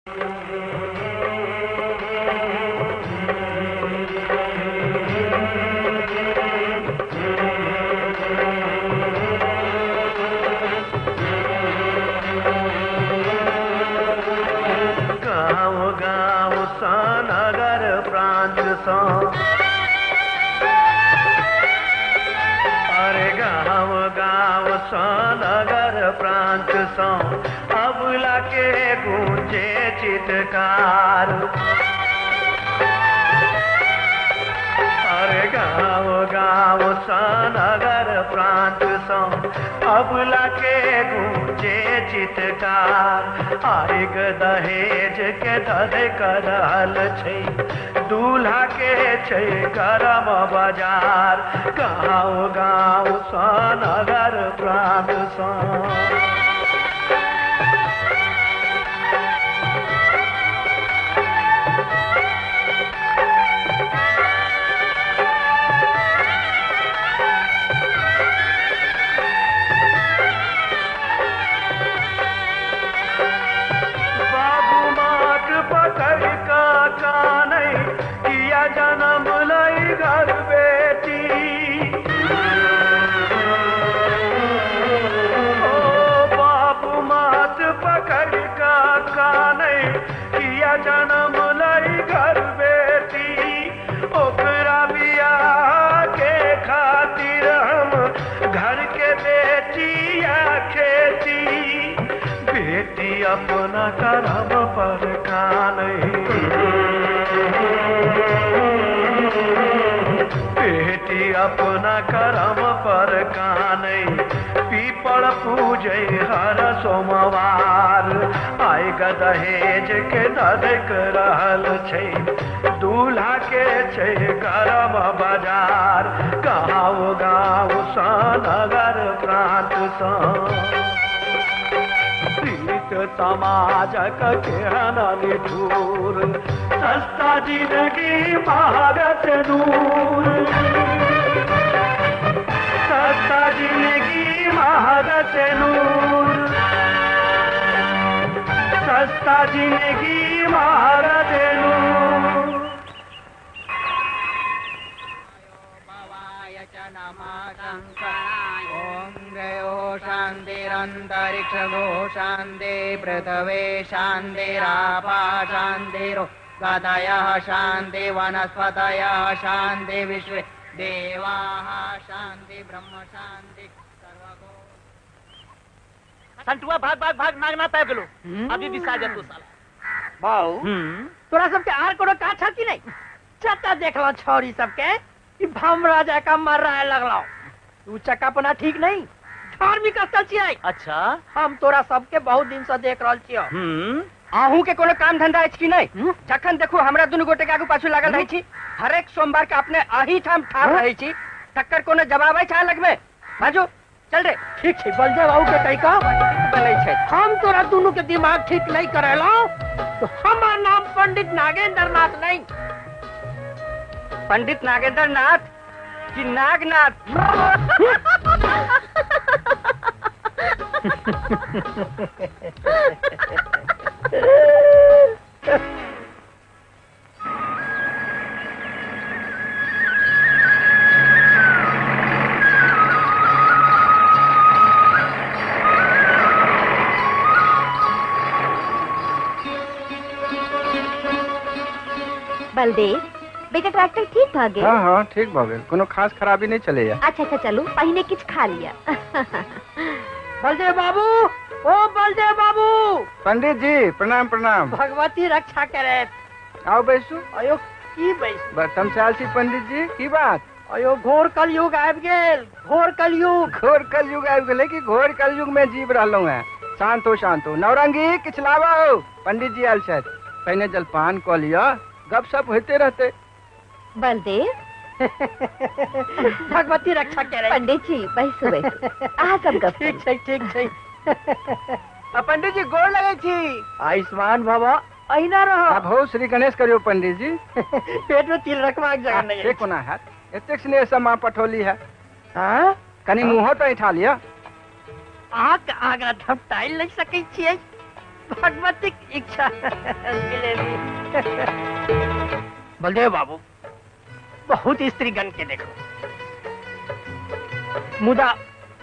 गाँव गाँव सँ नगर प्रांत सँ, अरे गाँव गाँव सँ नगर प्रांत सँ अबला के गूंजे चित्कार। अरे गाँव गाँव सँ नगर प्रांत सँ अबला के गूंजे चित्कार। आइग दहेज के धधक रहल छै, दूल्हा के छै गरम बाजार। गाँव गाँव सँ नगर प्रांत सँ। बाबू माथ पकड़ कऽ कानै, किया जनम लै घर बेटी। ओ बाबू माथ पकड़ कऽ कानै, किया जनम लै घर बेटी। ओकरा बियाह के खातिर हम घर के बेटी या खेती। बेटी अपना करम पर कानै, बेटी अपना करम पर कानै, पीपल पूजै हर सोमवार। आइग दहेज के धधक रहल छै, दूल्हा के छै गरम बाजार। गाँव गाँव सँ नगर प्रांत सँ रीत समाजक केहन निठुर, सस्ता जिंदगी महग नूर। सस्ता जिंदगी महग नूर, सस्ता जिंदगी महग नूर। ॐ जयो शान्तिरन्तरिक्षगो शान्ति पृथ्वी शान्तिरापा शान्तिरो गतयः शान्ति वनस्पतयः शान्ति विश्वे देवाः शान्ति ब्रह्म शान्ति सर्वगो। संटुआ भाग भाग भाग, नागनाथ आबि गेलो, अभी बिसा जेतौ साला। बाऊ, तोरा सबके आर कोनो काज छौ कि नहीं? चता देखलो छौरी सबके कि भमरा जका मर लगलो। तू चक्कापना ठीक नहीं, धार्मिक स्थल छियै। अच्छा। हम तोरा सबके बहुत दिन से देख रहल छियौ। अहूँ के कोनो काम धंधा अछि कि नहीं? जखन देखू हमरा दुनू गोटे के आगू पाछू लागल रहै छी। हरेक सोमवार के अपने अही ठाम ठाढ़ रहै छी, तकर कोनो जवाब अछि अहाँ लगमे? बाजू, चल रे। ठीक छै, बलदेव बाबू के कहि कऽ बनै छै। हम तोरा दुनू के दिमाग ठीक नहीं करेलौ तो हमार नाम पंडित नागेंद्र नाथ नहीं। पंडित नागेंद्र नाथ कि नागनाथ? बलदेव बेटा, ट्रैक्टर ठीक भऽ गेल? हाँ हाँ ठीक भऽ गेल, कोनो खास खराबी नहीं चलैया। अच्छा अच्छा चलू, पहिने किछु खा लिअ। बलदेव बाबू, ओ बलदेव बाबू। पंडित जी प्रणाम प्रणाम। भगवती रक्षा करे। आओ बैसू। अयो की बैसू? तमसाल छी पंडित जी, की बात? अयो घोर कलयुग आबि गेल, घोर कलयुग। घोर कलयुग आबि गेलै कि घोर कलयुग में जीव रहलहुँ हैं? शांत हो शांत हो। नौरंगी किछु लाबो, पंडित जी आयल छथि, पहिने जलपान कऽ लिअ, गपशप होइते रहतै। बलदेव भगवती रक्षा करे। पंडित जी बैसू बैसू, अहाँ सब गप ठीक छै ठीक छै। पंडित जी गोर लगै छी। आयुष्मान भव, अहिना रह। आब हो श्री गणेश करियौ पंडित जी। पेट में तिल रखबाक जगह नहीं। से कोना हैत, एतेक स्नेह से माँ पठौली है। हाँ? कनी मुँहो तऽ ऐठा लिअ। अहाँके आगाँ धपटाइल नहि सकै छियै। भगवतीक इच्छा। जिलेबी। बलदेव बाबू बहुत स्त्रीगण के देखो, मुदा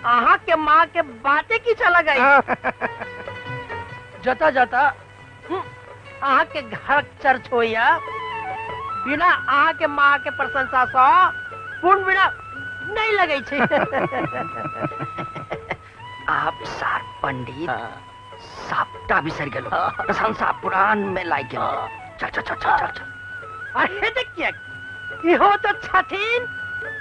अहाँ के माँ के बातें की चला गई। जता जता अहाँ के घर चर्च होया बिना अहाँ के माँ के प्रशंसा सँ पूर्ण बिना नहीं लगे छे। आप सार पंडित सबटा बिसर गेलो, प्रशंसा पुराण में लाग गेलो। चल चल चल चल चल। अरे देखिए इहो तो छथिन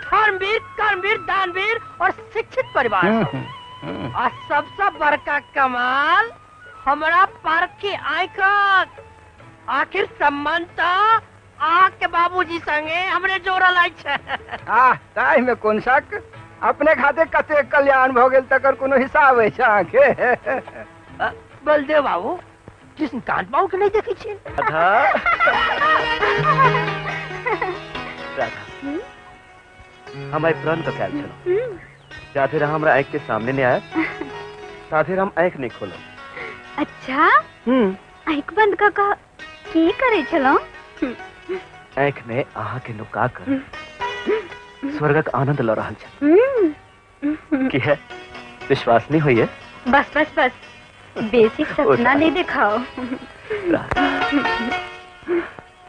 धर्मवीर, कर्मवीर, दानवीर और शिक्षित परिवार। और सबसे बड़का कमाल हमरा पार्क की आँखक आखिर सम्मान तो आँख के बाबूजी संगे हमरे जोड़ल अछि। आह ताहि में कोन शक, अपने खातिर कते कल्याण भ गेल तकर कोनो हिसाब अछि अहाँके। बलदेव बाबू कृष्णकांत बाबू के नहीं देखै छियै? राधा राधा हम आइ प्रण कऽ आयल छलहुँ, जाधरि अहाँ हमरा आँखि के सामने नहि आयब ताधरि हम आँखि नहि खोलब। अच्छा आँखि बंद कऽ कऽ की करै छलहुँ? आँखि में अहाँ के नुका कर स्वर्गक आनंद लऽ रहल छल। की है विश्वास नहीं होइए? बस बस बस बेसी सपना नहीं दिखाओ।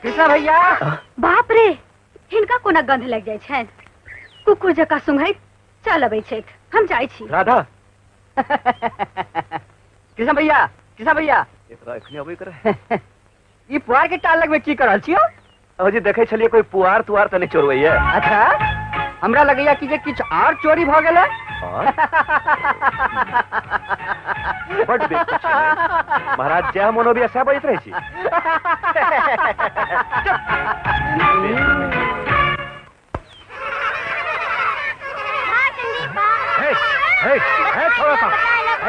कृष्णा भैया। बाप रे हिनका कोना गंध लग जाइ छनि, कुकुर जकाँ सुंघैत चल अबै छथि। हम जाइ छी। राधा। कृष्णा भैया, कृष्णा भैया एकरा एखने अबै करे। ई पुआर के टाल लगमे की कर रहल छियौ? अजी देखै छलियै कोई पुआर तुआर त नहीं चोरवैया। अच्छा हमरा लगैया कि जे किछु आर चोरी भ गेलै। बड बेवकूफ छी महाराज, जय मनोबिया सएह बजैत रहै छी। हे हे हे छोड़ा सा,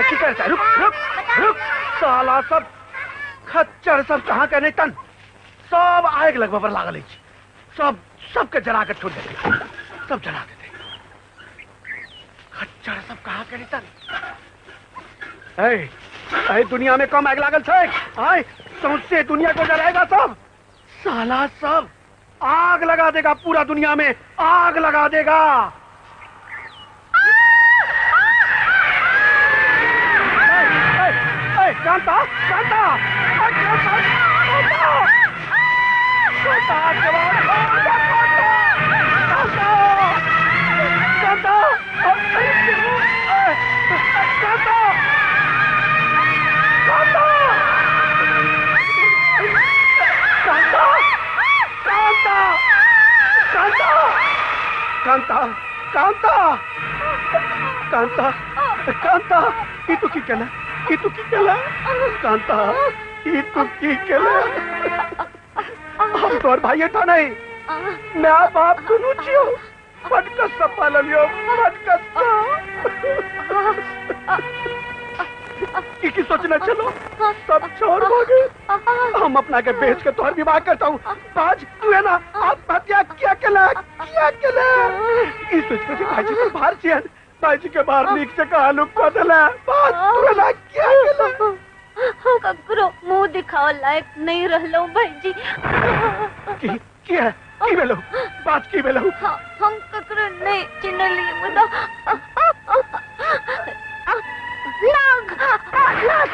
की करै छै? रुक रुक रुक, साला सब खच्चर सब कहाँ के नहीं तन सब आग लगबऽ पर लागल अछि, सब सबके जरा के छोड़ देते, सब जरा देते। खच्चर सब कहाँ के नहीं तन। ए दुनिया में कम आग लागल छै, आय सौंसे दुनिया को जराएगा सब, साला सब आग लगा देगा, पूरा दुनिया में आग लगा देगा। कांता कांता कांता कांता कांता कांता कांता कांता कांता कांता कांता कांता ई तू की केला, ई तू की केला कांता, ई तू की केला? हम तोर भाई था नहीं, मैं बाप दुनू छियो, फटकस सब पाललियो, फटकस। की की सोचना चलो सब छोड़ हो गए, हम अपना के बेच के तोहर विवाह करता हूँ। बाज तू है ना आत्महत्या किया केला, किया केला? ई सोच के भाई जी के बाहर छियन, भाई जी के बाहर नीक से कहा लुक कर देला। बाज तू है ना किया केला? ककरो मुंह दिखाओ लायक नहीं रहलो भाई जी। की है की भेलो बात, की भेलो? हम ककरो नहीं चिन्हली मुदा नाग नाग नागनाथ।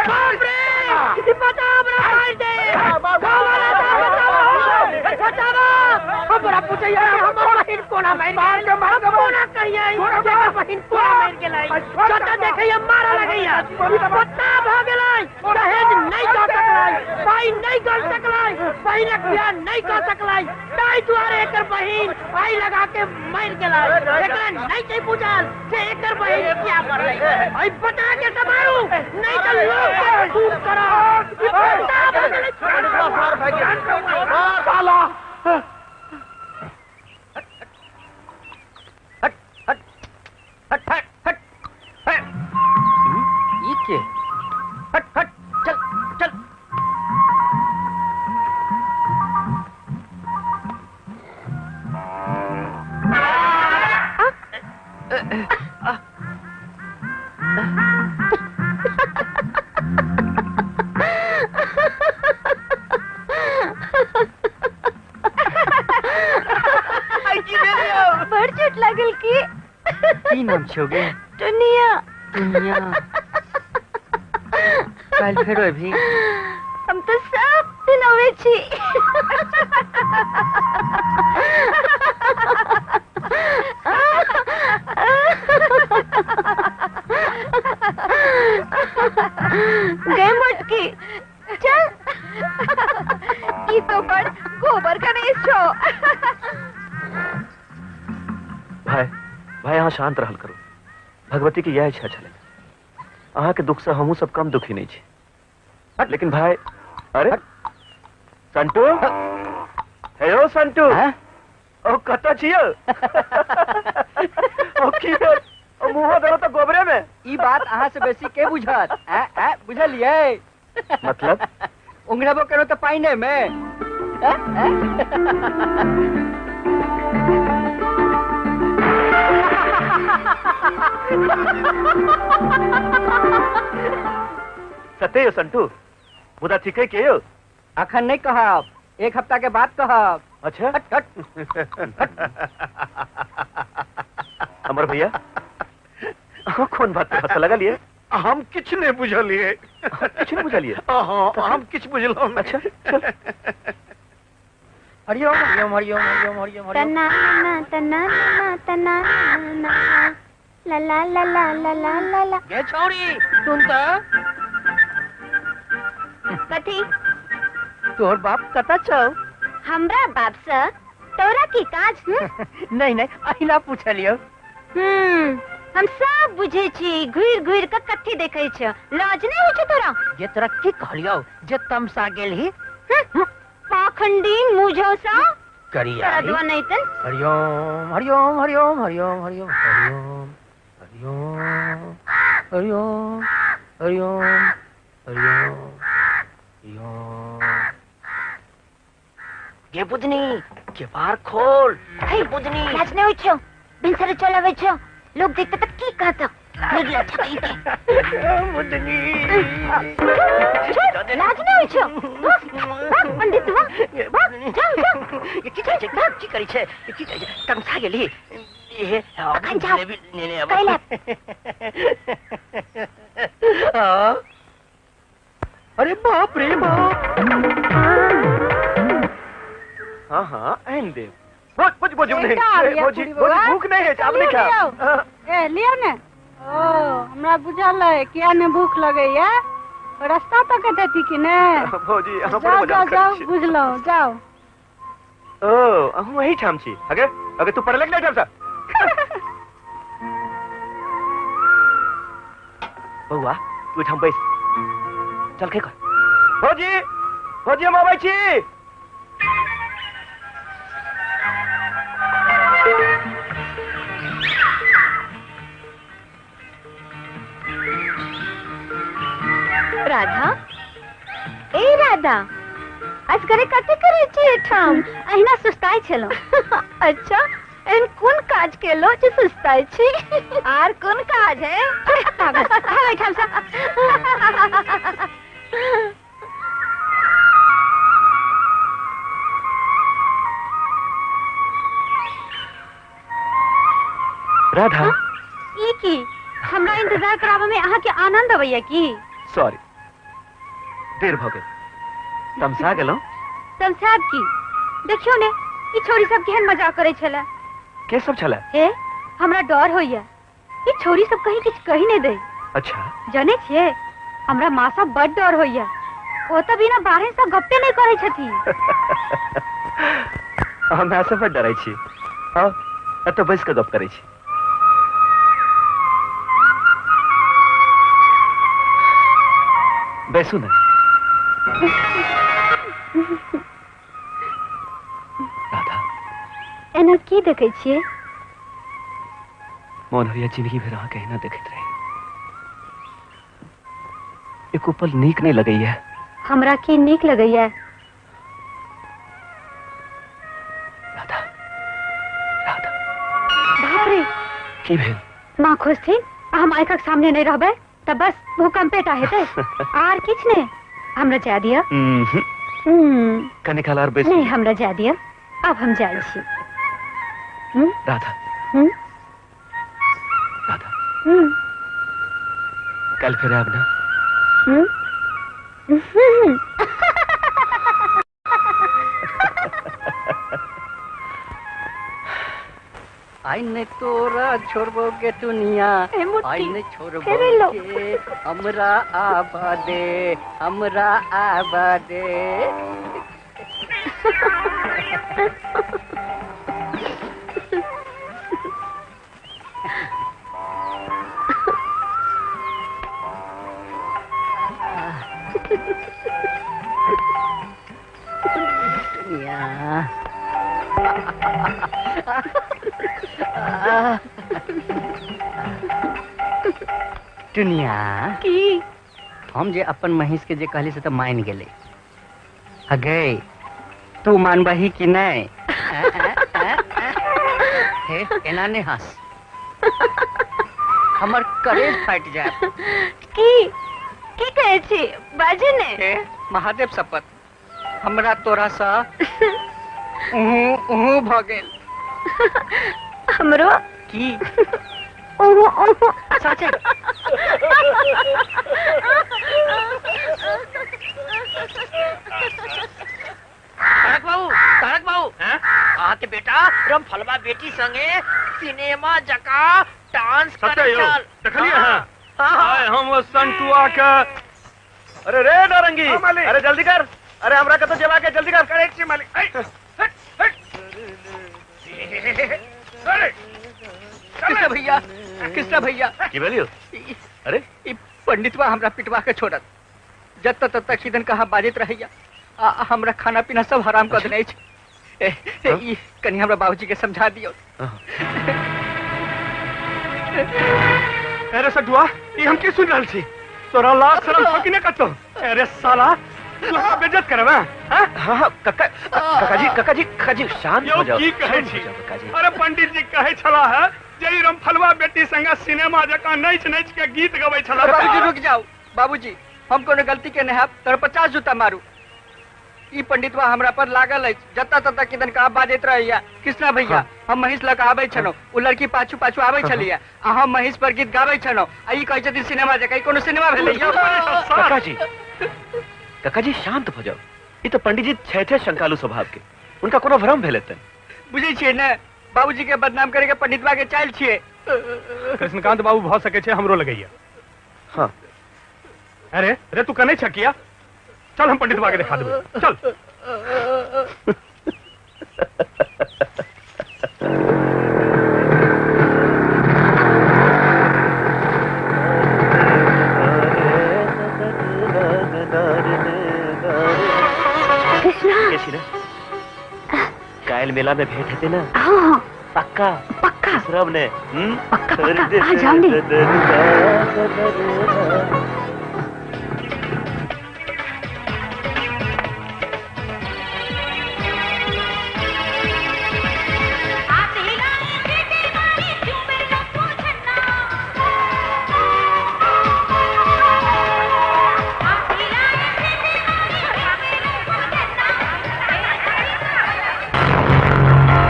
बाप रे बचाओ, हमरा मार दे, हमरा पूछैया हमर बहिन कोना मारि गेल, कोना कहियै हमर बहिन कोना मारि गेलै? जतऽ देखैया मारऽ लगैया। बत्ता भऽ गेलै, दहेज नहि दऽ सकलै, पाइ नहि गल सकलै, बहिनक बियाह नहि कऽ सकलै, ताहि दुआरे एकर बहिन पाइ लगा के मारि गेलै। एकरा नहि छै बुझल जे एकर बहिन किया मरलै। एहि बता के समारू नहि तऽ लोक के खून करत। बत्ता भऽ गेलै साला। हट हट हट हट हट हट ई के हट हट चल चल। बड़ चोट लागल की? की नाम छौ गे? टुनिया। टुनिया, काल्हि फेरो अबही? हम तो सब दिन अबै छी। गए मोटकी, चल। ई तो बड़ गोबर गणेश छौ। भाई, भाई अहाँ शांत रहल करू। भगवती के यह इच्छा छलै। अहाँ के दुख से हमहूँ सब कम दुखी नहीं छी। लेकिन भाई, अरे संटू, हे यो संटू, ओ कतऽ छियै? ओ की भेल? ओ मुँह देलो तऽ गोबरे में। ई बात अहाँ से बेसी के बुझत? आ बुझलियै? मतलब? उंगरबो करो तऽ पाइने में। सत्य यो संटू, मुदा ठीके के यो? अखन नहीं कहब, एक हफ्ता के बाद कहब। अच्छा। हट, हट। अमर भैया, अहाँ कोन बात पर हंसऽ लगलियै? हम किछु नहीं बुझलियै। किछु नहीं बुझलियै? हाँ, हम किछु बुझलहुँ नहीं। अच्छा, चल। हरिओम हरिओम हरिओम हरिओम हरिओम हरिओम। तना ना तना ना तना ना ला ला ला ला ला ला ला ला। गे छौड़ी, सुन त। कथी? तोहर बाप कतऽ छौ? हमरा बाप से तोरा की काज? नहीं नहीं, अहिना पूछलियौ। हम सब बुझे छी, घुर घुर के कथी देखै छ। लाज नहीं होइ छौ तोरा? जे तोरा की कहलियौ जे तमसा गेलही? पाखंडी मुझौसा करिया। तोरा दुआ नहीं तन। हरिओम हरिओम हरिओम हरिओम हरिओम हरिओम हरिओम हरिओम हरिओम हरिओम हरिओम। गे बुधनी, केबाड़ खोल। हे बुधनी, लाज नहीं होइ छौ? भिनसरे चल अबै छौ, लोग देखते त की कहत? निर्लज्ज कहीं के। बुधनी, लाज नहीं होइ छौ? भाग पंडित वाह, भाग, जाओ जाओ। की करै छै? की करै छै? की करै छै? तमसा गेली? ए अखन जाओ। नेने आब। कैला। हाँ। अरे बाप रे बाप। हाँ हाँ, आनि देब। भोज भोज भोज नहीं, एकटा आबिया भोजी, पूरी भोजी, बौआ। भूख नहीं है, आब नहीं लियौ, खायब। लियौ। ए लियौ ने। ओ हमरा बुझल है किया ने भूख लगैया। रास्ता तो कटती कि ने? भौजी, अहाँ बड़ जाओ, मजाक जाओ, करै जाओ, छी। बुझलहुँ, जाओ। ओ अहूँ वही ठाम छी। अगे अगे तू पढ़लक नहीं ठाम सँ? बौआ, तू एहिठाम बैस, चल के कर। भौजी, भौजी हम अबै छी। राधा, ए राधा, असगरे कथी करै छी एठाम? अहिना सुस्ताइ छलहुँ। अच्छा, एहन कोन काज केलहुँ जे सुस्ताइ छी? आर कोन काज है? भाग एठाम सँ। राधा। ई की? हमरा इंतजार कराबऽ में अहाँ के आनंद अबैया की? सॉरी, देर भऽ गेल। तमसा गेलहुँ? तमसाब की? देखियौ ने, ई छोरी सब केहन मजाक करै छलै। के सब छलै? हे, हमरा डर होइया ई छोरी सब कहीं किछु कहि नहि दै। अच्छा। जनै छियै, हमरा माँ सँ बड़ डर होइया। ओ तऽ बिना बाहर सँ गप्पे नहि करै छथिन। हम माय सँ बड़ डरै छी। आउ, एतऽ बैस कऽ गप करै छी। बैसू ने। राधा। एना की देखै छियै? मोन होइया जिंदगी भरि अहाँके एहिना देखैत रही। एको पल नीक नहीं लगैया। हमरा की नीक लगैया? राधा, राधा। बाप रे। की भेल? माँ खोजथिन आ हम आँखिक सामने नहीं रहबै तऽ बस भूकंपे टा हेतै, आर किछु नहि। हमरा जाय दिअ। कनी काल आर बैस। नहीं, हमरा जाय दिअ, आब हम जाइ छी। राधा, राधा, कल फिर आब ना? आई ने तोरा छोड़बो के दुनिया, आई ने छोड़बो के, हमरा आबा दे, हमरा आबा दे। दुनिया टुनिया की हम जे अपन महींस के जे कहली से तो मान गेले। अगे तू मानबही कि नहीं? हे एना नहीं हंस, हमर करेज फाटि जाए। की की कहै छी बाजू ने? हे महादेव शपथ, हमरा तोरा सा उहू उहू भ गेल। हमरो की उहू उहू? सचे? तारक बाबू, तारक बाबू, अहाँ के बेटा रमफलवा बेटी संगे सिनेमा जका डांस करे चल। देखलिए? हां हाँ। हम संटुआ के। अरे रे नारंगी, अरे जल्दी कर, अरे हमरा के तो जवा के जल्दी कर। करे छी मालिक। अरे कृष्णा भैया, कृष्णा भैया। की भेलियो? अरे ई पंडितवा हमरा पिटवा के छोड़त, जत तत तक सीधन कहाँ बाजैत रहैया, आ हमरा खाना पीना सब हराम कर देने अछि। ई कनी हमरा बाबूजी के समझा दियौ। अरे सटुआ, ई हम की सुन रहल छी? तोरा लाज शरम छौ कि नहि कतौ? अरे साला, तू हमरा बेइज्जत करबे? हां हां काका, काकाजी, काकाजी, काकाजी शांत हो जाओ। की कहै छी? अरे पंडित जी कहै छला है जे ई रमफलवा बेटी संगे सिनेमा जकाँ नैच नैच के गीत गबै छला। बाबूजी रुक जाओ, बाबूजी हम कोनो गलती के नहि हैब तोर 50 जूता मारू। ई पंडितवा हमरा पर लागल अछि, जतऽ ततऽ किदन कहाँ बाजैत रहैया। कृष्णा भैया, हम महींस लऽ कऽ आबै छलहुँ, ओ लड़की पाछू पाछू आबै छलैया आ हम महींस पर गीत गाबै छलहुँ, आ ई कहै छथिन सिनेमा जकाँ। ई कोनो सिनेमा भेलै? काकाजी, काकाजी शांत भऽ जाओ। ई तऽ पंडित जी छथे शंकालु स्वभाव के, उनका कोनो भ्रम भेल हेतनि। बुझै छियै ने, बाबूजी के बदनाम करे के पंडितवा के चालि छियै। कृष्णकांत बाबू भऽ सकै छै हमरो लगैया। हाँ। अरे रे तू कनै छ किया? चल हम पंडितवा के देखा देबै, चल। कृष्णा, कायल मेला में भेंट हेतै ना? हाँ पक्का पक्का। सब ने पक्का पक्का। आ जाओ ने।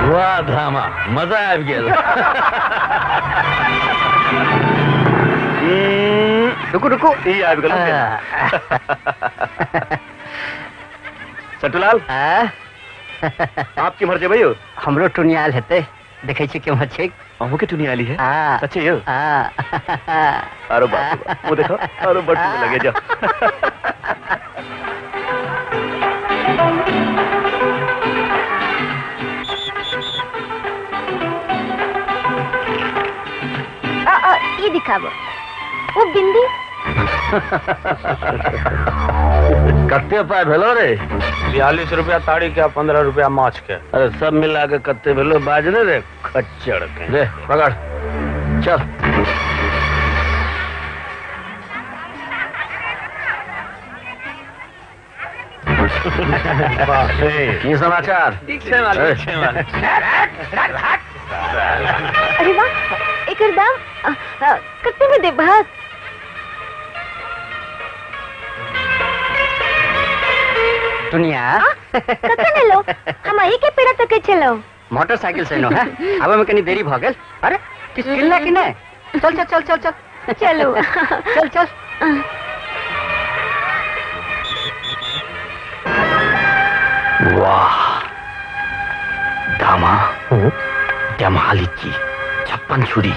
वाह धामा, मजा आबि गेल। रुकू रुकू, ई आबि गेल। सटुलाल, आप केम्हर जेबै यौ? हमरो टुनियाल हेतै, देखै छी केम्हर छै। अहूँ के टुनियाली है? सच्चे यौ? अरे बाप रे, वो देखो, अरे बड़ सुंदर लगे। जाओ। ई दिखाबो ओ बिंदी। कते पाय भेलो रे? 42 रुपया ताड़ी के, 15 रुपया माछ के। अरे सब मिला के कते भेलो बाज ने रे खच्चर के। रे पकड़, चल। की समाचार? ठीक छै मालिक, ठीक छै मालिक। अरे वाह, एकर दाम कते में देबहक? दुनिया कखन एलो? हम अही के पेड़ा तकै छलौ। मोटरसाइकिल से एलो है, आबे में कनी देरी भ गेल। अरे किछ किनला कि नहीं? चल चल चल चल चल चलो चल चल। वाह दामा जमा लीची 56 छुरी।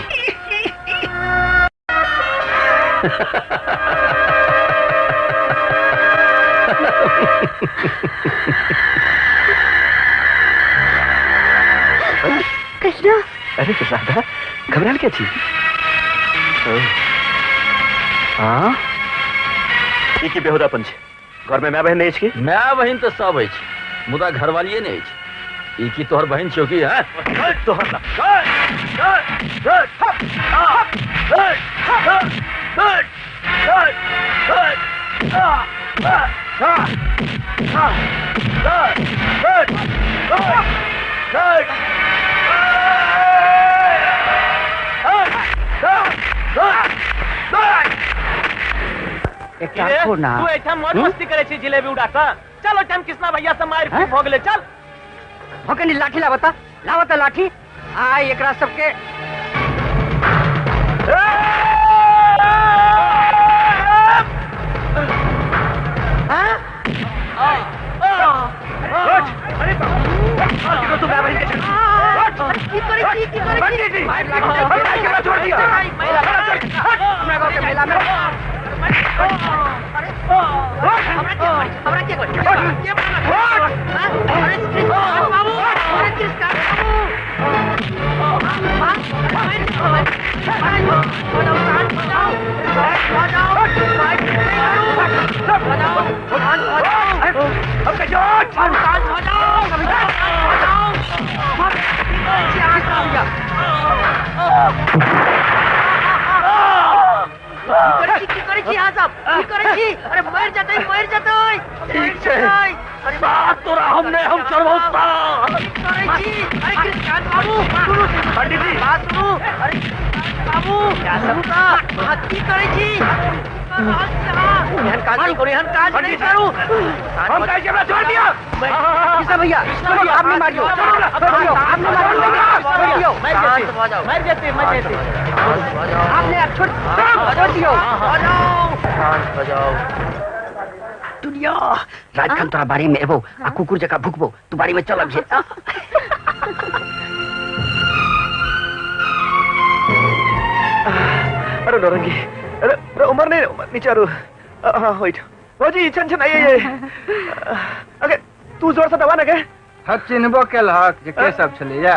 कृष्णा। अरे राधा घबराल क्या छी? हाँ ई की बेहुदापन छै? घर में my बहन नहीं अछि? My बहन तो सब अछि, मुदा घरवालिये नहीं अछि। ई की तोहर बहन छौ की? हैं तोहर तू एठाम मौज मस्ती करे छी जिलेबी उड़ा कऽ। चल ओहिठाम कृष्णा भैया से मारि पीट भऽ गेलै। चल हो कनी लाठी लावता, लावता लाठी। आय एकरा सबके अरे मर जतै मर जतै। ठीक छै बात तोरा हम नहीं, हम चढ़बौ। अरे कृष्णकांत बाबू सुनू, पंडित जी बात सुनू। अरे बाबू अहाँ की करै छी? एहन काज नहीं करू, एहन काज नहीं करू। हम कहै छी हमरा छोड़ दियौ। कृष्णा भैया आप नहीं मारियो, आप नहीं मारियो, मर जेतै मर जेतै। आपने आप छोड़ छोड़ दियो। दुनिया राजखन तोरा बाड़ी में एबो आ कुकुर जका भुकबो, तू बाड़ी में चल अबिहे। अरे नौरंगी, अरे अरे उमर नहीं, उमर नीचे आरो। हाँ होइट भौजी छन छन आइए। अगे तू जोर से दबा ना के हक चिन्हबो केलहक जे के सब छलैया?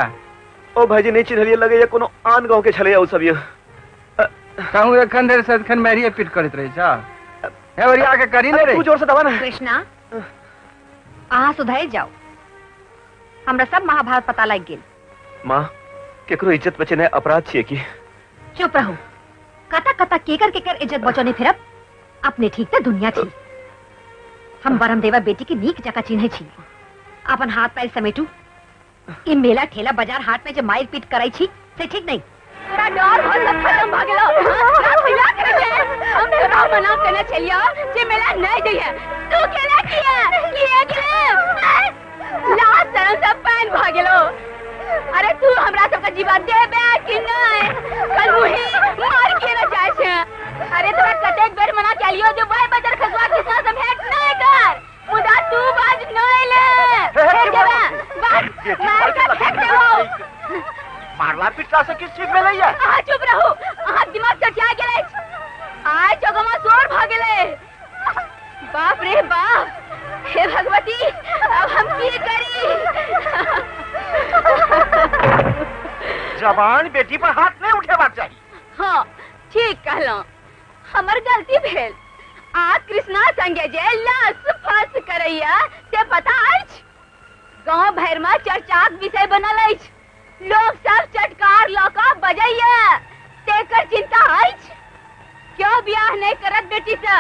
ओ भाईजी नहीं चिन्हलिए, लगे या कोनो आन गांव के छलैया उ सब। यो कहूं एखन धरि सदखन मारिए पीट करैत रहै छ। हे ओरिया के करी ने रे। तू जोर से दबा ना। कृष्णा अहाँ सुधरि जाओ, हमरा सब महाभारत पता लागि गेल। माँ केकरो इज्जत बचेनाइ अपराध छियै की? चुप रहू, कता कता केकर केकर इज्जत बचौने फिरब। अपने ठीक त दुनिया ठीक। हम बरमदेवा बेटी के नीक जकाँ चिन्है छी। अपन हाथ पैर समेटू। ई मेला ठेला बाजार हाट में जे मारि पीट करै छी से ठीक नहीं। तोरा डर भर सब खत्म भ गेलो। हम तोरा मना केने छलियो जे मेला नहीं जइहे, तू केना किया किया गेले? लाज शरम सब पानि भ गेलो। अरे तू हमरा सबके जीवा देबे कि नहीं? कल मुही मार के न जाय छै। अरे तोरा कतेक बेर मना केलियो जे वाई बाजार खसुआ कृष्णा से भेंट नहीं कर, मुदा तू बाज नहीं ले। फेंक देबे बाज, मार के फेंक देबो। मारला पिटला से किछु ठीक भेलैया? अहाँ चुप रहू, अहाँ दिमाग चटिया गेल अछि। आइ चौकमा शोर भ गेलै। बाप रे बाप, हे भगवती अब हम की करी? जवान बेटी पर हाथ नहीं उठेबाक चाही। हाँ ठीक कहलहुँ, हमर गलती भेल। आ कृष्णा संगे जे लस फस करैया से पता अछि? गाँव भरि में चर्चाक विषय बनल अछि। लोग सब चटकार लऽ कऽ बजैया, तेकर चिंता अछि? क्यों बियाह नहीं करत बेटी से?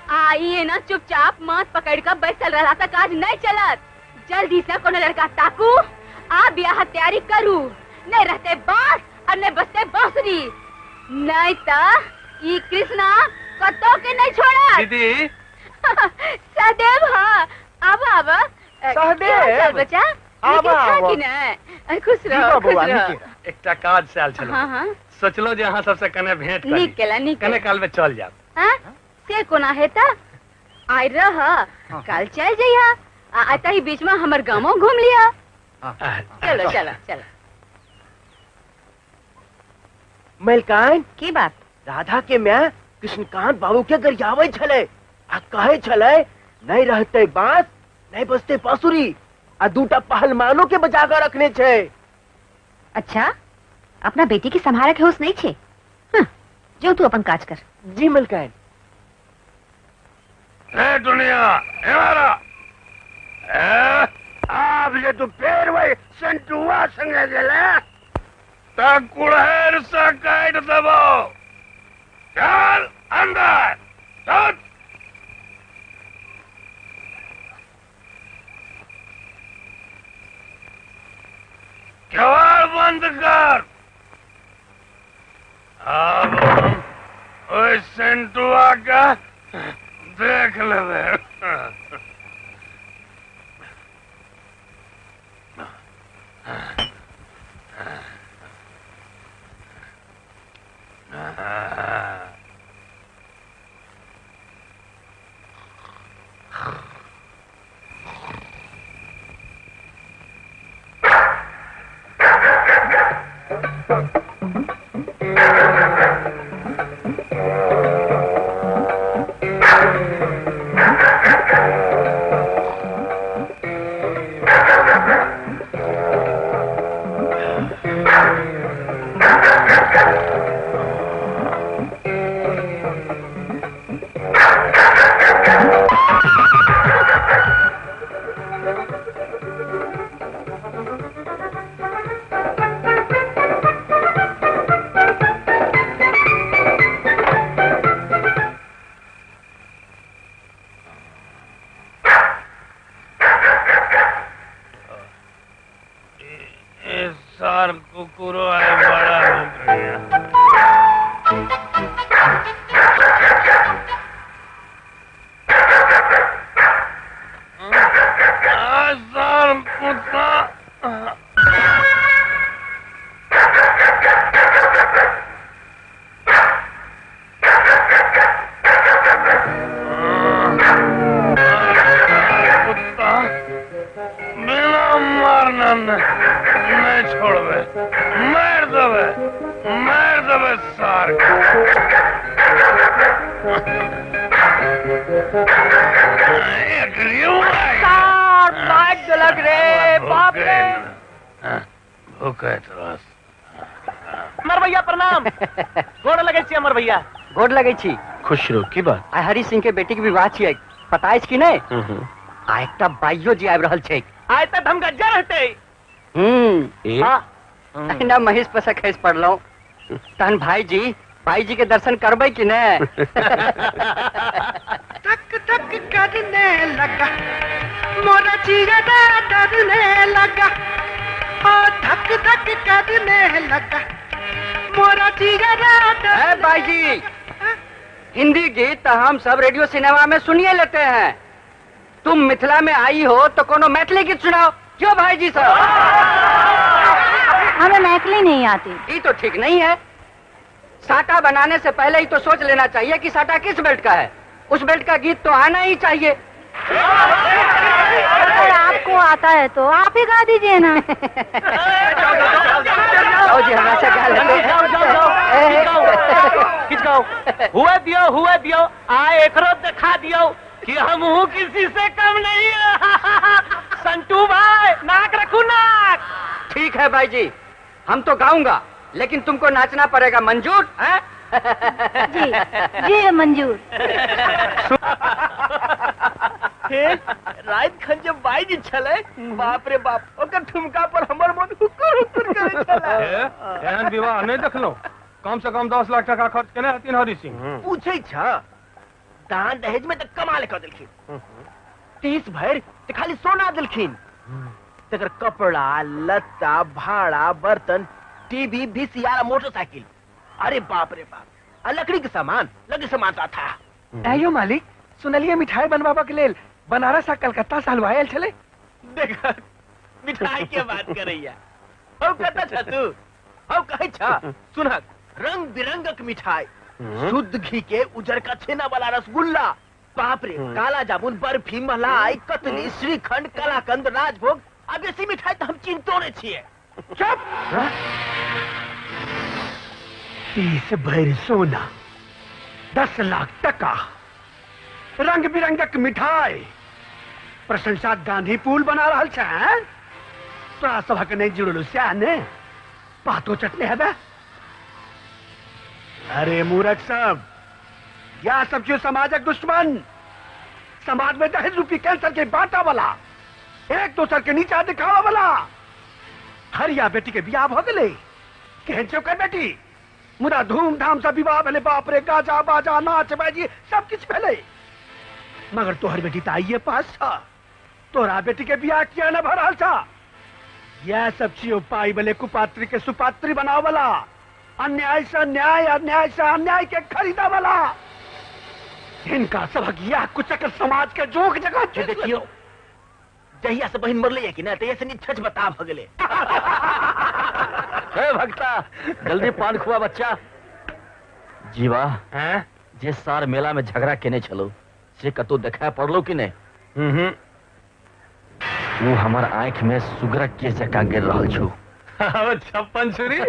आ ई ना चुपचाप माथ पकड़ कऽ बैसल रहला तऽ काज नहीं चलत। जल्दी से कोनो लड़का ताकू आ बियाह तैयारी करू, नहीं रहते बांस आ नहि बजतै बांसुरी, नहीं त ई कृष्णा कतौ के नहीं छोड़त। दीदी सहदेव, हाँ आवा आवा सहदेव बच्चा, आवा आवा कि नहीं, खुश रहो खुश रहो। एकटा काज से आयल छलहुँ। हाँ हाँ, सोचलहुँ जे अहाँ सबसे कने भेंट करी। नीक केला, नीक कने काल में चल जाब। हाँ से कोना हेता, आइ रह काल चल जइहा, आ तही बीच में हमर गामो घूम लिया। चलो चलो चलो। मलकान की बात? राधा के my Krishnakant बाबू के गरियाबै छलै आ कहै छलै नहीं रहते बांस नहीं बजते बांसुरी, आ दूटा पहलवानो के बचा के रखने छै। अच्छा, अपना बेटी के संभाले के होश नहीं छे। जो तू अपन काज कर। जी मलकान। ए दुनिया एमारा ए आब जे तू फेर वही संटुआ संगे गेले त कुड़हर से काट देबो। चल अंदर चल। केवाड़ बंद कर। अब हम ओइ सेंटुआ का देख लेबे। गोड़ लगे छी। खुश रहो। की बात? आइ हरि सिंह के बेटी के विवाह छियै, पता अछि कि नहीं? आ एकटा बाइयो जी आबि रहल छै। आइ त धमगज्जा रहतै। अहिना महीष पर से खसि पड़लहुँ। तहन भाईजी के दर्शन करबै कि नहीं? धक धक करने लगा मोरा चीरा डरने लगा, ओ धक धक करने लगा मोरा चीरा। भाईजी, हिंदी गीत तो हम सब रेडियो सिनेमा में सुनिए लेते हैं, तुम मिथिला में आई हो तो कोनो मैथिली गीत सुनाओ। क्यों भाईजी साहब? हमें मैथिली नहीं आती। ये तो ठीक नहीं है। साटा बनाने से पहले ही तो सोच लेना चाहिए कि साटा किस बेल्ट का है, उस बेल्ट का गीत तो आना ही चाहिए। अगर आपको आता है तो आप ही गा दीजिए ना। जाओ जी, हमरा से गा लेते। जाओ जाओ जाओ, किछ गाओ। हुआ दियो, आ एकरो दिखा दियो कि हम हूँ किसी से कम नहीं है। संटू भाई, नाक रखू नाक। ठीक है भाई जी, हम तो गाऊंगा, लेकिन तुमको नाचना पड़ेगा। मंजूर है? जी जी मंजूर। रात खन जब बाई जी छले, बाप रे बाप, ओकर ठुमका पर हमर मन हुकुर हुकुर करे छले। एहन विवाह नहीं देखलहुं, कम से कम 10 लाख टका खर्च केने हथिन हरि सिंह। पूछै छ, दान दहेज में त कमाल क देलखिन। 30 भरि त खाली सोना देलखिन, तकर कपड़ा लत्ता भाड़ा बर्तन टीवी, वीसीआर, मोटरसाइकिल। अरे बाप रे बाप, आ लकड़ी के सामान, लकड़ी सामान था। आयो मालिक, सुनलिए मिठाई बनवाबा के लेल बनारस आ कलकत्ता से हलवाई आयल छले। देख मिठाई के बात करैया, हौ कत छ तू, हौ कहै छ सुनक रंग बिरंगक मिठाई, शुद्ध घी के उजरका छेना वाला रसगुल्ला, बाप रे काला जामुन, बर्फी, मलाई, कतली, श्रीखंड, कलाकंद, राजभोग, आ बेसी मिठाई तो हम चिंतो नहीं छिए। चुप। 30 भरि सोना, 10 लाख टका, रंग बिरंगक मिठाई, प्रशंसा गांधी पुल बना रहल छै। तोरा सभक नहीं जुड़लो सएह ने, पातो चटने हेबे। अरे मूर्ख सब, यह सब जो समाजक दुश्मन, समाज में दहेज रूपी कैंसर के बांटा वाला, एक दोसर के नीचा दिखावा वाला। हरिया बेटी के बियाह भ गेलै, केहन छै ओकर बेटी, मुदा धूमधाम से विवाह भेलै, बाप रे गाजा बाजा नाच बाजी सब किछु भेलै। मगर तोहर बेटी तऽ आइए पास छ, तोहरा बेटी के बियाह किया न भ रहल छ? यह सब छियौ पाई वाले कुपात्री के सुपात्री बनाव वाला, अन्याय से न्याय, अन्याय से अन्याय के खरीदा वाला। हिनका सबक यह कुचक्र समाज के जोक जगह देखियो, जहिया से बहिन मरले कि ना तहिया से निछछ बता भ गेले। हे भक्ता, जल्दी पान खुआ बच्चा। जीवा, जे सार मेला में झगड़ा केने छलो से कतौ देखाय पड़लो कि नहीं? वो हमर आँख में सुगरक के जकाँ गिर रहल छौ। 56 छुरी।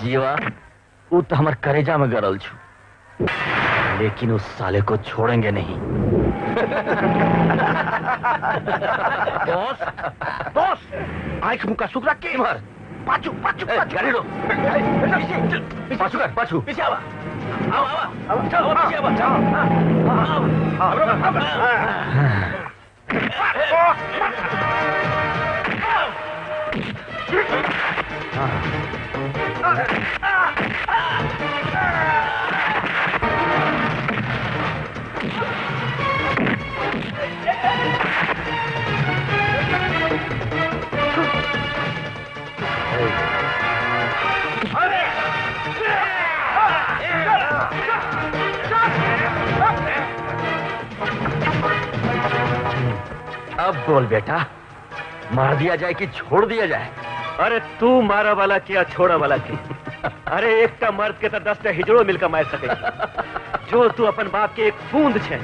जीवा, वो तो हमर करेजा में गरल छौ, लेकिन उस साले को छोड़ेंगे नहीं। बॉस, बॉस, आँख मुका सुगरा के इमहर पाछू पाछू पाछू, गाड़ी रो, पाछू कर, पाछू पीछे आवा, आवा आवा, चल पीछे आवा, अब बोल बेटा, मार दिया जाए कि छोड़ दिया जाए? अरे तू मारा वाला किया छोड़ा वाला की? अरे एकटा मर्द के तो 10टा हिजड़ो मिलकर मार सके। जो तू अपन बाप के एक बूंद छे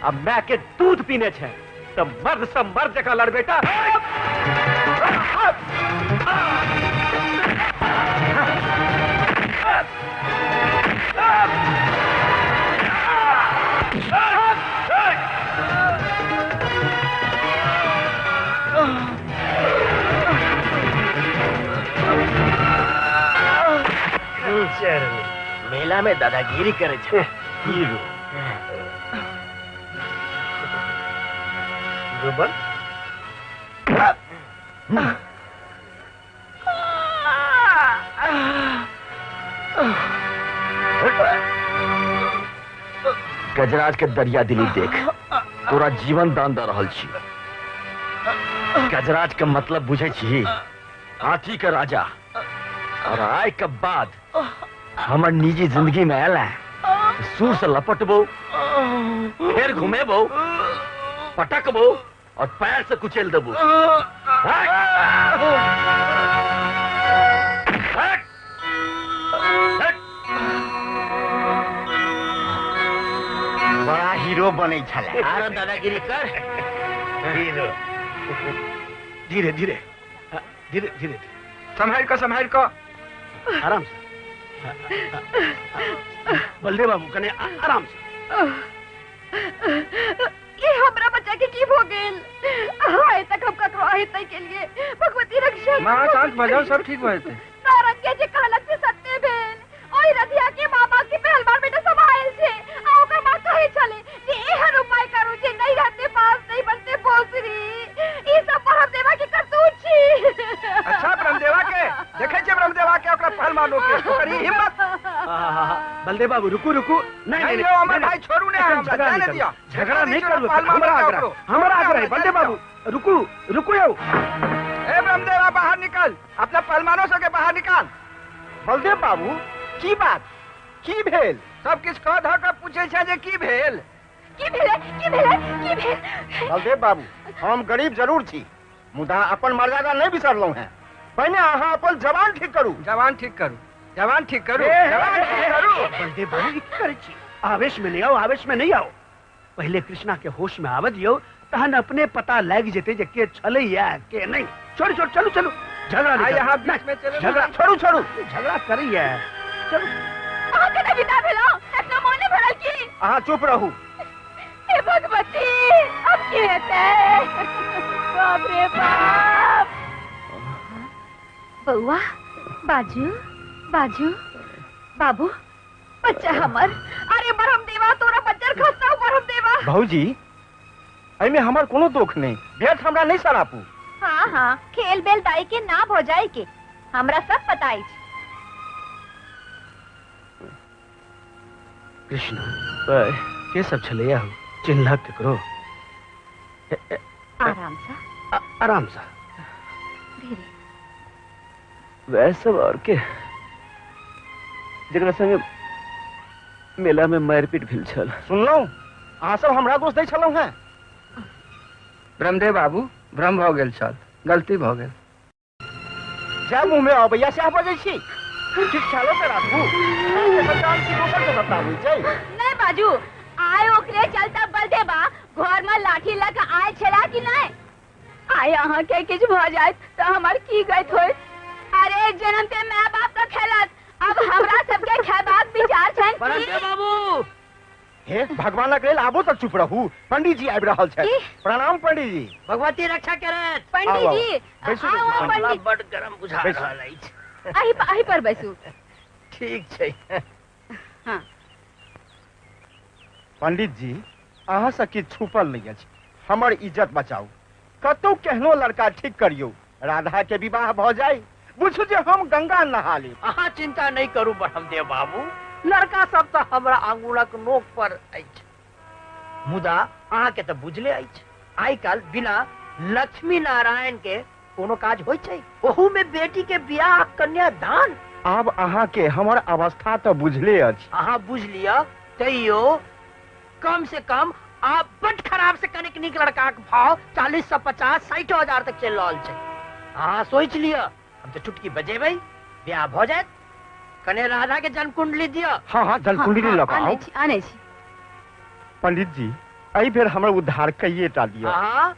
अब मैं के दूध पीने छे, तो मर्द सब मर्द जका लड़ बेटा। मेला में दादागिरी करे छे हीरो। गजराज के दरिया दिली देख, तोरा जीवन दान दे रहल छी। गजराज के मतलब बुझे छी, हाथी के राजा। और आय के बाद हमर निजी जिंदगी में आयल है, सूर से लपटबो, फिर घुमेबो, पटकबो और पैर से कुचल देबो। बड़ा हीरो बने छले, आरो दादागिरी कर हीरो। धीरे धीरे धीरे धीरे, संभाल को, संभाल को, आराम से बलदेव बाबू, कने आराम से। ये हमरा बच्चा के की हो गेल? आय तक हम ककरो आए तय के लिए भगवती रक्षा। मां शांत भ जाओ, सब ठीक भ जेतै। नारंगिया जे कहलक से सत्य भेल। ओई रधिया के मामा के पहलवान बेटा सब आयल छे, आ ओकर मां कहै छले जे एहन उपाय करू जे नहीं रहते पास नहीं बनते बोसरी। ई सब ब्रह्मदेवा के करतूत छी। अच्छा ब्रह्मदेवा के देखै छै, ब्रह्मदेवा के ओकरा पहलवानो के ओकर ई हिम्मत। बलदेव बाबू रुकू रुकू, नहीं नहीं अमर भाई छोड़ू ने, हमरा जाने दियो, झगड़ा नहीं करू, हमरा आग्रह, हमरा आग्रह है बलदेव बाबू, रुकू रुकू यौ। ए ब्रह्मदेवा बाहर निकल, अपना पहलवानों सब के बाहर निकाल। बलदेव बाबू की बात की भेल? सब किछु कह धऽ कऽ पूछै छै जे की भेल। की भेलै की भेलै की भेल? बलदेव बाबू हम गरीब जरूर छी मुदा अपन मर्यादा नहीं बिसरलहुँ हैं। पहिने अहाँ अपन जवान ठीक करू। जवान ठीक करू, जवान ठीक करू, जवान ठीक करू। बलदेव बाबू की करै छी? आवेश में नहीं आओ, आवेश में नहीं आओ। पहले कृष्णा के होश में आवे दियो, तहन अपने पता लग जेते जे के छलैया के नहीं। छोड़ छोड़, चलू चलू, झगड़ा नहीं आइ अहाँ करू। बीच में चलू। झगड़ा छोड़ू छोड़ू, झगड़ा करैया। चलू। अहाँ कतऽ विदा भेलहुँ? एतना मोने भरल की? अहाँ चुप रहू। हे भगवती, अब की हेतै? बाप रे बाप। बउआ, बाजू बाजू, बाबू बच्चा हमर। अरे बरहम देवा, तोरा बच्चर खसता बरहम देवा। भौजी एहिमे हमर कोनो दोख नहीं, व्यर्थ हमरा नहीं सरापू। हाँ हाँ, खेल बेल दाई के ना भौजाई के हमरा सब पता अछि। कृष्ण के सब छलैया हो? चिन्हलक केकरो? आराम से, आराम से, धीरे। वह सब और के जकरा संगे मेला में मारपीट भेल छल। सुनलहुँ अहाँ सब हमरा दोष दै छलहुँ हैं। ब्रह्मदेव बाबू भ्रम भऽ गेल छल, गलती भऽ गेल। जै मुँह में अबैया सएह बजै छी। किछु ख्यालो तऽ राखू, अहाँके संतान की दोसर के संतान होइ छै? नहीं बाजू, आय ओकरे चलता बलदेवा घर में लाठी लऽ कऽ आयल छला कि नहीं? आय अहाँ के किछु भऽ जायत तऽ हमर की गत होइत? अरे जन्म ते my बाप के खेलत, अब हमरा सबके खेबाक विचार छनि की? बलदेव बाबू। हे भगवानक लेल आबो तऽ चुप रहू, पंडित जी आबि रहल छथि। की? प्रणाम पंडित जी। भगवती रक्षा करत। पंडित जी, बैसू, आउ, बैसू, आउ, पंडित। पंडित। बड गरम बुझा बैसू। रहल अछि। अही पर बैसू। ठीक छै। हाँ। पंडित जी अहाँ से किछु छुपल नहीं अछि, हमर इज्जत बचाउ। कतौ केहनो लड़का ठीक करियौ, राधा के विवाह भऽ जाय, बुझू जे हम गंगा नहा लेब। अहाँ चिंता नहीं करू ब्रह्मदेव बाबू, लड़का सब तऽ हमरा आंगुरक नोक पर अछि। मुदा अहाँ के तऽ बुझले अछि, आइ काल्हि बिना लक्ष्मी नारायण के कोनो काज होइ छै, ओहू में बेटी के बियाह कन्यादान। आब अहाँ के हमर अवस्था तऽ बुझले अछि। अहाँ बुझ लिअ, तैयो कम से कम आप बड खराब से कनिक नीक लड़का के भाव 40 से 50 60 हजार तक चलि रहल छै। अहाँ सोचि लिअ, हम तऽ चुटकी बजेबै, बियाह भऽ जायत। कने राधा के जन्म कुंडली दिअ। हाँ हाँ, जन्म कुंडली लऽ कऽ आउ। आनै छी। पंडित जी एहि बेर हमर उद्धार कइए टा दिअ। हाँ,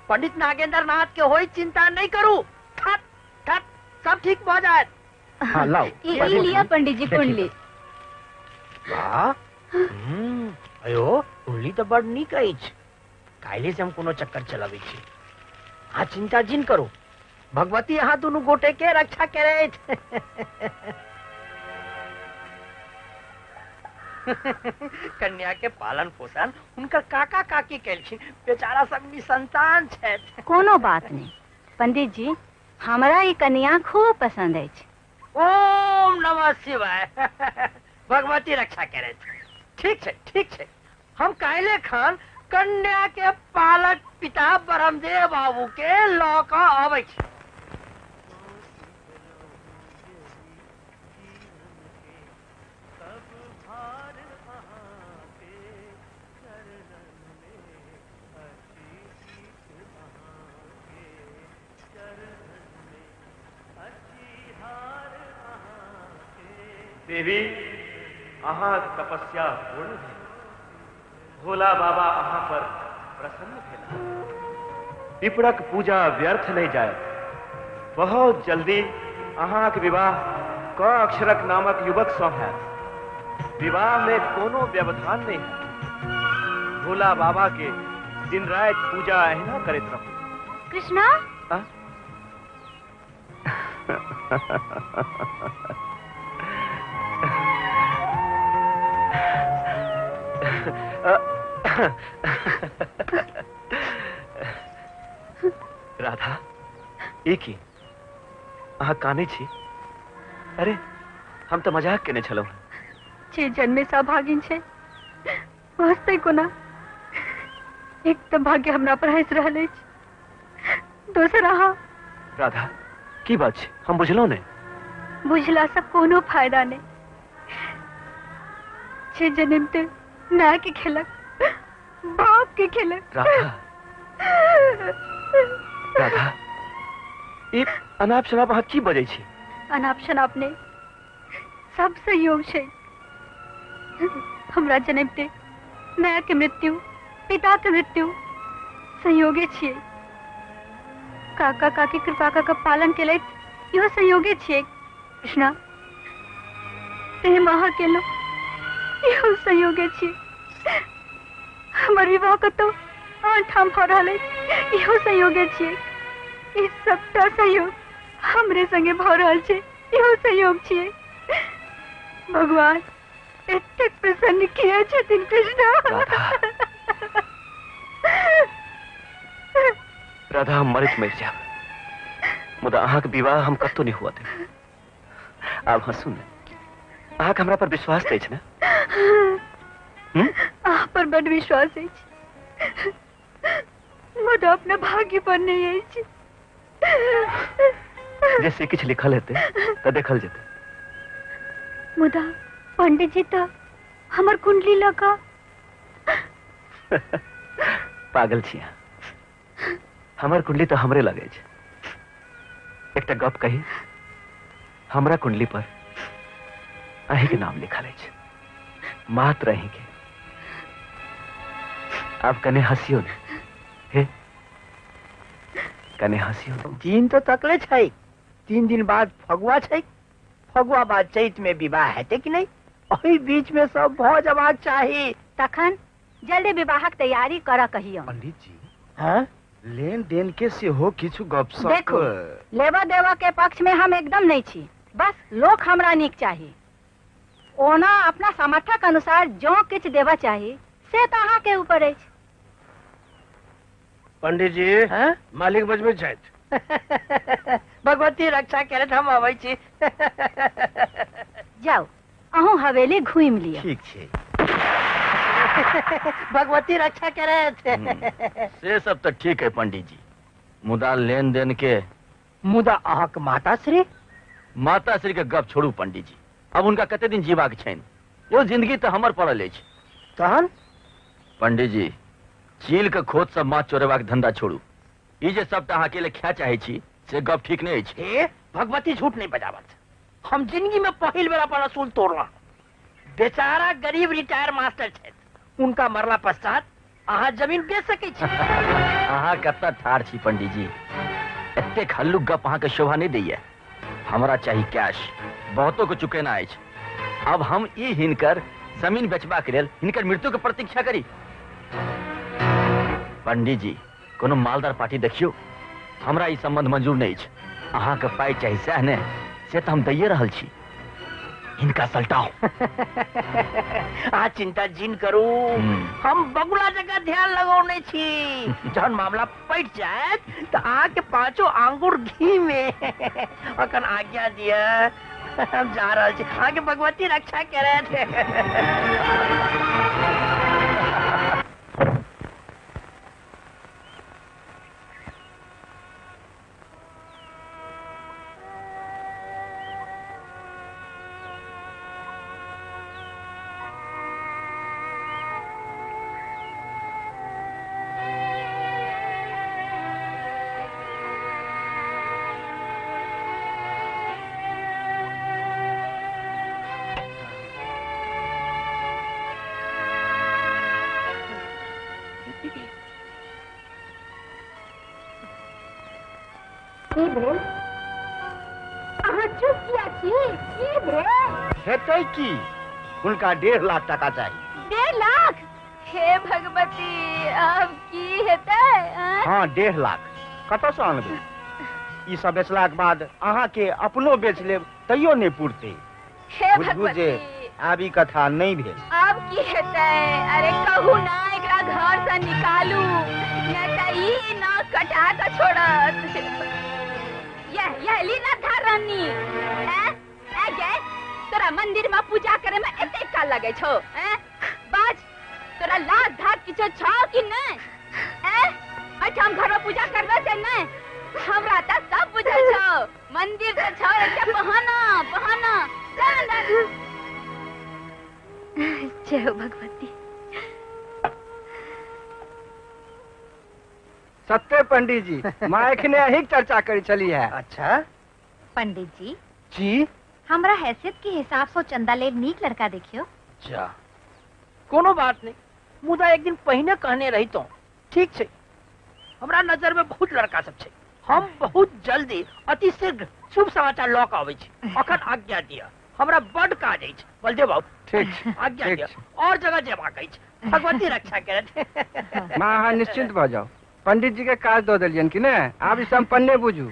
पंडित नागेंद्र नाथ के होई चिंता नहीं करू, ठट ठट सब ठीक भऽ जायत। हाँ लाओ। ई लिअ पंडित जी कुंडली। वाह, अयो कुंडली तऽ बड़ नीक अछि। काल्हि से हम कोनो चक्कर चलाबै छी, अहाँ चिंता जिन करू, भगवती अहाँ दुनू गोटे के रक्षा करैत। कन्या के पालन पोषण हुनकर काका काकी केलखिन, बेचारा सब निसंतान छथि। कोनो बात नहीं पंडित जी, हमरा ई कन्या खूब पसंद अछि। ओम नमः शिवाय, भगवती रक्षा करैत। ठीक छै ठीक छै, हम काल्हि खन कन्या के पालक पिता ब्रह्मदेव बाबू के लऽ कऽ अबै छी। देवी अहाँ तपस्या पूर्ण भेल, भोला बाबा अहाँ पर प्रसन्न भेला। पिपरक पूजा व्यर्थ नहीं जाए, बहुत जल्दी अहाँक विवाह क अक्षरक नामक युवक सँ हैत। विवाह में कोनो व्यवधान नहीं है। भोला बाबा के दिन रात पूजा एहिना करैत रहू। कृष्णा। राधा, ई की अहाँ कानै छी? अरे हम तऽ मजाक केने छलहुँ। जे जन्मे सँ भागिन छै हँसतै कोना? एक तऽ भाग्य हमरा पर हँसि रहल अछि, दोसर अहाँ। राधा की बात छै? हम बुझलहुँ नहि। बुझला से कोनो फायदा नहीं। जे जन्मते माय के खेलक, बाप के खेलक। राधा, राधा, ई अनाप शनाप अहाँ की बजै छी? अनाप शनाप नहि, सब संयोग छै। हमरा जन्मते माय के मृत्यु, पिता के मृत्यु संयोगे छियै। काका काकी कृपा का पालन केलथि, इहो संयोगे छियै। कृष्णा, प्रेम अहाँ केलहुँ, इहो संयोगे छियै। हमर विवाह कतौ आन ठाम भऽ रहल अछि, इहो संयोगे छियै। ई सबटा संयोग हमरे संगे भऽ रहल छै, इहो संयोग छियै। भगवान एतेक प्रसन्न किया छथिन कृष्णा? राधा, हम मरैत मरि जायब, मुदा अहाँके विवाह हम कतौ नहीं हुआ देब। आब हँसू ने, अहाँके हमरा पर विश्वास अछि ने? अहाँ पर बड विश्वास अछि, मुदा अपना भाग्य पर नहीं अछि। जैसे किछु लिखल हेतै तऽ देखल जेतै। मुदा पंडित जी तऽ हमर कुंडली लऽ कऽ। पागल छी अहाँ, हमर कुंडली तऽ हमरे लग अछि। एकटा गप कही, हमरा कुंडली पर अहीं के नाम लिखल अछि, मात्र अहीं के। आब कने हँसियो ने, हे कने हँसियो। दिन तो तकले छै, 3 दिन बाद फगुआ छै, फगुआ बाद चैत में विवाह हेतै कि नहीं? एहि बीच में सब भऽ जबाक चाही। तखन जल्दी विवाहक तैयारी करऽ कहियो। पंडित जी, हाँ? लेन देन के सेहो किछु गपशप। देखू, लेबा देवा के पक्ष में हम एकदम नहीं छी, बस लोक हमरा नीक चाही। ओना अपना सामर्थ्यक अनुसार जो किछु देवा चाही से तऽ अहाँ के ऊपर अछि। पंडित जी, मालिक बजबै छथि। भगवती रक्षा करत, हम अबै छी। जाउ, अहूँ हवेली घूमि लिअ। ठीक छै। भगवती रक्षा करत। से सब तऽ ठीक है पंडित जी, मुदा लेन देन के। मुदा अहाँक माताश्री? माताश्री के गप छोड़ू पंडित जी, अब उनका कते दिन जीवाक छनि, ओ जिंदगी तऽ हमर पड़ल अछि। तहन पंडित जी, चील के खोद सब माछ चोरेबाक धंधा छोड़ू। ई जे सबटा अहाँ अकेले खाय चाहे छी से गप ठीक नहीं अछि। हे भगवती झूठ नहीं बजावत, हम जिंदगी में पहिल बेर अपन असूल तोड़लहुँ। बेचारा गरीब रिटायर मास्टर छथि, उनका मरला पश्चात अहाँ जमीन बेच सकै छी। अहाँ कतऽ ठाढ़ छी पंडित जी, एतेक हल्लुक गप अहाँके शोभा नहीं दैया। हमरा चाही कैश, बहुतों को चुकेना अछि। अब हम ई हिनकर जमीन बेचबाक लेल हिनकर मृत्यु के प्रतीक्षा करी? पंडित जी, कोनो मालदार पार्टी देखियो, हमरा ई संबंध मंजूर नहीं अछि। अहाँके पाइ चाही सएह ने, से तऽ हम दैये रहल छी, हिनका सलटाउ। अहाँ चिंता जिन करू, हम बगुला जकाँ ध्यान लगौने छी। जहन मामला पटि जायत तऽ अहाँके 5 आंगुर घी में। अखन आज्ञा दिअ, हम जा रहल छी, अहाँके भगवती रक्षा करत। की भेल? अहाँ चुप किया छी? की भेल? हेतै की, हुनका 1.5 लाख टाका चाही। 1.5 लाख? हे भगवती, अब की हेतै? हाँ, 1.5 लाख कतऽ से आनबै? ई सब बेचलाक बाद अहाँ के अपनो बेच लेब तैयो नहीं पुरतै। हे भगवती, आब ई कथा नहीं भेल। अब की हेतै? अरे कहू ना, एकरा घर से निकालू, नहीं तऽ ई ना कटा के छोड़त। यह लीला धारानी। ए गे, तोरा मंदिर में पूजा करे में एतेक काल लगे छौ? बाज, तोरा लाज धाक किछो छौ कि नहीं? एहिठाम घर में पूजा करबे से नहीं? हमरा तऽ सब बुझल छौ, मंदिर तऽ छौ एकटा बहाना। जय हो भगवती। सत्य पंडित जी, माँ एखने अही चर्चा करी छली है। अच्छा पंडित जी जी, हमरा हैसियत के हिसाब से चंदा ले नीक लड़का देखियो। जा कोनो बात नहीं, मुदा एक दिन पहिने कहने रही तो ठीक छै। हमरा नजर में बहुत लड़का सब छै, हम बहुत जल्दी अति शीघ्र शुभ समाचार लऽ के आबै छी। अखन आज्ञा दिअ, हमरा बड काज अछि। बलदेव बाबू ठीक, आज्ञा दिअ, और जगह जेबाक अछि। भगवती रक्षा करत। माँ अहाँ निश्चिंत भऽ जाउ, पंडित जी के काज दऽ देलियनि कि ने, आब ई सम्पन्ने बुझू।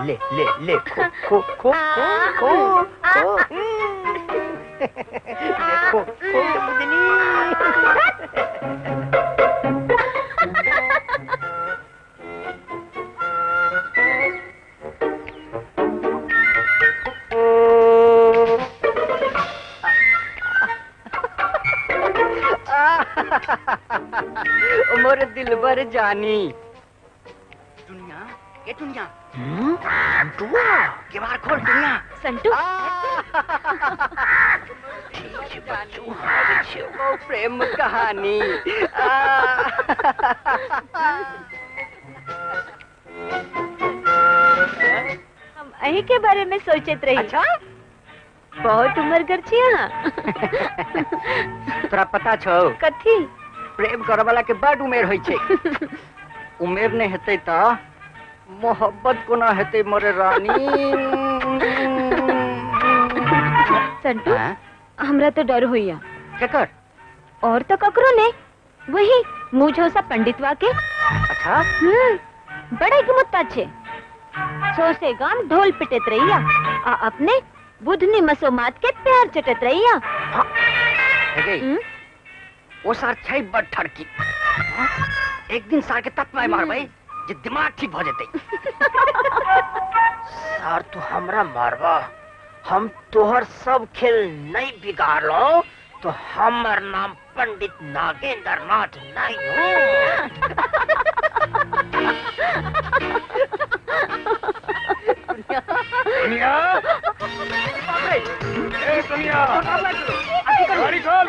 ले ले ले, खो खो खो खो खो खो खो बुदनी। मोर दिलबर जानी। दुनिया के दुनिया, संटुआ केवाड़ खोल दुनिया। संटू ठीक छै बच्चू, ओ प्रेम कहानी। हम अही के बारे में सोचत रही। अच्छा बहुत उम्र छी अहाँ। तोरा पता छौ कथी? प्रेम करे वाला के बड उमेर होइ छै। उमेर नहीं हेतै त मोहब्बत कोना हेतै मोरे रानी। संटू हमरा तो डर होइया। केकर? और तो ककरो नहीं, वही मुँह झोसा पंडितवा के। अच्छा बड़ा गुमुत्ता छे, सौसे गाम ढोल पिटत रहिया आ अपने बुधनी मसोमात के प्यार चटत रहिया। ओ सार छै बड़ ठड़की, एक दिन सार के तत मारबै जे दिमाग ठीक भ जेतै। सार तू हमरा मारबा, हम तोहर सब खेल नहीं बिगाड़लो तो हमर नाम पंडित नागेंद्र नाथ नहीं हो। दुनिया, ए दुनिया, केवाड़ी खोल।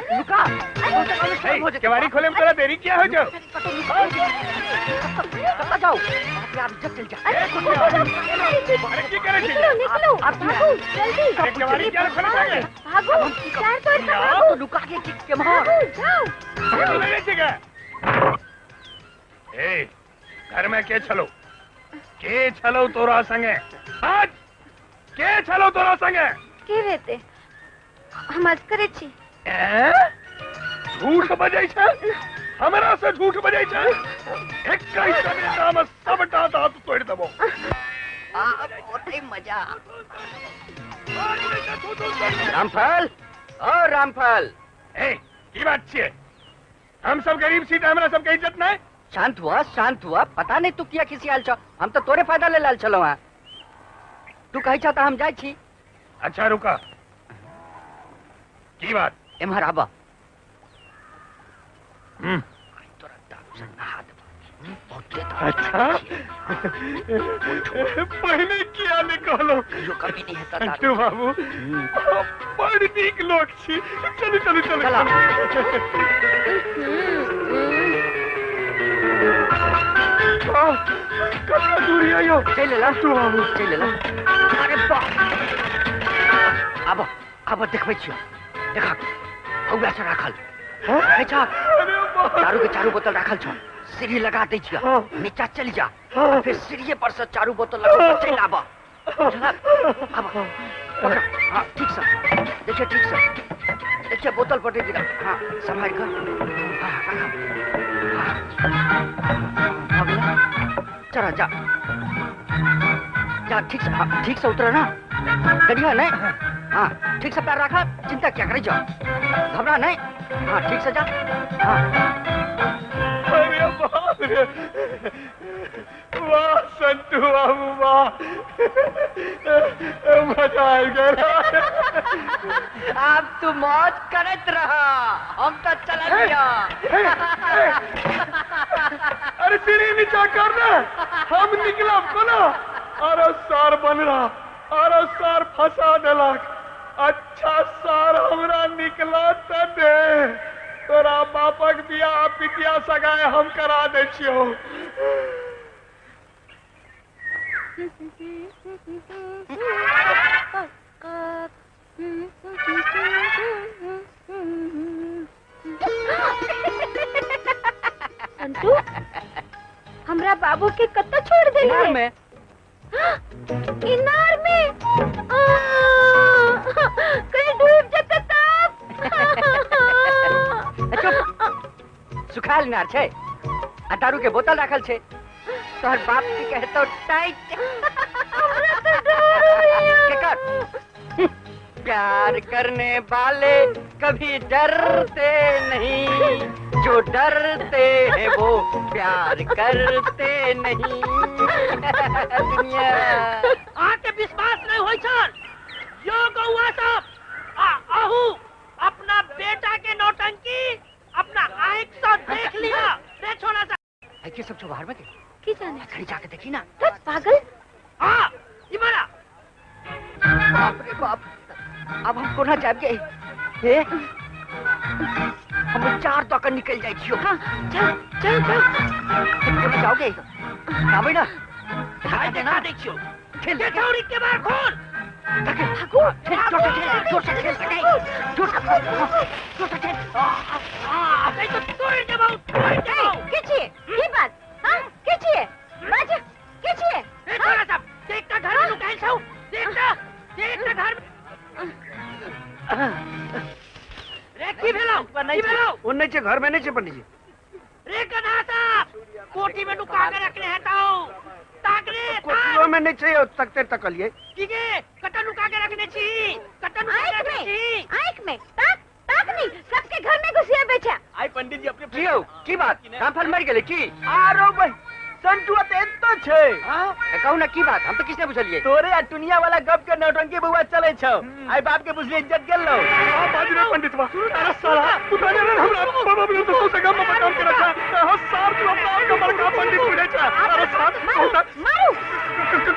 केवाड़ी खोले में तोरा देरी क्या हो जो? कत्ता जाओ, आप इज्जत चल जा। अरे की करे छी? निकलो निकलो, भागो जल्दी। अरे केवाड़ी क्या खोले जाके? भागो, चार तोड़ के भागो। तो लुका के के मार। जाओ। ले छी के? ए घर में के छलो? के छलो तोरा संगे? आज के छलो तोरा संगे? के रहते? हम असकरे छी। झूठ बजै छै, हमरा से झूठ बजै छै। 21 में सबटा दांत तोड़ देबो। ओते मजा। रामफल, ओ रामफल। ए की बात छियै? हम सब गरीब छी त हमरा सबके इज्जत नहीं? शांत हुआ शांत हुआ, पता नहीं तू किया खिसियाल छ। हम तो तोरे फायदा ले लाल छलौ हां। तू कहै छ त हम जाइ छी। अच्छा रुका, की बात? एम्हर आबा। तोरा दारू से नहा देबो। अच्छा पहले किया नहीं कहलो? जो कभी नहीं हेता दारू। बाबू बड़ नीक लोक छी। चलू चलू चलू। कतना दूरी आयो? चल लेला तू बाबू, चल लेला। अरे बाप, आब आब देखबै छियो। देख हौला से राखल अच्छा, दारू के चारू बोतल राखल छ। सीढ़ी लगा दै छियो, नीचा चल जा, फिर सीढ़ी पर से चारू बोतल लगा चल आब। आब हां ठीक से देखिए, ठीक से देखिए, बोतल पर दे दिला। हां संभाल कर, हां राख। चला जा जा, ठीक से, हाँ, ठीक से उतरा ना, डरिया नहीं। हाँ ठीक से पैर रखा, चिंता क्या करे, जा घबरा नहीं। हाँ ठीक से जा। हाँ अरे बाप रे, वाह संतू बाबू वाह, मजा आ गया। आप तू मौज करत रहा, हम तो चला गया। अरे सीढ़ी नीचा कर ने, हम निकलब कोना। अरे सार बन रहा, अरे सार फंसा देलक। अच्छा सार हमरा निकला त दे, तोरा बापक बियाह पितिया सगाए हम करा दै छियौ। संतू, हमरा बाबू के कत्ता छोड़ देली? इनार में। इनार में? कहीं डूब जते तब। चुप, सुखाल इनार छै आ दारू के बोतल राखल छै। तोहर बाप की कहतो टाइट। हमरा तो डर होइया। केकर? प्यार करने वाले कभी डरते नहीं, जो डरते हैं वो प्यार करते नहीं। दुनिया आके विश्वास नहीं होई छल। यो गौआ सब आ अहू अपना बेटा के नौटंकी अपना आंख से देख लिया। रे छोड़ा सा के सब छो बाहर में के की जाने, खड़ी जाके देखी ना। पागल। हां इमारा। बाप रे बाप, अब हम कोना जाब के? हे, हम चार तो निकल जाए छियो। हाँ, चल चल चल। कोना जाओगे? आबे ना। खाई देना देखियो। खेल के छौरी के बाहर खोल। भागो, जोर से खेल, जोर से खेल सके, जोर से, जोर से खेल। आ नहीं तो तोड़ देबौ, तोड़ देबौ। के छिए? की बात? हां, के छिए? बाज, के छिए? ए छोरा सब, देख त घर में लुकाइल छौ। देख त, देख त घर में। रे की भेलौ? की भेलौ? ओ नहीं छे, घर में नहीं छे पंडित जी। रे गधा साहब, कोठी में लुका के रखले हेतौ। ताक रे, कोठियो में नहीं छे, तकते तकलिए। की गे, कत लुका के रखने छी? कत लुका के रखने छी? आंख में ताक, ताक नहीं, सबके घर में घुसिया बेचा। आई पंडित जी अपने की हो? की बात? रामफल मर गेलै की? आरो भाई संतुआ त एतो छै। हां, कहू ना की बात, हम तो किसने बुझलिए। तोरे आ टुनिया वाला गप के नौटंकी बउआ चलै छौ। आई बाप के बुझलिए इज्जत गेलौ। हां बाजू रे पंडित बा। अरे साला तू तो रे हमरा बाबा भी तो से गप में काम करे छा। हां सार तू अपना आप के बड़का पंडित बुझै छा। अरे सार मारू,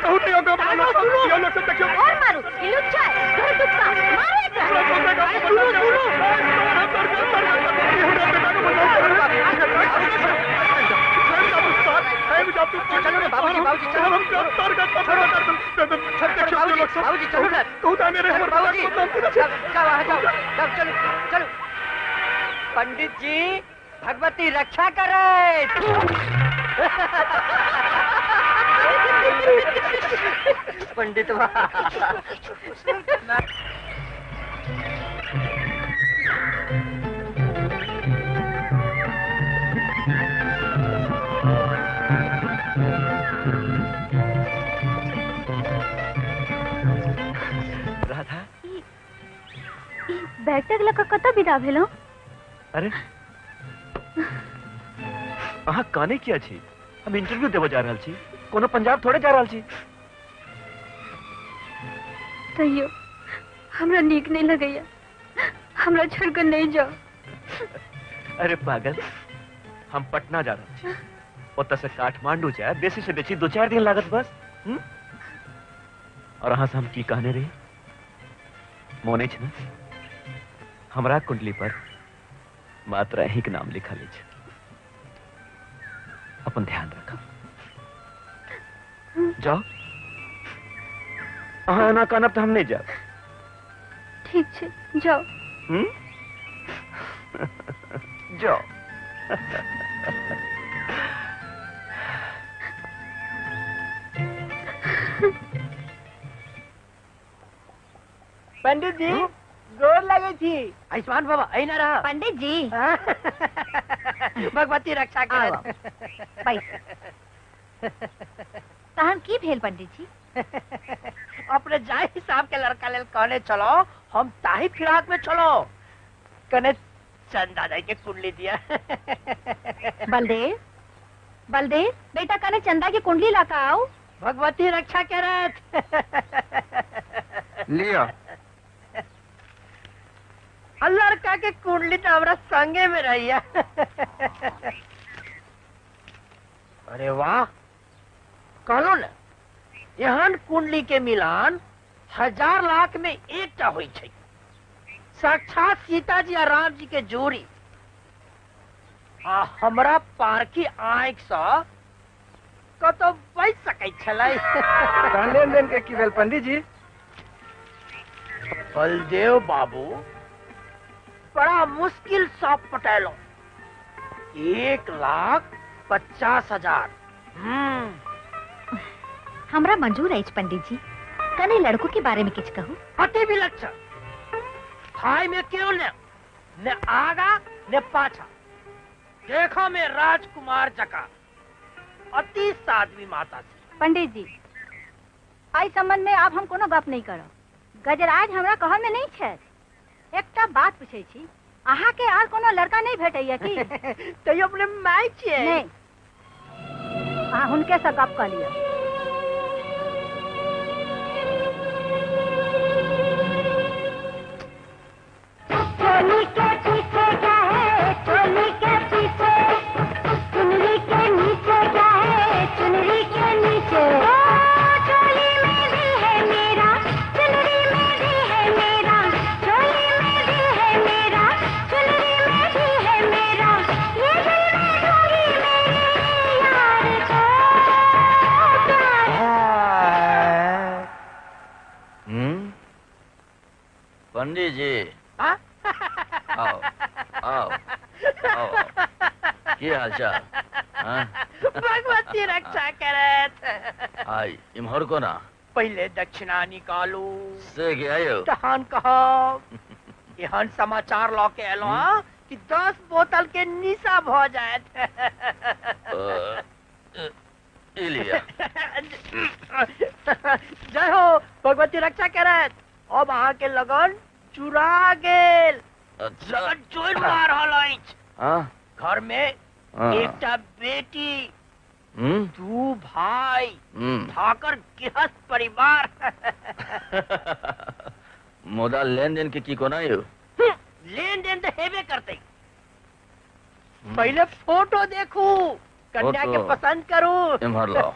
कहू त यो गप यो लोग सब देखियो। और मारू, ई लुच्चा घर दुक्का मारू एकरा। सुनो सुनो, चलो ना बाबूजी, बाबूजी चलो। बाबूजी चलो ना। बाबूजी जाओ, जाओ, जाओ, चलो चलो। पंडित जी भगवती रक्षा करे। पंडित राधा, बैठक लऽ कऽ कतऽ विदा भेलहुँ? अरे अहाँ काने किया छी? हम इंटरव्यू देबऽ जा रहल छी, कोनो पंजाब थोड़े जा रहल छी। तैयो हमरा नीक नहीं लगैया, हमरा छोड़ कर नहीं जाओ। अरे पागल, हम पटना जा रहल छी, ओतऽ से काठमांडू जाए बेसी से बेसी 2-4 दिन लागत बस। और अहाँ से हम की कहने रही मोन अछि ने? हमरा कुंडली पर मात्र अहीं के नाम लिखल अछि। अपन ध्यान रखब। जाओ, अहाँ एना कानब तऽ हम नहीं जायब। ठीक छै, जाओ। जाओ। पंडित जी गोर लगे छी। आयुष्मान बाबा अहिना रहा। पंडित जी भगवती रक्षा करे। तहन की भेल पंडित जी? अपने जाहि हिसाब के लड़का लेल कहने चलो, हम ताही फिराक में चलो। कने चंदा दाई के कुंडली दिया। बलदेव, बलदेव बेटा कने चंदा की कुंडली लाका आओ। भगवती रक्षा करत। लियो। लड़का के कुंडली तो हमरा संगे में रहिया। अरे वाह, कहलो ने एहन कुंडली के मिलान 1000 लाख में एकटा होइ छै। साक्षात सीता जी आ राम जी के जोड़ी आ हमरा पारखी आँखि सँ कतौ बचि सकै छलै। तहन लेन देन के की भेल पंडित जी? बलदेव बाबू बड़ा मुश्किल सँ पटेलहुँ 1,50,000। हमरा मंजूर अछि पंडित जी। कने लड़को के बारे में किछु कहू। अति विलक्षण, भाई में क्यों ने ने आगा ने पाछा, देखो में राजकुमार जका, अति साध्वी माता जी। पंडित जी एहि संबंध में आब हम कोनो गप नहीं करब। गजराज हमरा कह में नहीं छै। एकटा बात पूछै छी, अहाँ के आर कोनो लड़का नहीं भेटैया की? तैयो अपने my छियै। नहीं, अहाँ हुनके से गप कऽ लिअ। चोली के पीछे क्या है, चोली के पीछे, चुनरी के नीचे क्या है, चुनरी के नीचे, ओ चोली में भी है मेरा, चुनरी में भी है मेरा, चोली में भी है मेरा, चुनरी में भी है मेरा, ये दिल में दूंगी मेरे यार को प्यार। पंडित जी आओ आओ आओ, की हाल चाल? भगवती रक्षा करत। आई इम्हर कोना? पहले दक्षिणा निकालू से गयो तहन कहब। एहन समाचार लऽ के एलहुँ कि 10 बोतल के निशा भ जायत। जय हो, भगवती रक्षा करत। अब अहाँ के लगन चुरा गेल। अच्छा। लगन चोर मार रहल अछि। घर में एकटा बेटी, 2 भाई, ठाकर गृहस्थ परिवार। मुदा लेन देन के की कोना यो? लेन देन तो हेबे करते। पहले फोटो देखू, कन्या के पसंद करू। इम्हर लाओ।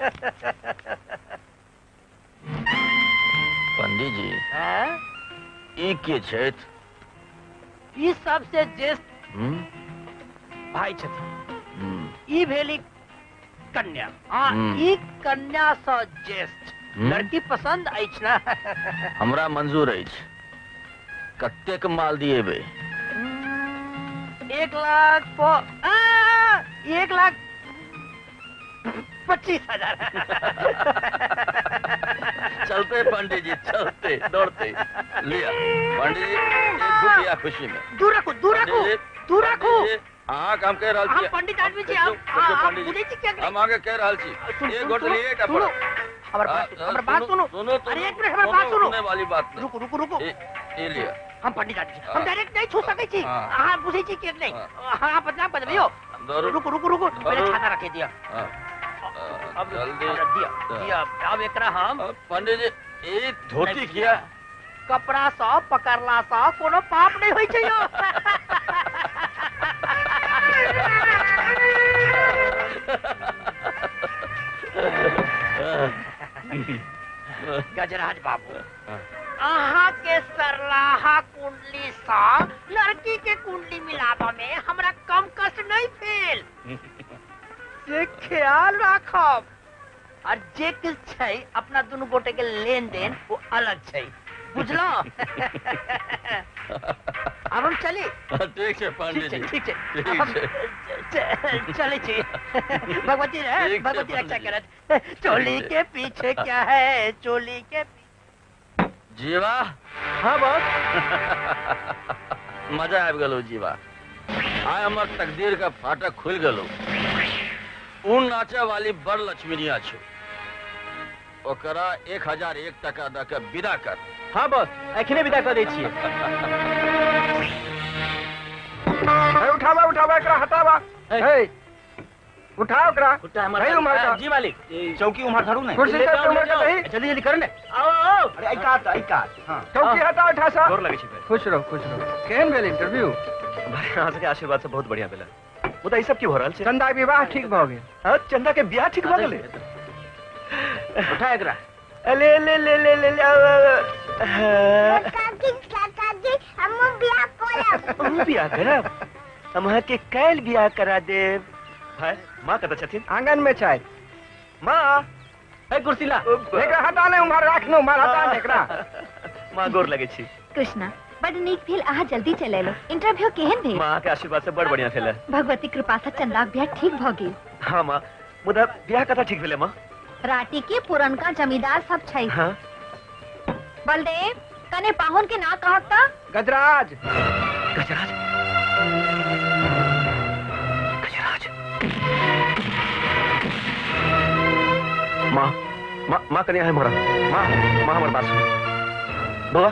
पंडित जी ई के छथि? ई सबसे ज्येष्ठ भाई छथि। ई भेली कन्या, आ ई कन्या सँ ज्येष्ठ लड़की पसंद अछि ना? हमरा मंजूर अछि। कतेक माल दिएबै? 1,25,000। चलते पंडित जी, चलते दौड़ते। लिया पंडित जी एक रुपया खुशी में। दूर रखू, दूर रखू, दूर रखू। हाँ काम कह रहल छी। हम पंडित आदमी छी, हम हम आगे कह रहल छी। एक गोट लिए एकटा सुनो, हमर बात सुनो। अरे एक मिनट हमर बात सुनो। सुनने वाली बात नहीं। रुकू रुकू रुकू। ए लिया। हम पंडित आदमी छी, हम डायरेक्ट नहीं छू सकै छी। अहाँ बुझै छी कि नहीं? अहाँ बदनाम कर देबै यौ। रुकू रुकू रुकू, पहिले छाता रखे दिअ। अब जल्दी दिया दिया। अब एकरा हम पंडित जी एक धोती किया कपड़ा सँ पकड़ला सँ कोनो पाप नहीं होइ छै यौ। गजराज बाबू, अहाँ के सरलाहा कुंडली सँ लड़की के कुंडली मिलाबा में हमरा कम कष्ट नहीं भेल, से ख्याल राखब। और जे किछु छै अपना दुनू गोटे के लेन देन वो अलग छै, बुझलहुँ? अब हम चली। ठीक है पंडित जी, ठीक है, चले छी। भगवती भगवती रक्षा करत। चोली के पीछे क्या है, चोली के पीछे। जीवा। हाँ बॉस। मजा आबि गेलो जीवा। आइ हमर तकदीर का फाटक खुलि गेलो। उ नाचे वाली बड़ लक्ष्मीनिया छो, ओकरा 1001 टका दऽ के विदा कर। हाँ बॉस, एखने विदा कर दै छियै। उठावा उठावा एकरा, हटावा। हे उठाओ एकरा। उठा जी मालिक। चौकी उम्हर धरू ने, कुर्सी सब उम्हर के दही। जल्दी जल्दी कर ने। आओ आओ। अरे आई काट, आई काट। हां चौकी हटा, उठा सा। गोर लगै छी। खुश रहो, खुश रहो। केहन भेल इंटरव्यू? भाई अहाँ सबके आशीर्वाद से बहुत बढ़िया भेल। मुदा ई सब की भऽ रहल छै? चंदा के विवाह ठीक भऽ गेल। हाँ, चंदा के बियाह ठीक भऽ गेलै। उठा एकरा। ले ले ले ले ले ले। काकी काकाजी हम बियाह करब। हम बियाह करब? हम अहाँ के काल्हि बियाह करा देब। भाई माँ कतऽ छथिन? आंगन में छथि। माँ, ए कुर्सी ला। एकरा हटा ने, उम्हर राख ने, उम्हर हटा ने एकरा। माँ गोर लगै छी। कृष्णा, बड नीक भेल अहाँ जल्दी चलि एलहुँ। इंटरव्यू केहन भेल? माँ के आशीर्वाद से बड़ बढ़िया भेल। भगवती कृपा से चंदाक बियाह ठीक भऽ गेल। हाँ माँ, मुदा बियाह कतऽ ठीक भेलै माँ? राटी के पुरनका जमींदार सब छै। हाँ? बलदेव, कने पाहुन के ना कहक त? गजराज। गजराज, गजराज। माँ, माँ, माँ कने आहे मोरा। माँ, माँ हमर बात सुन। बौआ,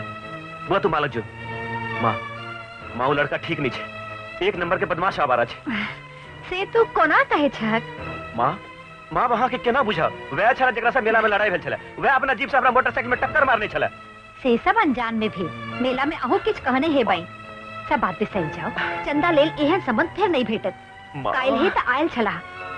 बौआ तू मालक जो। माँ, माँ वो लड़का ठीक नहीं छे, एक नंबर के बदमाश आवारा छे। से तू कोना कहे छहक? माँ, माँ वहाँ के केना बुझा? वह छला जकरा से मेला में लड़ाई भेल छला, वह अपना जीप से अपना मोटरसाइकिल में टक्कर मारने छला। से सब अनजान में भेल, मेला में अहू किछ कहने हेबै। सब बात बिसरि जाओ, चंदा लेल एहन संबंध फेर नहीं भेटत। काल्हि ही त आयल छला,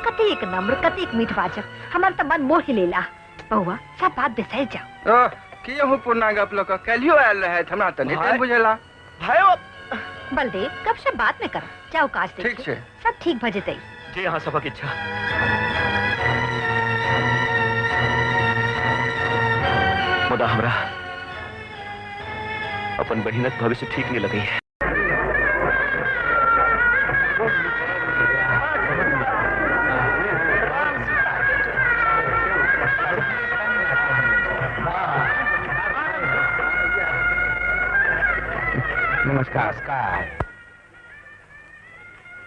कतेक नम्र कतेक मीठ बाजक, हमर त मन मोहि लेला। बौआ सब बात बिसरि जाओ। ओह, की अहूँ पुरना गप लऽ कऽ काल्हियो आयल रहथि, हमरा तऽ नहि बुझेला। भाई बलदेव, गपशप बाद में कर, जाओ काज देखिए। ठीक छै, सब ठीक भऽ जेतै। जे अहाँ सबक इच्छा। मुदा हमरा अपन बहिनक भविष्य ठीक नहीं लगै है। नमस्कार। नमस्कार।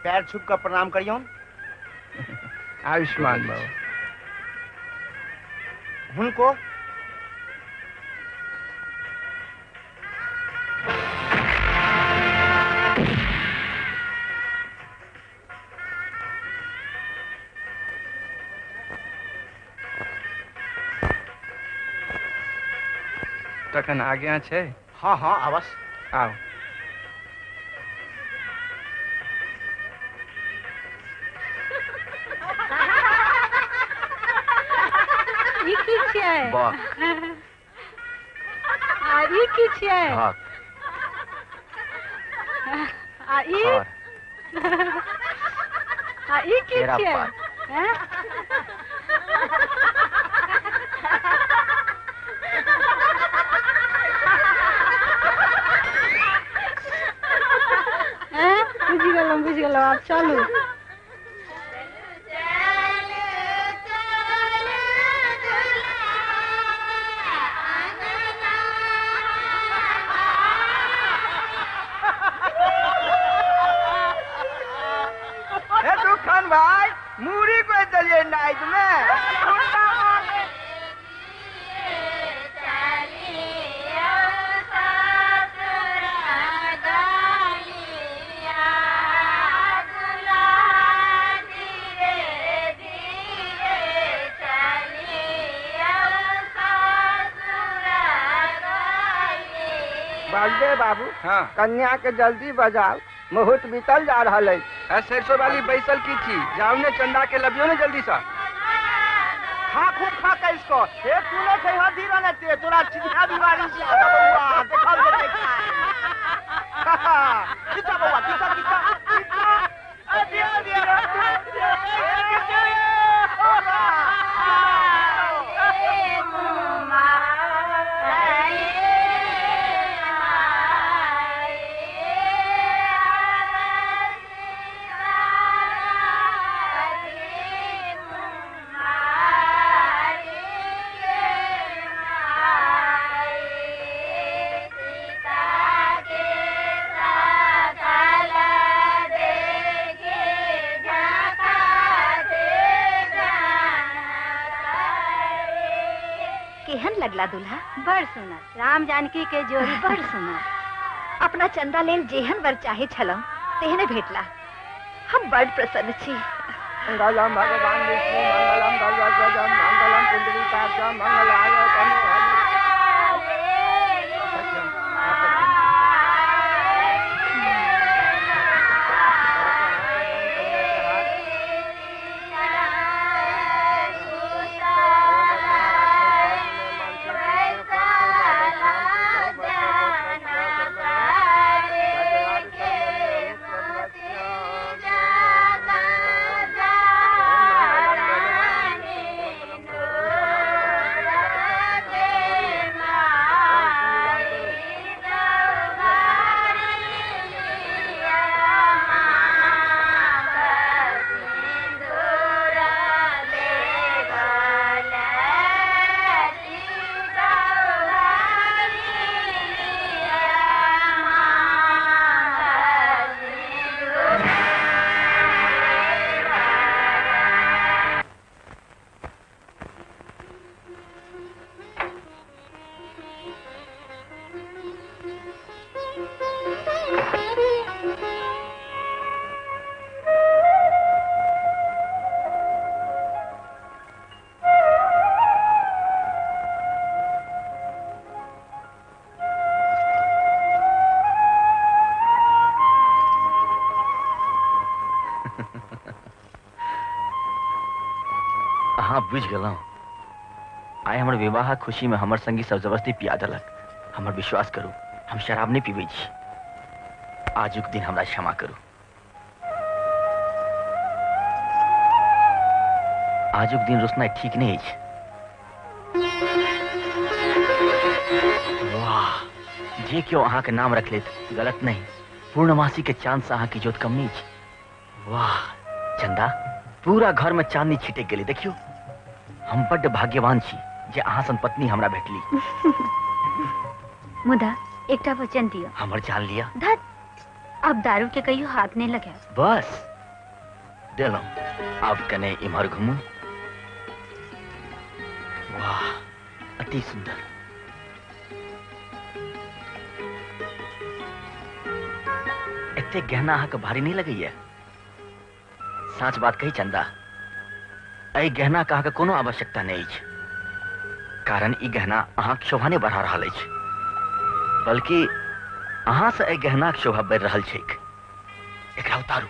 पैर छू कर प्रणाम करियौन। आयुष्मान भव। हुनको तखन आज्ञा छै? हाँ हाँ अवश्य। आओ। ई की छियै? वाह। आ ई की छियै? ढाक। आ ई? आ ई की छियै? हैं? बुझि गेलहुँ, बुझि गेलहुँ, आब चलू। हे दुखन भाई, मूड़ी को चलिए नाइट में। बलदेव बाबू, हाँ। कन्या के जल्दी बजाओ, मुहूर्त बीतल जा रहा है। सरसों वाली बैसल की थी, जाओ ने चंदा के लबियो ने जल्दी सा। खा खूब खा के इसको। हे तू ने खै धीरे ने ते तोरा चिन्हा बीमारी से आता बउआ, देखल जेतै खाय। खींचा बउआ, खींचा खींचा खींचा। आ दिया दिया। केहन लगला दुल्हा? बड़ सुनर, राम जानकी के जोड़ी बड़ सुनर। अपना चंदा लेल जेहन वर चाहे छलहुँ तेहने भेटला, हम बड़ प्रसन्न छी। मंगलम भगवान विष्णु मंगलम गरुड़ध्वजम मंगलम पुंडरीकाक्षम मंगलाय तनोहरि। अहाँ बुझि गेलहुँ। आइ हमर विवाह खुशी में हमर संगी सब जबरदस्ती पिया देलक। हमर विश्वास करू, हम शराब नहीं पीबै छी। आजुक दिन हमरा क्षमा करू। आजुक दिन रोशनाइ ठीक नहीं अछि। वाह, जे केओ अहाँ के नाम रख लेत गलत नहीं। पूर्णमासी के चांद से अहाँ की जोत कम नहीं अछि। वाह चंदा, पूरा घर में चांदनी छिटक गेली। देखियो, हम बड्ड भाग्यवान छी जे अहाँ सन पत्नी हमरा भेटली। मुदा एकटा वचन दियो। हमर जान लिया। धत, अब दारू के कहियो हाथ नहीं लगायब। बस देलहुँ, आब कने इम्हर घुमू। वाह अति सुंदर। एते गहना अहाँके भारी नहीं लगैया? साँच बात कही चंदा, एहि गहना के अहाँके कोनो आवश्यकता नहीं अछि। कारण ई गहना अहाँके शोभा नहीं बढ़ा रहल अछि, बल्कि अहाँ से एहि गहनाक शोभा बढ़ि रहल छैक। एकरा उतारू।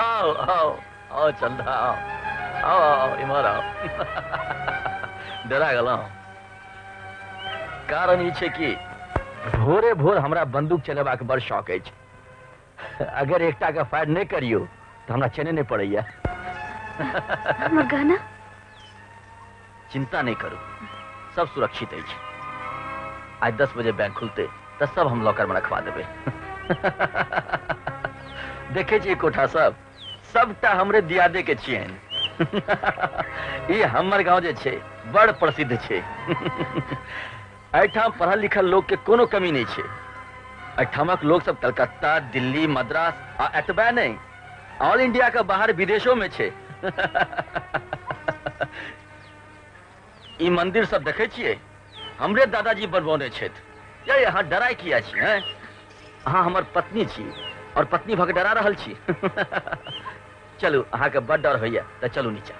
आओ आओ आओ चंदा, आओ आओ आओ इम्हर आओ। डरा गेलहुँ? कारण ई छै कि भोरे भोर हमरा बंदूक चलेबाक बड़ शौक अछि। अगर एकटा के फायर नहीं करियो तो हमरा चैने नहीं पड़ैया। हमर गहना? चिंता नहीं करू, सब सुरक्षित अछि। आज 10 बजे बैंक खुलते तो सब हम लॉकर में रखवा देबै। देखे छी कोठा सब, सबटा हमरे दियादे के छियनि। ई हमर गांव जे छै बड़ प्रसिद्ध छै। एहिठाम पढ़ल लिखल लोक के कोनो कमी नहीं छै। एहिठामक लोक सब कलकत्ता, दिल्ली, मद्रास आ एतबे नहीं, ऑल इंडिया के बाहर विदेशों में छै। ई मंदिर सब देखे छियै, हमरे दादाजी बनबौने छथि। ये अहाँ डराय किया छी? हैं, अहाँ हमर पत्नी छी और पत्नी भऽ के डरा रहल छी। चलू, अहाँके बड़ डर होइया तऽ चलू नीचा।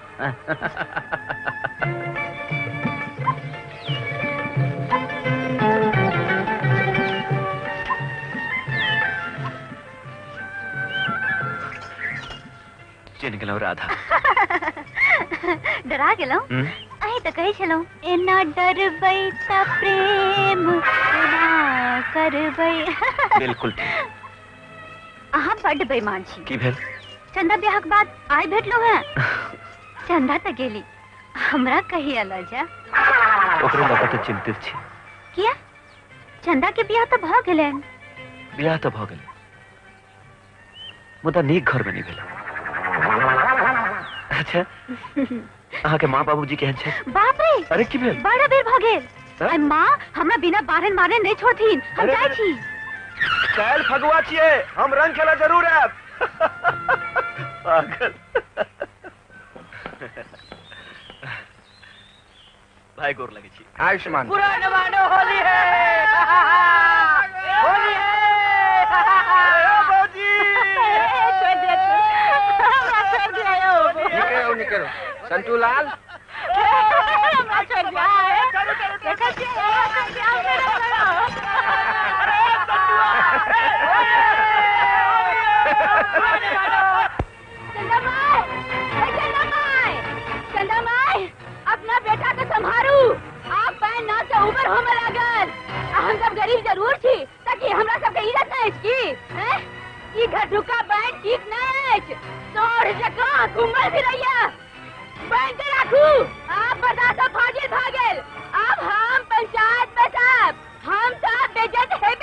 चिन्ह गेलहुँ राधा। डरा गेलहुँ? अहीं तऽ कहै छलहुँ एना डरबै तऽ प्रेम कोना करबै। बिल्कुल ठीक। अहाँ बड्ड बेईमान छी। की भेल? चंदा ब्याहक बाद आइ भेटलहुँ हैं। चंदा तऽ गेली, हमरा कहिया लऽ जा। ओकरे लऽ कऽ तऽ चिंतित छी। किया? चंदा के बियाह तऽ भऽ गेलनि। बियाह तऽ भऽ गेलै, मुदा नीक घर में नहीं भेल। अच्छा, अहाँ के माँ बाबूजी केहन छै? बाप रे! अरे की भेल? बड़ा बेर भऽ गेल। आइ माँ हमरा बिना बारन मारने नहीं छोड़थिन। हम जाइ छी। काल्हि फगुआ छियै, हम रंग खेला जरूर आयब। पागल भाई, गोर लगे छी। आयुष्मान। पुरान मानो होली है, होली है। निकलो निकलो संतू लाल। चंदा माय, अपना बेटा के संभारू। आप पैन ना से ऊपर होमे लागल। आ हम सब गरीब जरूर छी, ताकि हमरा सबके इज्जत नहीं अछि की? हैं? ई घटुका बैंक ठीक नहीं अछि। तोड़ जकाँ घुमल फिरैया। बैंक के राखू। आप बर्दाश्त फाजिल भऽ गेल। आब हम पंचायत में साहब, हम सब बेइज्जत हेबे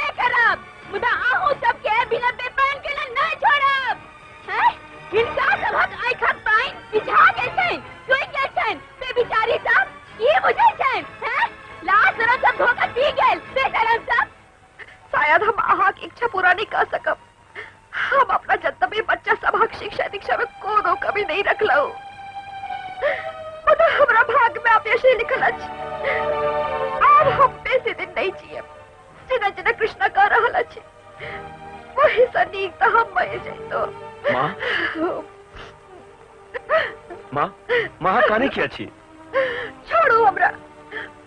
की बुझै छनि हैं? लाज शरम सब धोखा पी गेल बेशरम सब। शायद हम अहाँक इच्छा पूरा नहीं कर सकब। हम अपना जतबे बच्चा सबहक शिक्षा दीक्षा में कोनो कमी नहीं रखलहुँ, मुदा हमरा भाग में अपयश लिखल अछि। आब हम बेसी दिन नहीं जियब। जेना जेना कृष्णा कह रहल अछि वही सँ नीक तऽ हम मरि जइतहुँ। माँ, माँ, माँ काने किया छी? छोड़ू हमरा।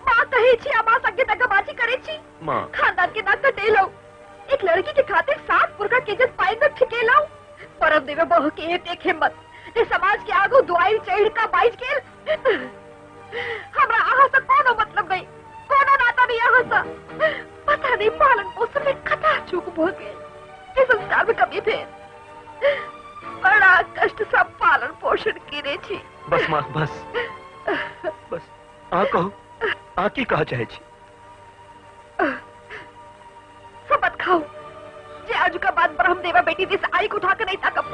माँ कहै छी आ माँ संगे दगाबाजी करै छी। माँ, खानदान के नाक कटेलहुँ, एक लड़की के खातिर 7 पुरखा के इज्जत पाइन में ठिकेलहुँ। परम देवे बहू के एक एक हिम्मत जे समाज के आगू दुआई चढ़ का बाइज गेल। हमरा अहाँ से कोनो मतलब नहीं, कोनो नाता नहीं अहाँ से। पता नहीं पालन पोषण में कता चूक भ गेल, जे संस्कार में कमी भेल। बड़ा कष्ट से पालन पोषण केने छी। बस माँ, बस बस। अहाँ कहू, अहाँ की कह चाहै छी? शपथ खाओ जे आजुका बाद ब्रह्मदेवा बेटी दिस आँख उठा के नहीं ताकब।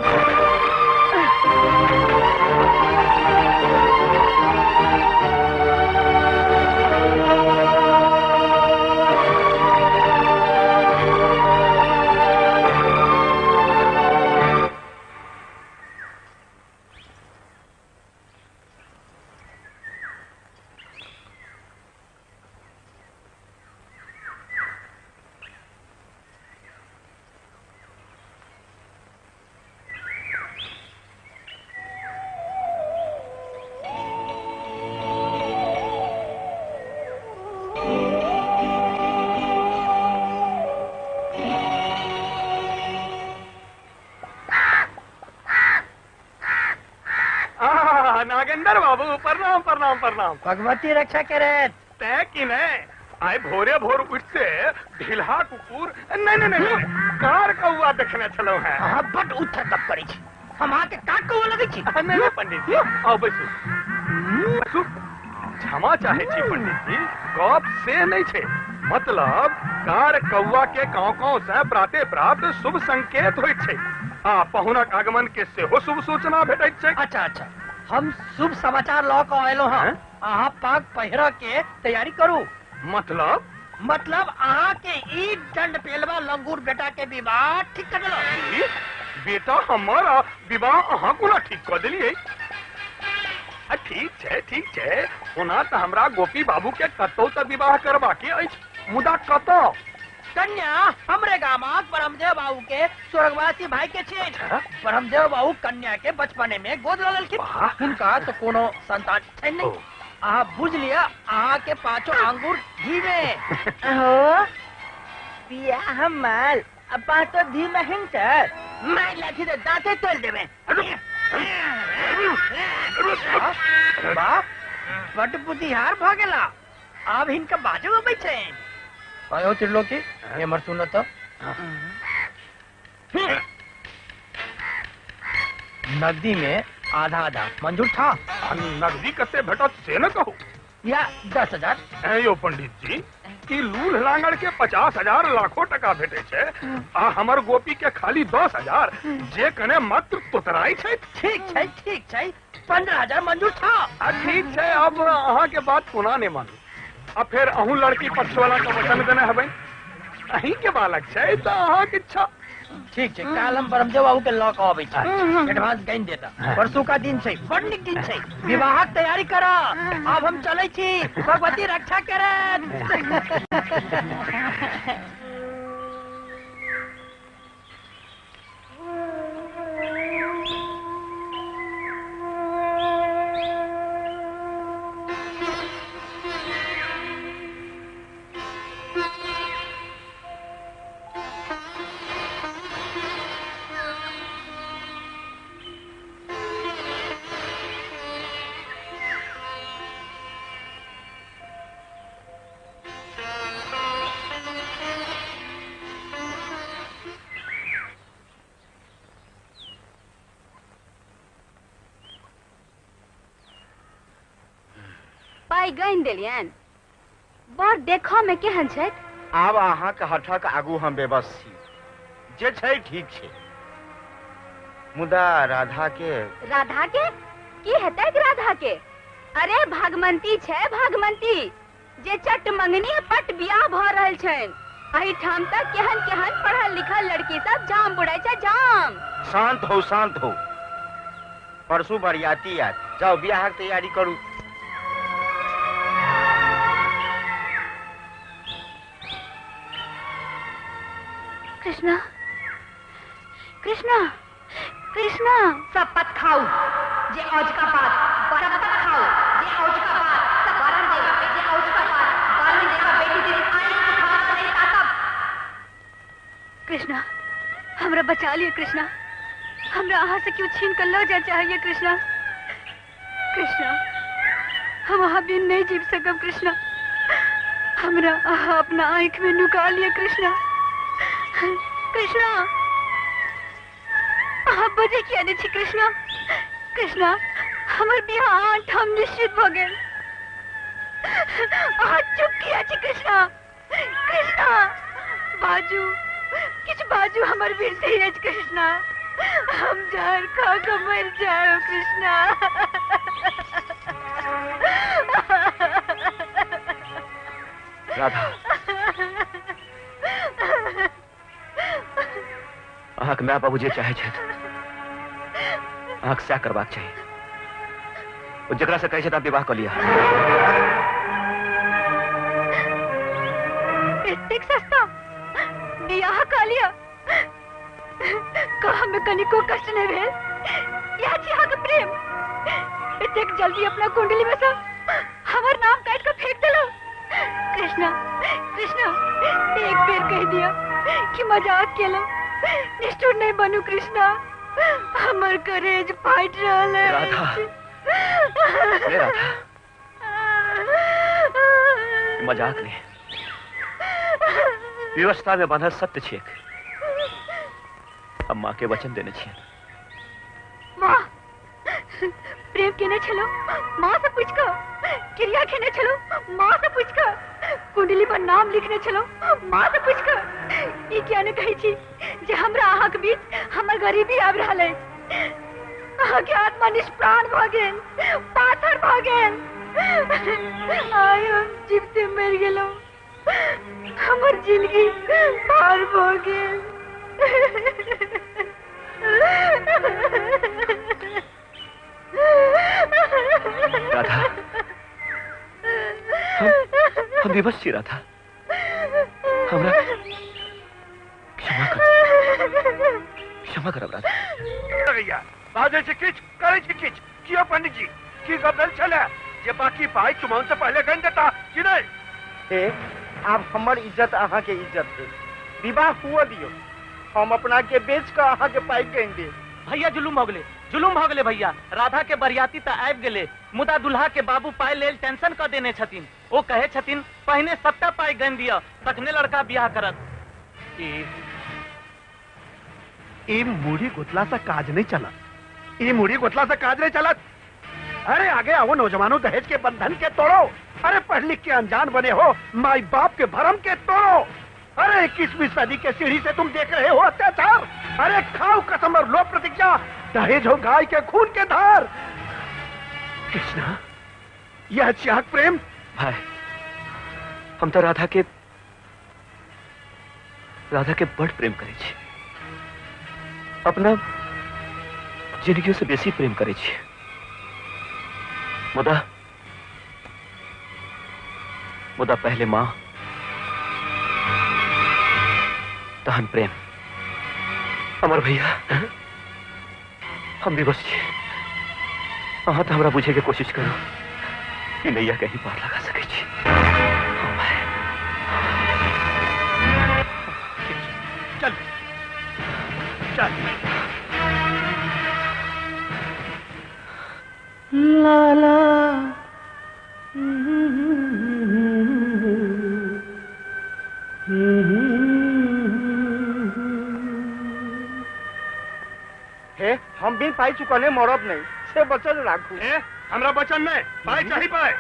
नागेंद्र बाबू प्रणाम प्रणाम प्रणाम। भगवती रक्षा करे। तैं कि नहीं आए भोरे भोर उठते ढिलहा कुकुर नहीं नहीं नहीं कार कौआ देखने छलौ हैं। अहाँ बड उत्तर गप करै छी, हम अहाँके कार कौआ लगै छी? नहीं नहीं पंडित जी आओ बैसू बैसू। क्षमा चाहे छी पंडित जी, गप से नहीं छे, मतलब कार कौआ के काँव काँव से प्राते प्राप्त शुभ संकेत होइत छै आ पहुनक आगमन के सेहो शुभ सूचना भेटैत छै। अच्छा अच्छा, हम शुभ समाचार लऽ कऽ अयलहुँ हँ। अहाँ पाग पहिरऽ के तैयारी करू। मतलब? मतलब अहाँ के ई दंड पेलवा लंगूर बेटा के विवाह ठीक कर देलहुँ। बेटा हमर विवाह अहाँ कोना ठीक कऽ देलियै? ठीक छै ठीक छै, ओना तऽ हमरा गोपी बाबू के कतौ तऽ विवाह करबाके अछि, मुदा कतौ? कन्या हमरे गामक ब्रह्मदेव बाबू के स्वर्गवासी भाई के छियनि। ब्रह्मदेव बाबू कन्या के बचपने में गोद लऽ लेलखिन, हुनका तो कोनो संतान छनि नहीं। अहाँ बुझ लिअ, अहाँ के पांचों आंगुर घी में। हो बियाह हमर अब पांचों घी में हिंसर मार लाठी तो दांते तोड़ देबे। वाह, बड बुद्धिहार भ गेला, आब हिनका बाजू अबै छनि। आयो त्रिलोकी, एमहर सुन तऽ। नकदी में आधा आधा मंजूर था। नकदी कते भेटत से न कहू। या 10,000। यो पंडित जी, ई लूल लांगड़ के 50,000 लाखों टका भेटे छै आ हमर गोपी के खाली 10,000, जे कने मात्र तोतराई छै। ठीक छै ठीक छै, 15,000 मंजूर था। ठीक छै, अब अहाँ के बात कोना नहीं मानू। आ फेर अहूँ लड़की पक्ष वाला के वचन देने हेबै, अहीं के बालक छै तऽ अहाँ के इच्छा। ठीक छै, काल हम ब्रह्मदेव बाबू के लऽ कऽ अबै छी, एडवांस गनि देता। परसू का दिन छै, बड नीक दिन छै, विवाहक तैयारी कर। आब हम चलै छी, भगवती रक्षा करत। पाइ गनि देलियनि। बड़ देखऽ में केहन छथि? आब अहाँक हठक आगू हम बेबस छी, जे छै ठीक छै, मुदा राधा के। राधा के की हेतै? राधा के अरे भागमंती छै भागमंती, जे चट मंगनी पट बियाह भ रहल छनि। एहिठाम तक केहन केहन पढ़ल लिखल लड़की सब जाम बुड़ै छै जाम। शांत हो शांत हो, परसू बरियाती आयत, जाओ बियाहक तैयारी करू। कृष्णा कृष्णा कृष्णा, शपथ खाऊ जे औज का बात, शपथ खाऊ जे औज का बात, वरण देवा जे औज का बात, वरण देवा बेटी दिन आई उठाना नहीं ताकब। कृष्णा हमरा बचा लियो कृष्णा, हमरा अहाँ से क्यों छीन कर लो जा चाहिए कृष्णा। कृष्णा हम अहाँ बिन नहीं जीव सकब कृष्णा, हमरा अहाँ अपना आँख में नुका लिया कृष्णा। कृष्णा अहाँ बजे किया नहीं छी कृष्णा। कृष्णा हमर बियाह आठ हम निश्चित भ गेल, अहाँ चुप किया छी कृष्णा। कृष्णा बाजू किछु बाजू, हमर विनती अछि कृष्णा, हम जहर खा के मर जाओ कृष्णा। राधा, अहाँके my बाबू जे चाहे छथि अहाँके सएह करबाक चाही। ओ जकरा से कहै छथि अहाँ विवाह कऽ लिअ। एतेक सस्ता बियाह कऽ लिअ, कह में कनिको कष्ट नहीं भेल? यह छी अहाँके प्रेम? एतेक जल्दी अपना कुंडली में से हमर नाम काटि कऽ फेंक देलहुँ? कृष्णा कृष्णा एक बेर कह दिया कि मजाक केलहुँ, निष्ठुर नहीं बनू कृष्णा, हमर करेज फाटि रहल अछि। राधा, राधा मजाक नहीं, व्यवस्था में बांधल सत्य छियैक। हम माँ के वचन देने छियनि। माँ प्रेम केने छलहुँ माँ से पूछि कऽ, क्रिया खेने छलहुँ माँ से पूछि कऽ, कुंडली पर नाम लिखने छलहुँ माँ से पूछि कऽ। ई किया नहि कहै छी जे हमरा अहाँके बीच हमर गरीबी आबि रहल अछि? अहाँके आत्मा निष्प्राण भऽ गेल, पाथर भऽ गेल। आइ हम जीविते मरि गेलहुँ, हमर जिंदगी पार भऽ गेल। राधा हम विवश छी राधा, हमरा क्षमा कर, क्षमा करब राधा। बाजै छी किछु, करै छी किछु। कियो पंडित जी की गप भेल छलै जे बाकी पाइ चुमाउन से पहले गनि देता कि नहि? हे आब हमर इज्जत अहाँ के इज्जत है, विवाह हुआ दियो, हम अपना के बेच के अहाँ के पाइ गनि देब। भैया जुलुम भऽ गेलै, जुलुम भऽ गेलै भैया। राधा के बरियाती तऽ आबि गेलै, मुदा दुल्हा के बाबू पाइ लेल टेंशन कऽ देने छथिन। ओ कहै छथिन पहिने सबटा पाइ गनि दिअ तखने लड़का बियाह करत। ई मूड़ी गोतला से काज नहीं चलत, ई मूड़ी गोतला से काज नहीं चलत। अरे आगे आओ नौजवानों, दहेज के बंधन के तोड़ो। अरे पढ़ लिख के अनजान बने हो, माई बाप के भरम के तोड़ो। अरे 21वीं सदी के सीढ़ी से तुम देख रहे हो अत्याचार। अरे खाओ कसम और लो प्रतिज्ञा, दहेज हो गाय के खून के धार। कृष्णा यह त्याग प्रेम। भाई हम तो राधा के बड़ प्रेम करे छी, अपना जिंदगी से बेसी प्रेम करे छी। मुदा मुदा पहले मां तहन प्रेम। अमर भैया हम विवश छी, अहाँ तो हमरा बुझे के कोशिश करू कि नैया कहीं पार लगा सकै छी। चल चल। ला ला हे हम भी पाई चुकने मरब नहीं से बचन राखू। हमरा बचन नहीं, पाई चाही पाई।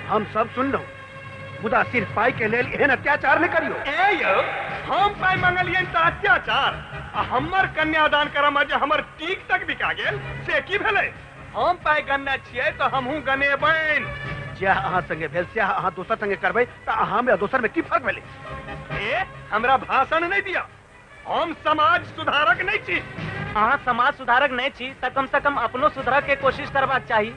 हम सब सुन लो, मुदा सिर्फ पाई के लेल एहन अत्याचार नहीं करियो। ए यौ, हम पाई मंगलियन त अत्याचार, आ हमर कन्यादान करम जे हमर टीक तक बिका गेल से की भेलै? हम पाइ गनने छियै तऽ हमहूँ गनेबनि। जएह अहाँ संगे भेल सएह अहाँ दोसर संगे करबै तऽ अहाँ में आ दोसर में की फर्क भेलै? ए, हमरा भाषण नहि दिअ, हम समाज सुधारक नहि छी। अहाँ समाज सुधारक नहि छी तऽ कम से कम अपनो सुधरऽ के कोशिश करबाक चाही।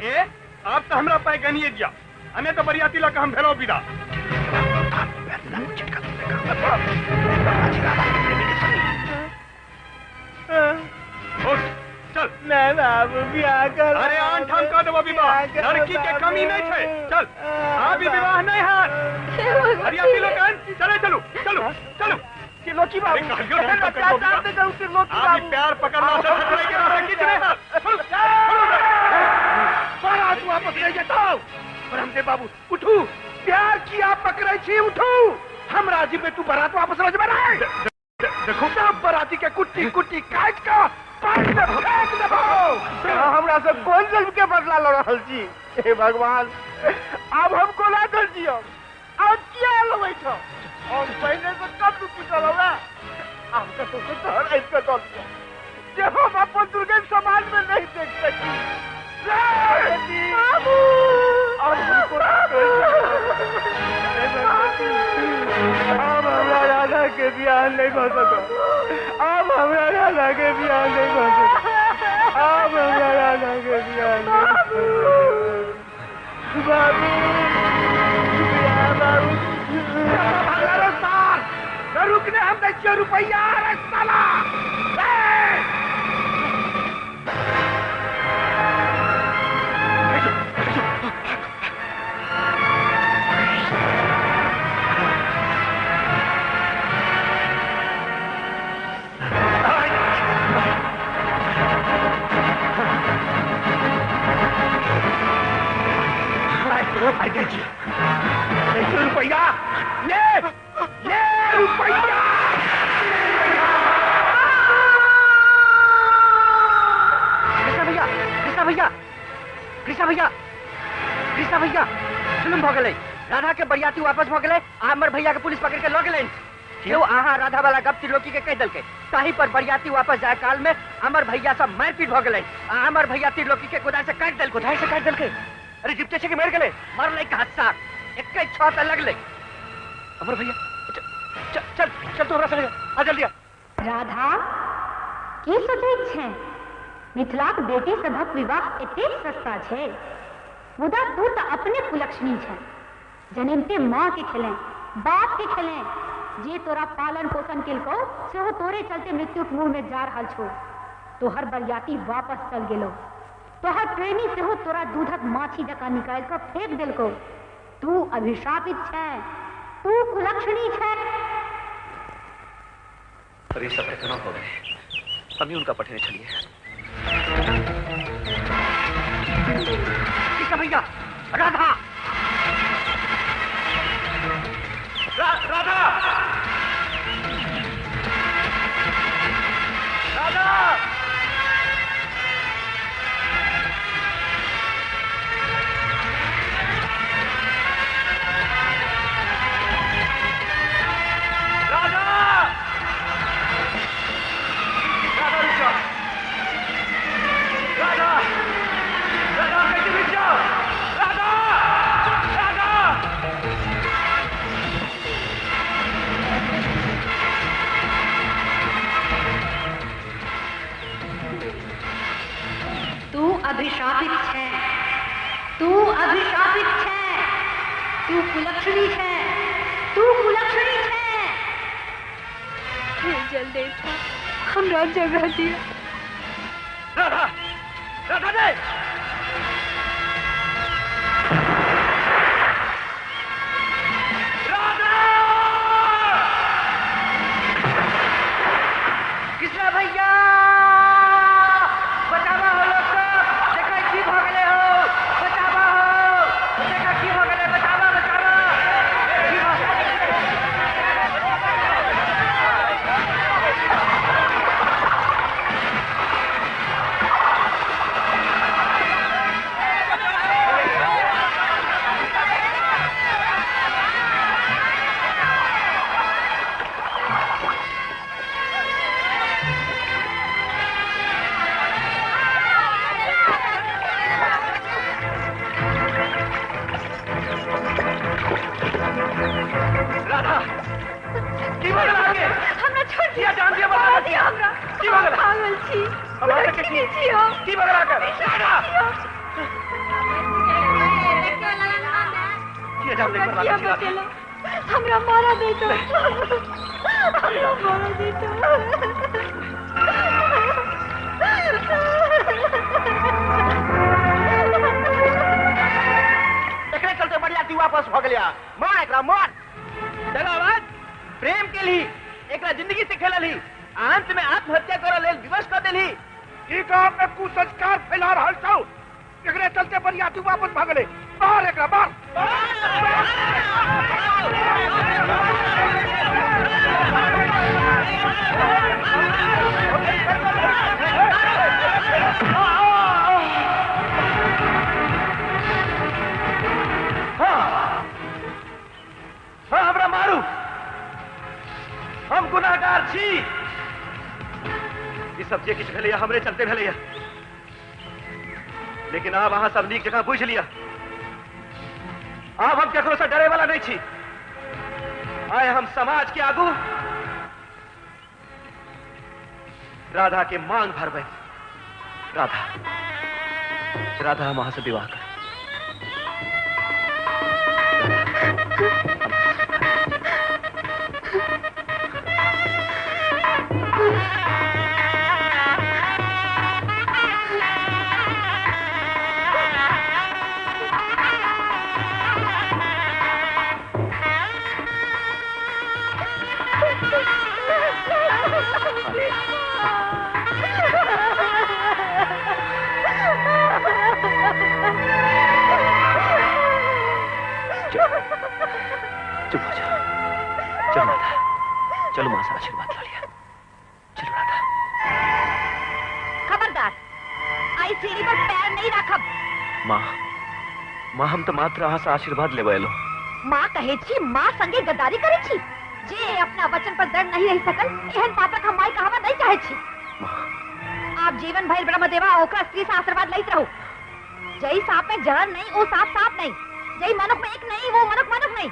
ए, आब तऽ हमरा पाइ गनिए दिअ, आ नहि तऽ बरियाती लऽ कऽ हम भेलहुँ विदा। उठ, चल। नहीं बाबू, बियाह कर। अरे आन ठाम कऽ देबो विवाह, लड़की के कमी नहीं छै। चल, आब ई विवाह नहीं हैत। बरियाती लोकनि, चले चलू चलू चलू। त्रिलोकी बाबू, अरे कहलियौ ने, हम अत्याचार करबो नहि करू त्रिलोकी आब ई बाबू। प्यार पकड़ला से हटबै के रास्ता किछु नहि हैत। चलू, चलू। बारात वापस नहि जेतौ। ब्रह्मदेव बाबू उठू, प्यार किया पकड़ै छी, उठू। हमरा जिम्मे तू बारात वापस लऽ जेबै रे। देखो सब बराती के कुट्टी कुट्टी काटि कऽ पानि मे फेंक देबौ। अहाँ हमरा से कोन जन्म के बदला लऽ रहल छी? हे भगवान, आब हम कोना कर जियब? आब किया एलहुँ एहिठाम? हम पहिने से कम दुखी छलहुँ ने, आब कतौ से तोहर आबि कऽ दऽ दिअ जे हम अपन दुर्गम समाज में नहीं देख सकी। बाबू, आब हम कोना कर जियब? हे भगवती, आब हमरा राधा के बियाह नहीं भऽ सकत। आब हमरा राधा के बियाह नहीं भऽ सकत। आब हमरा राधा के बियाह नहीं भऽ सकत। बाबू, बियाह बाबू। अरे सार, न रुकने हम दै छियौ रुपैया। अरे साला, ए! आइ दै छियौ, दै छियौ रुपैया, ले ले रुपैया। कृष्णा भैया, कृष्णा भैया, कृष्णा भैया, कृष्णा भैया, जुलुम भऽ गेलै। राधा के बरियाती वापस भऽ गेलै आ अमर भैया के पुलिस पकड़ के लऽ गेलै। केओ अहाँ राधा वाला गप त्रिलोकी के कहि देलकै, ताहि पर बरियाती वापस जाय काल में अमर भैया सब मारपीट भऽ गेलै आ अमर भैया त्रिलोकी के गोदाय से काटि देलकै। गोदाय से काटि देलकै? अरे जिबते छै कि मरि गेलै? मरलै कहाँ सार, एकै छह तऽ लगलै। अमर भैया, चल चल चल तू हमरा संगे आ जल्दी आ। राधा, की सोचैत छें? मिथिलाक बेटी सभक विवाह एतेक सस्ता छै, मुदा तू तऽ अपने कुलक्षणी छें। जनमिते माँ के खेलें, बाप के खेलें, जे तोरा पालन पोषण केलकौ सेहो तोरे चलते मृत्युक मुँह में जा रहल छौ। तोहर बरियाती वापस चल गेलौ, तोहर प्रेमी सेहो तोरा दूधक माछी जकाँ निकालि कऽ फेंक देलकौ। तू अभिशापित छें, तू कुलक्षणी छें। अरे सब केना भऽ गेलै? हमही हुनका पठेने छलियै। कृष्णा भैया, राधा, राधा, राधा। राधा, राधा रुक जाओ। राधा, राधा कैसे रुक जाओ। राधा, राधा। तू अभिशापित छे, तू अभिशापित छे, तू कुलक्षणी छे, तू कुलक्षणी छे। हे जल देवता, हमरा जगह दिया। राधा, राधा दे। राधा! कृष्णा भैया, बचावा हो लोग सब, देखै की भऽ गेलै हो, बचावा हो, देखा की भऽ गेलै, बचावा बचावा, की भऽ आजाद नहीं हमरा किया बचेलो? हमरा मारा दे तो, हमरा मारा दे तो। एकरे चलते बरियाती वापस भ गेलिया। मार एकरा, मार। दगाबाज प्रेम के ली, एकरा जिंदगी से खेलल ही, अंत में आत्महत्या करऽ लेल विवश कर देली। ई गांव में कुसंस्कार फैला रहल छौ, एकरे चलते बरियाती वापस भगले। मार एकरा, मार। हाँ हाँ, हमरा मारू, हम गुनाहगार छी। ई सब जे किछु भेलैया हमरे चलते भेलैया, लेकिन आब अहाँ सब नीक जकाँ बुझि लिअ, आब हम केकरो से डरे वाला नहीं छी। आइ हम समाज के आगू राधा के मांग भरबै। राधा, राधा हम अहाँ से विवाह कर। चुप हो जाओ, चलो राधा, चलो मां से आशीर्वाद ला लिया। चलो राधा। खबरदार, आई सीढ़ी पर पैर नहीं रखब। माँ, माँ हम तो मात्र अहाँ से आशीर्वाद लेबै एलहुँ। माँ कहे छी, माँ संगे गद्दारी करे छी। जे अपना वचन पर दृढ़ नहीं रह सकल, एहन पापक हम माई कहावा नहीं चाहे छी। आप जीवन भर ब्रह्मदेवा ओकरा स्त्री से आशीर्वाद लैत रहू। जई सांप में जहर नहीं, वो सांप सांप नहीं। जई मनुख में एक नहीं, वो मनुख मनुख नहीं।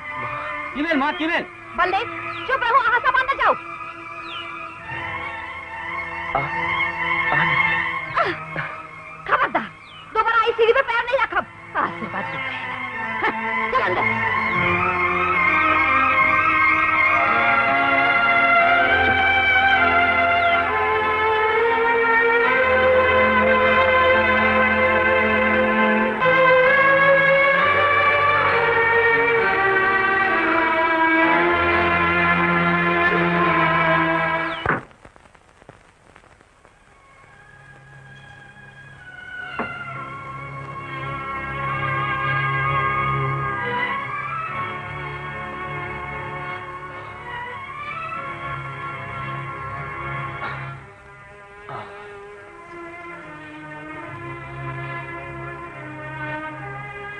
की भेल माँ, की भेल? बलदेव चुप रहो, अहाँ सब अंदर जाओ। खबरदार, दोबारा आई सीढ़ी पे पैर नहीं रखब। आशीर्वाद लेकर चल अंदर।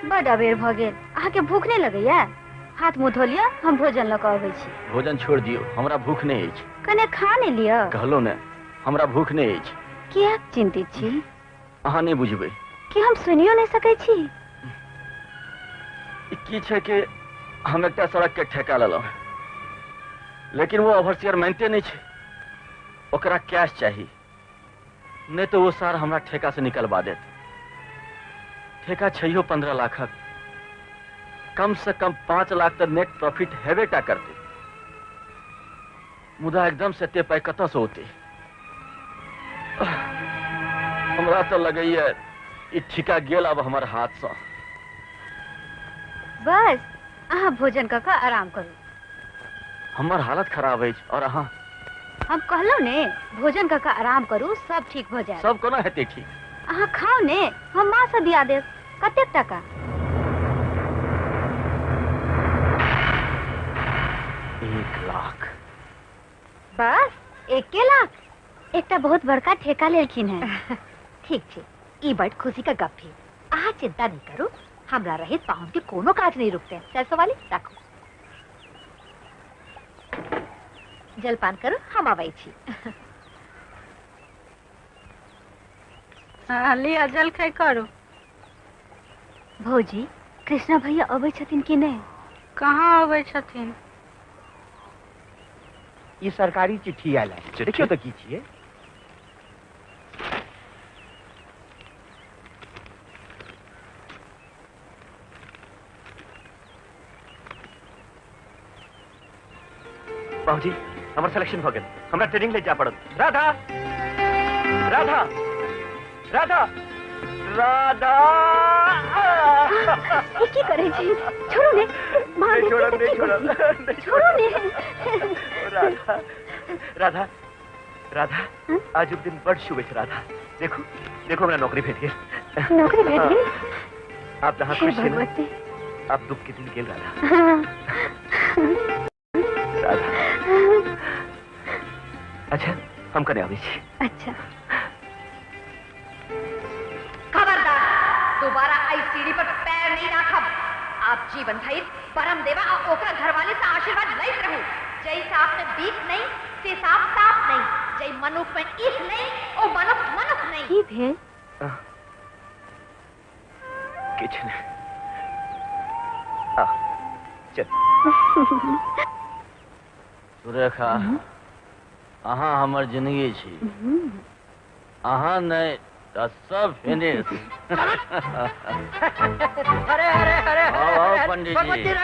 बड अबेर भ गेल, अहाँके भूख नहीं लगैया? हाथ मुँह धो लिअ, हम भोजन लऽ कऽ अबै छी। भोजन छोड़ दियौ, हमरा भूख नहीं अछि। कने खा ने लिअ। कहलो ने, हमरा भूख नहीं अछि। किएक चिंतित छी? अहाँ नहीं बुझबै। कि हम सुनियो नहीं सकै छी? की छै कि हम एकटा सड़क के ठेका लेलहुँ, लेकिन वो ओवरसियर मानिते नहीं छै। ओकरा कैश चाही, नहीं तो वो सार हमरा ठेका से निकलवा देत। ठेका छैहो 15 लाखक, कम से कम 5 लाख तक नेट प्रॉफिट हेबे टा करते। मुदा एकदम से एते पाइ कतऽ से औतै? हमरा तो लगैया ई ठिका गेल अब हमर हाथ सँ। बस अहाँ भोजन कऽ कऽ आराम करू। हमर हालत खराब अछि और अहाँ। हम कहलहुँ ने भोजन कऽ कऽ आराम करू, सब ठीक भऽ जायत। सब कोना हेतै ठीक? अहाँ खाउ ने, हम माँ से दिया देब। कतेक टाका? 1 लाख। बस 1 लाख? एकटा बहुत बड़का ठेका लेलखिन है। ठीक छै, ई बड़ खुशी का गप है। अहाँ चिंता नहीं करू, हमरा रहित पाहुन के कोनो काज नहीं रुकते। सरसों वाली राखू, जलपान करू, हम आबै छी। लिअ जलखै करू। भौजी, कृष्णा भैया अबै छथिन कि नहि? कहाँ अबै छथिन? ई सरकारी चिट्ठी आयल है, देखियौ तऽ की छियै। बाबूजी हमर सिलेक्शन भ गेल, हमरा ट्रेनिंग ले जा पड़त। राधा राधा राधा राधा, की करे छी? छोड़ो ने, मां नहीं छोड़ब, नहीं छोड़ब, छोड़ो ने। राधा राधा राधा, आज दिन बड़ शुभ है राधा। देखो देखो हमरा नौकरी भेट गेल। नौकरी भेट गेल? आप जहाँ खुश छी ना, आप दुख के दिन गेल राधा। राधा अच्छा हम कने आबै छी। अच्छा खबरदार, दोबारा आई सीढ़ी पर पैर नहीं राखब। आप जीवन भर परम देवा और ओकरा घरवाले से आशीर्वाद लैत रहू। जय साफ में बीख नहीं से साफ साफ नहीं, जय मनुख में ईख नहीं ओ मनुख मनुख नहीं। की भेल? किछु नहीं। चल सुरेखा, अहाँ हमर जिंदगी छी, अहाँ नहीं तो सब फिनिश। अरे अरे अरे आओ पंडित जी।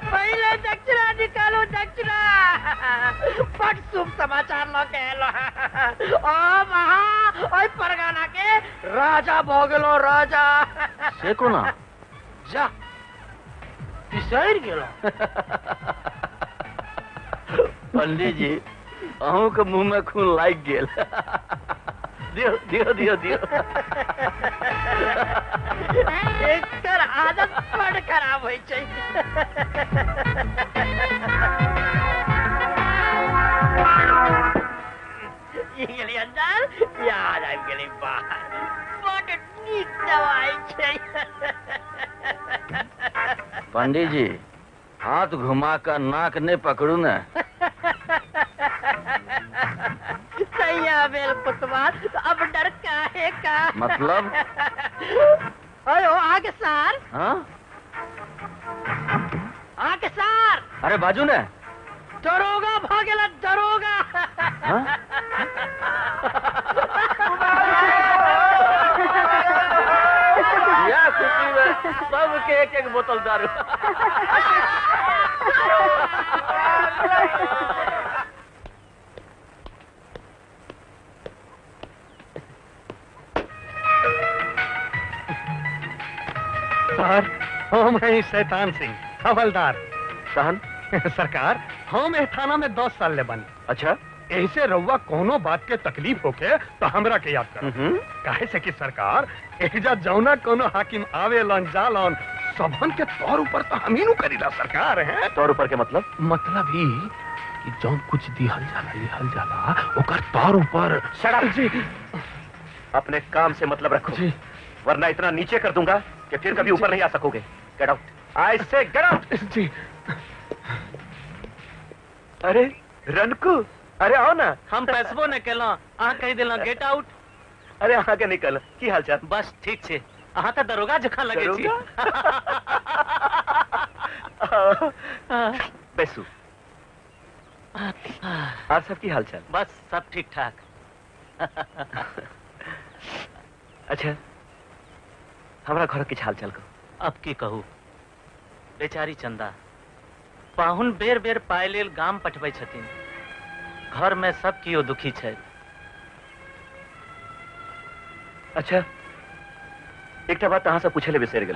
पहले दक्षिणा निकालो दक्षिणा। बड़ शुभ समाचार ल के एलो। ओ महा ओय परगना के राजा भ गेलो राजा। से कोना? जा बिसरि गेलो। पंडित जी अहूँ के मुंह में खून लाग गेल। दियो दियो दियो दियो। एकर आदत बड़ खराब होइ छै। ई गेली अंदर, याद आबि गेलै बाहर। बड़ नीक दवाइ छै। पंडित जी हाथ घुमा कर नाक नहीं पकड़ू ने। सैया बेल पुतवा, अब डर काहे का? मतलब? अरे ओ आगे सार। हाँ? आगे सार। अरे बाजू ने। दरोगा भागेला दरोगा। हाँ? या खुशी में सबके एक एक बोतल दारू। सर हम हैं शैतान सिंह हवलदार। सहन? सरकार हम एह थाना में 10 साल ले बनी। अच्छा? ऐसे रउआ कोनो बात के तकलीफ होके तो हमरा के याद कर। काहे से कि सरकार एजा जौना कोनो हाकिम आवेलन जालन सबन के तौर ऊपर तो हम ही नु करीला सरकार है। तौर ऊपर के मतलब? मतलब ही कि जौन कुछ दिहल जाला लिहल जाला ओकर तौर ऊपर। शट अप जी, अपने काम से मतलब रखो जी, वरना इतना नीचे कर दूंगा कि फिर कभी ऊपर नहीं आ सकोगे। Get out, I say get out. जी। अरे रनकू, अरे आओ ना। हम पैसबो न केलौं, अहाँ कहि देलौं गेट आउट। अरे अहाँ के निकल, की हाल चाल? बस ठीक छै। अहाँ तऽ दरोगा जकाँ लगै छी। बैसू। आर सब की हाल चाल? बस सब ठीक ठाक। अच्छा हमरा घर के हाल चाल कहू। अब की कहू, बेचारी चंदा पाहुन बेर बेर पाय लेल गाम पठबै छथिन। घर में सब कियो दुखी छै। अच्छा एकटा बात अहाँ से पूछे ले बिसरि गेल।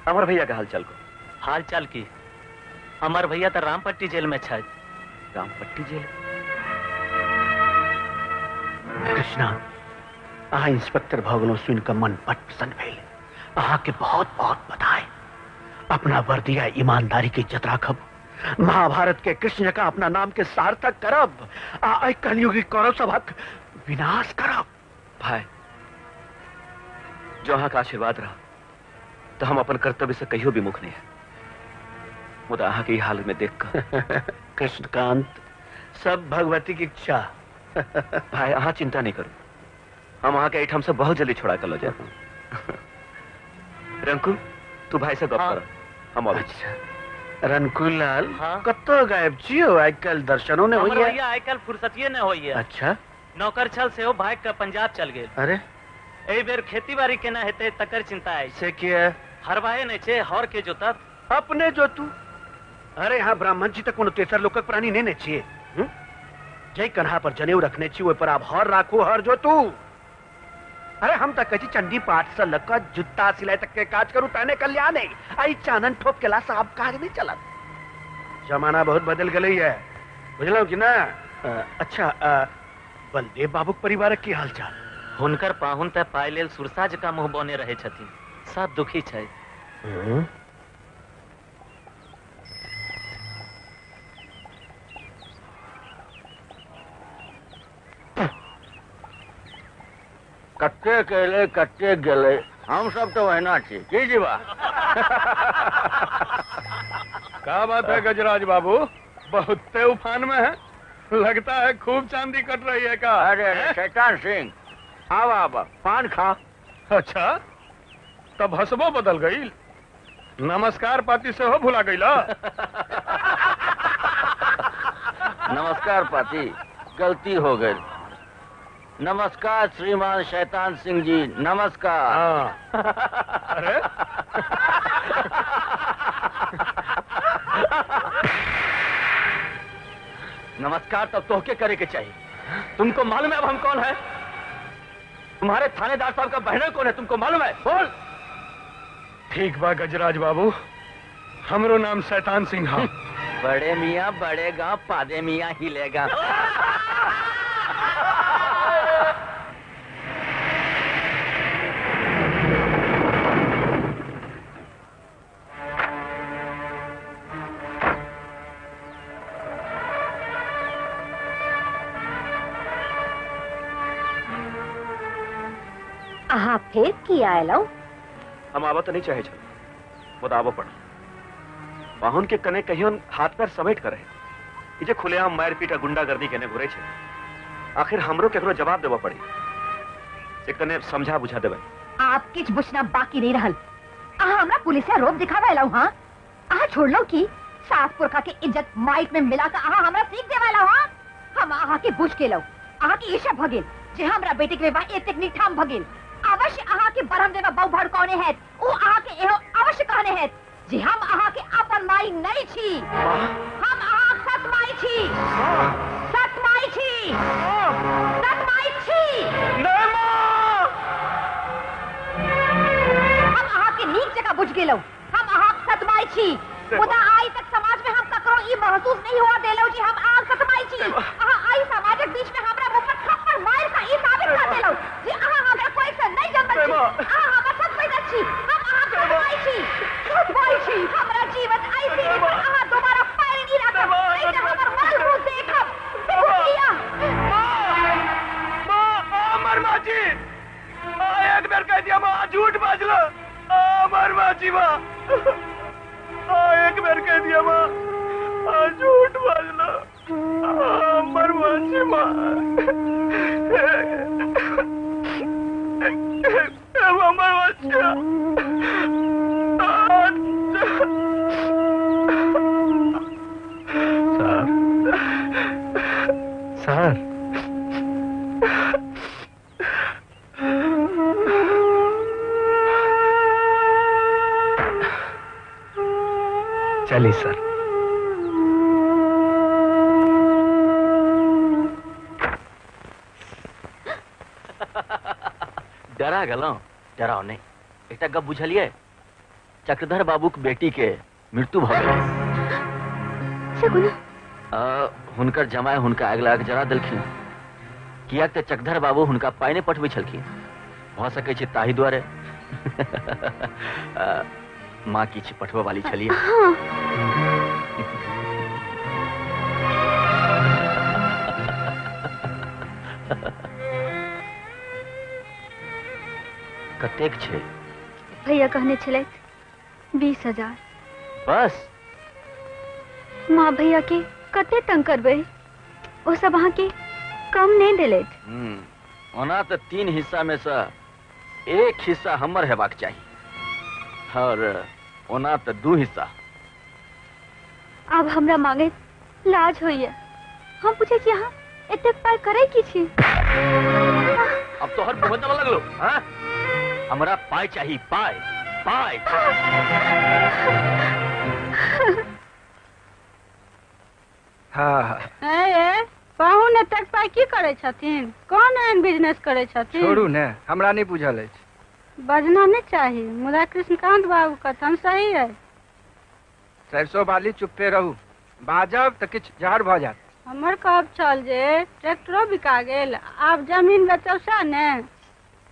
अमर भैया के हाल चाल को? हाल चाल की, अमर भैया तो रामपट्टी जेल में छथि। रामपट्टी जेल? कृष्णा अहाँ इंस्पेक्टर भऽ गेलहुँ सुनि कऽ मन बड प्रसन्न भेल। अहाँ के बहुत बहुत बधाई। अपना वर्दिया ईमानदारी के इज्जत राखब, महाभारत के कृष्ण का अपना नाम के सार्थक करब आ एहि कलयुगी कौरव सभक विनाश करब। भाई जो अहाँ का आशीर्वाद रहा तो हम अपन कर्तव्य से कहियो विमुख नहीं है, मुदा अहाँ के हाल में देख कर। कृष्णकांत सब भगवती की इच्छा। भाई अहाँ चिंता नहीं करू, हम अहाँ के एहिठाम से बहुत जल्दी छोड़ा कर लो जाए। रंकू तू भाई से गप कर, हम अबै छी। रनकुलाल कतौ गायब छियो आइ काल्हि? दर्शनो ने होइया। भैया आइ काल्हि फुर्सतिये ने होइया। अच्छा नौकर छल सेहो भागि कऽ पंजाब चल गेल। अरे एहि बेर खेती बाड़ी केना हेतै तकर चिंता अछि। से किया? हरबाहे नहि छै, हर के जोतत। अपने जो तू। अरे यहाँ ब्राह्मण जी तक कोनो तेसर लोकक प्राणी नहीं ने छिए। जय कन्हा पर जनेऊ रखने छी ओहि पर आब हर राखू, हर जो तू। अरे हम तक कहै छी चंडी पाठ से लग कऽ जुत्ता सिलाई तक के काज करू तहने कल्याण है। आई चानन ठोप केला से आब काज नहीं चलत। जमाना बहुत बदल गेलै है, बुझलहुँ कि ना? अच्छा, बलदेव बाबूक परिवारक की हाल चाल? हुनकर पाहुन तऽ पाइ लेल सुरसा जकाँ मुँह बने रहै छथिन, सब दुखी छै। कते केले कते गेले, हम सब तो वहना छी की जीवा। क्या बात है गजराज बाबू, बहुते उफान में है, लगता है खूब चांदी कट रही है का? अरे शैतान सिंह, आवा आवा पान खा। अच्छा, तब हसबो बदल गई, नमस्कार पाती से हो भुला गई ला। नमस्कार पाती, गलती हो गई। नमस्कार श्रीमान शैतान सिंह जी, नमस्कार। अरे नमस्कार तब तोहके करे के चाहिए। तुमको मालूम है अब हम कौन है? तुम्हारे थानेदार साहब का बहना कौन है तुमको मालूम है? बोल। ठीक बा गजराज बाबू, हमरो नाम शैतान सिंह है। बड़े मियाँ बड़े गाँव, पादे मियाँ हिलेगा। अहाँ फेर की आयलहुँ? हम आबऽ तऽ नहीं चाहे छल, मुदा आबऽ पड़ल। पाहुन के कने कहियो हाथ पैर समेट कर रहे, ई जे खुलेआम मारि पीट आ गुंडागर्दी केने घुरे छै, आखिर हमरो केकरो जवाब देबऽ पड़ी, से कने समझा बुझा देबै। आप किछ बुझना बाकी नहीं रहल। अहाँ हमरा पुलिस रोब दिखावे अयलहुँ। हाँ, अहाँ छोड़लहुँ की सात पुरखा के इज्जत माइक में मिला के अहाँ हमरा सीख देवा अयलहुँ। हाँ, हम अहाँ के बुझ गेलहुँ, अहाँ के ईर्ष्या भऽ गेल जे हमरा बेटी के विवाह एतेक नीक ठाम भऽ गेल। अवश्य अहाँ के ब्रह्मदेवा बहु भड़कौने हैत, ओ अहाँ के एहो अवश्य कहने हैत जे हम अहाँ के अपन माई नहीं छी, हम अहाँ सत माई छी, सत माई छी, सत माई छी। हम अहाँ के नीक जगह बुझ गेलहुँ, हम अहाँ सत माई छी। मुदा आइ तक समाज में हम ककरो ई महसूस नहीं हुआ देलहुँ जे हम अहाँ सत माई छी। अहाँ आइ समाजक बीच में हमरा मुँह पर थप्पड़ मारि कऽ ई साबित कर देलहुँ जे अहाँ हमरा कोई से नहीं जन्मल छी, अहाँ हमर सत पैदा छी, हम अहाँ सत माई छी, सत माई छी। हमरा जीवन आइ सीढ़ी पर अहाँ दोबारा पैर नहीं राखब, नहीं तऽ हमर मरल मुँह देखब। लिअ। माँ, अमर माची, एक बेर कह दिया माँ, झूठ बाजल। अमर माची माँ, एक बेर कह दिया माँ, झूठ बाजल। अमर माची माँ, अमर माची। सर, सर, चलिए सर। डरा गेलहुँ? डराओ नहीं, एकटा गप बुझलियै, चक्रधर बाबूक बेटी के मृत्यु भऽ गेलै। हुनकर जमाय हुनका आगि लगा कऽ जरा देलखिन, कियाक तऽ चक्रधर बाबू हुनका पाइ नहि पठबै छलखिन, भऽ सकै छै ताहि दुआरे। माँ किछु पठबऽ वाली छलियै? कतेक छै? भैया कहने छलथि 20,000। बस? माँ भैया के कते तंग करबै, ओ सब अहाँ के कम नहीं देलथि। ओना तऽ 3 हिस्सा में से 1 हिस्सा हमर हेबाक चाही, और ओना तऽ 2 हिस्सा। आब हमरा मांगे लाज होइए। हम पूछे कि अहाँ एतेक पाइ करै की छी? अब तोहर बहुत दबा लगलो। हाँ, हमरा पाइ चाही, पाइ। पाइ। हाँ। ए पाहुन एतेक पाइ की करै छथिन? कोन एहन बिजनेस करै छथिन? छोड़ू ने, हमरा नहि बुझल अछि। बजना नहि चाही, मुदा कृष्णकांत बाबू कथन सही है। सरसों बाली चुप्पे रहू, बाजब तऽ किछु जहर भऽ जायत। हमर कहब छल जे ट्रैक्टरो बिका गेल, आब जमीन बेचब सएह ने।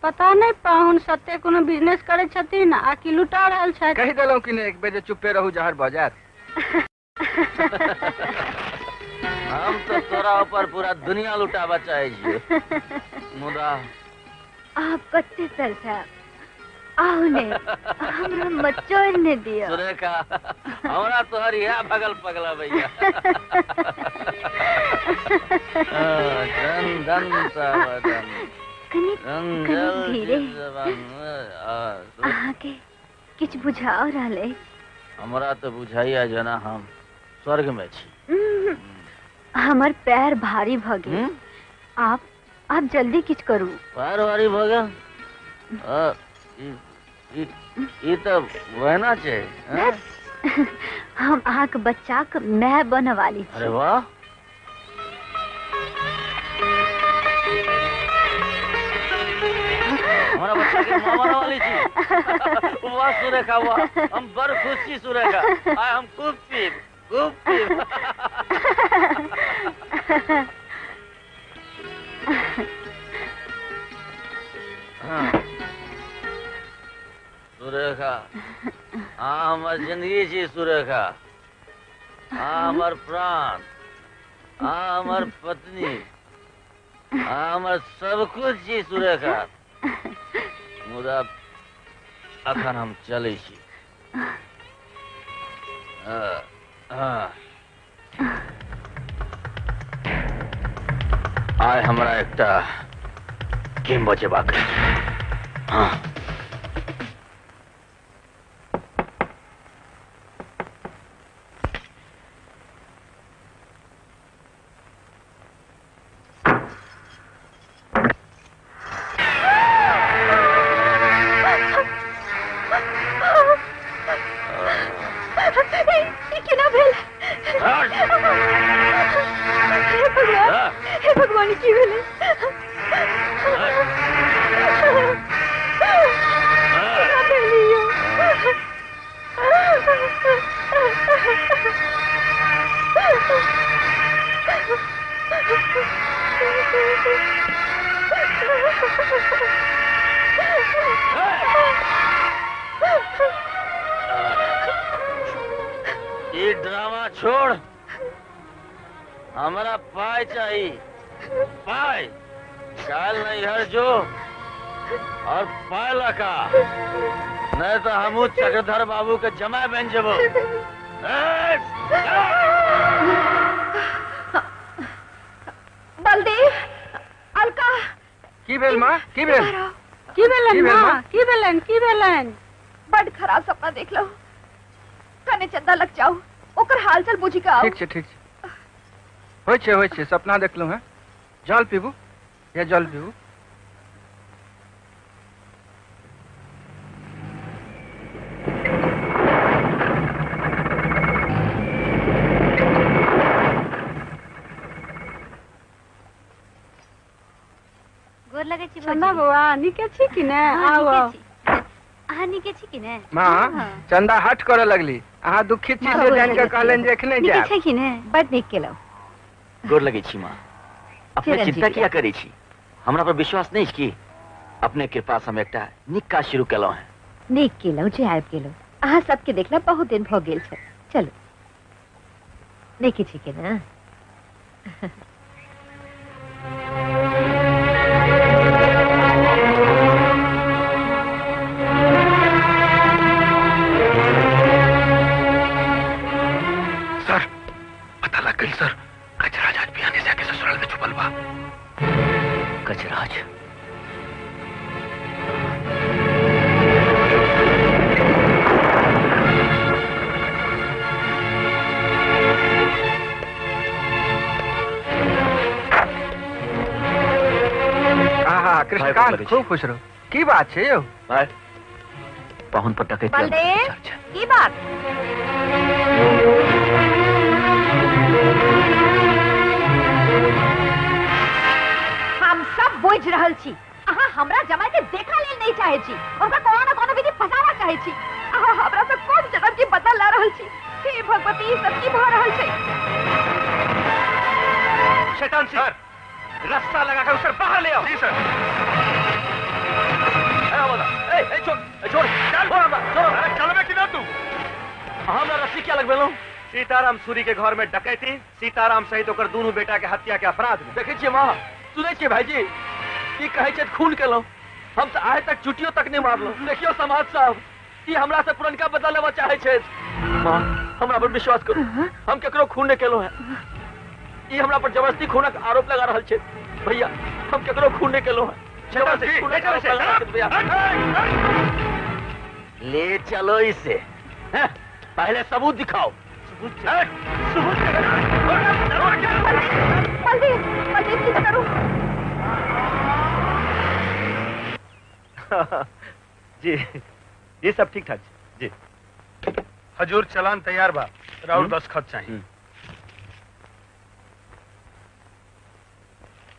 पता नहि पाहुन सत्ते कोनो बिजनेस करै छथिन आ कि लुटा रहल छथि। कहि देलहुँ कि नहि एक बेर जे चुप्पे रहू, जहर भऽ जायत। हम तो तोरा ऊपर पूरा दुनिया लुटाबा चाहे छियै, मुदा आप कते तरसाब, आउ ने हमरा मचोड़ ने दिअ। सुरेखा, हमरा तोहर इएह भगल पगला भैया। धन धन सावधन। कनी कनी धीरे, अहाँके किछु बुझा रहल अछि? हमरा तो बुझाइया जेना हम स्वर्ग में छी। हमर पैर भारी भ गेल, आप जल्दी किछु करू। पैर भारी भ गेल? ई तऽ वहना छै। हम अहाँके बच्चाक माय बनऽ वाली छी। अरे वाह, हमारा बच्चा के माँ बनऽ वाली छी। वाह सुरेखा वाह, हम बड़ खुश छी सुरेखा, आइ हम खूब पीब, खूब पीब। हाँ। सुरेखा, अहाँ हमर जिंदगी छी सुरेखा, अहाँ हमर प्राण, अहाँ हमर पत्नी, अहाँ हमर सब कुछ छी सुरेखा। मुदा अखन हम चलै छी। आइ हमरा एकटा गेम बचेबाक अछि। हाँ। केना भेल? हे भगवान, हे भगवान, की भेलै? केना भेल यौ? ई ड्रामा छोड़, हमरा पाय चाहिए, पाय। काल नैहर जो और पाय लका, नहीं तो हमू चक्रधर बाबू के जमाय बन जबो। बलदेव, अलका। की भेल माँ, की भेल? की भेलन माँ, की भेलन, की भेलन? बड खराब सपना देख लो, कने चंदा लग जाओ, ओकर हालचाल बुझी के आओ। ठीक छै, ठीक छै, होइ छै, होइ छै, सपना देखलहुँ हैं। जल पीबू या जल पीबू। गोर लगै छी चंदा बौआ, नीके छी कि ने? आउ आउ। अहाँ नीके छी कि ने? माँ, चंदा हट करऽ लगली, अहाँ दुखित छी से जानि कऽ कहलनि जे एखने नीके जायब। छै कि ने? बड नीक केलहुँ। गोर लगै छी माँ। अपने चिंता किया करै छी? हमरा पर विश्वास नहीं की? अपने कृपा से हम एकटा नीक काज शुरू केलहुँ हैं। नीक केलहुँ जे आबि गेलहुँ, अहाँ सबके देखला बहुत दिन भऽ गेल छल। चलू, नीके छी कि ने? सर, पता लग गई सर, गजराज आज बिहाने से आके ससुराल में छुपल बा। गजराज? आहा, कृष्णकांत, खूब खुश रहो। की बात छै यौ? भाई, पाहुन पर डकैती। बलदेव की बात? हम सब बुझ रहल छी, अहाँ हमरा जमाई के देखा लेल नहीं चाहे छी, ओकरा कोनो न कोनो विधि फसावा चाहे छी। अहाँ हमरा से कोन जन्म के बदला ला रहल छी? हे भगवती, ई सब की भ रहल छै? शैतान सर, रस्सा लगाकर उसे बाहर ले आओ। जी सर। ए छोड़, छोड़, चल छोड़। अरे चलबे कि ना तू? हमरा रस्सी क्या लगबेलहुं? सीताराम सूरी के घर में डकैती, सीताराम सहित ओकर दोनों बेटा के हत्या के अपराध में। देखै छियै माँ, सुनै छियै भाईजी, ई कहै छै खून केलहुं, हम तऽ आइ तक चुटियो तक नहीं मारलहुं। देखियौ समाज साहब, ई हमरा से पुरनका बदला लेबऽ चाहै छै। माँ, हमरा पर विश्वास करू, हम केकरो खून नहीं केलहुं है। ई हमरा पर जबरदस्ती खूनक आरोप लगा रहल छै। भैया, हम केकरो खून नहीं केलहुं है। ले चलो इसे, पहले सबूत दिखाओ। करू। जी जी, सब ठीक ठाक जी। हजूर चलान तैयार बा, राउर दस्तखत चाहिए।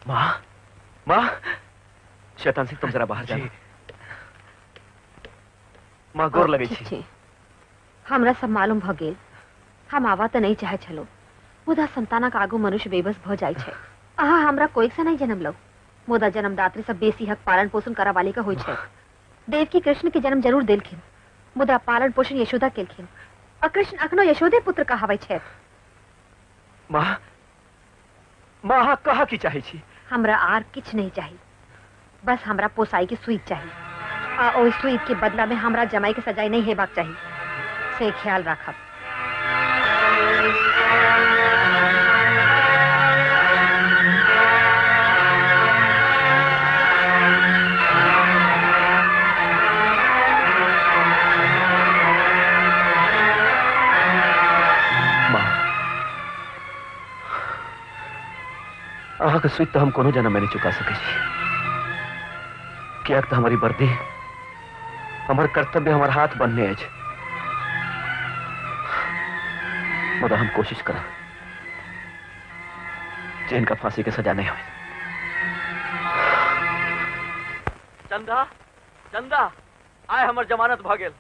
माँ, माँ, शैतान सिंह तुम जरा बाहर जाना। माँ गोर लगे छी। हमरा सब मालूम भ गेल। हम आवा त नहीं चाहे छलो, मुदा संतानक आगू मनुष्य बेबस भ जाइ छै। अहाँ हमरा कोई से नहीं जन्म लो, मुदा जन्मदात्री सब बेसी हक पालन पोषण करा वाले का होइ छै। देवकी कृष्ण के जन्म जरूर देलखिन, मुदा पालन पोषण यशोदा केलखिन, आ कृष्ण अखनो यशोदे पुत्र कहाबै छै। माँ, माँ अहाँ कहा की चाहे छी? हमरा आर किछ नहीं चाही, बस हमरा पोसाई के सुई चाही, आ ओहि सुई के बदला में हमरा जमाई के सजाई नहीं हेबाक चाही, से ख्याल राखब। माँ, अहाँके सुई तऽ हम कोनो जन्म में नहीं चुका सकै छी, कियाक तऽ हमारी वर्दी, हमर कर्तव्य हमर हाथ बन्हने अछि। मुदा हम कोशिश करब जे इनका फांसी के सजा नहीं होए। चंदा, चंदा, आइ हमर जमानत भ गेल।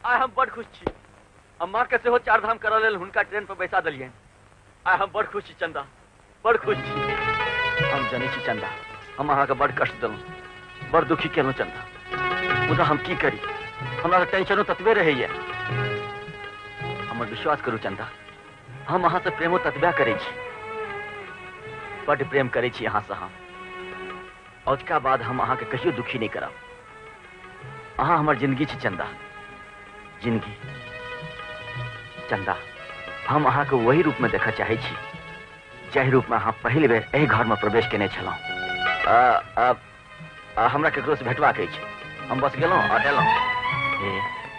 आइ हम बड़ खुश छी। हम माँ के सेहो चार धाम करऽ लेल हुनका ट्रेन पर बैसा देलियनि। आइ हम बड़ खुश छी चंदा, बड़ खुश छी। हम जनै छी चंदा, हम अहाँके बड़ कष्ट देलहुँ, बड़ दुखी केलहुँ चंदा, मुदा हम की करी, हमरा टेंशनो ततबे रहैया। हमर विश्वास करू चंदा, हम अहाँ से प्रेमो ततबे करै छी, बड़ प्रेम करै छी अहाँ से हम। औजका बाद हम अहाँके कहियो दुखी नहीं करब। अहाँ हमर जिंदगी छी चंदा, जिंदगी। चंदा, हम अहाँके वही रूप में देखऽ चाहै छी जाहि रूप में अहाँ पहिल बेर एहि घर में प्रवेश केने छलहुँ। हमरा केकरो से भेटबाक अछि, हम बस गेलहुँ आ एलहुँ। हे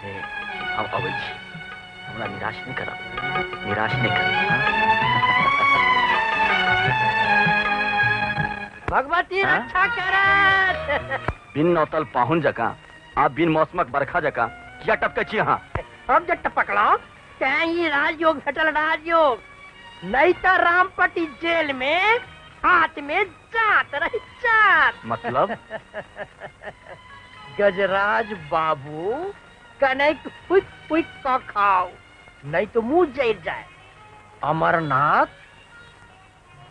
हे, हम अबै छी, हमरा निराश नहीं करब, निराश नहीं करब। भगवती रक्षा करत। बिन नौतल पाहुन जकाँ आ बिन मौसमक बरखा जकाँ किया टपकै छी अहाँ? हम जे टपकलहुँ तें ई राजयोग भेटल, राजयोग। नहीं तो रामपट्टी जेल में हाथ में जात रही जात। मतलब? गजराज बाबू कनेक फुक फुक का खाओ, नहीं तो मुंह जल जाए। अमरनाथ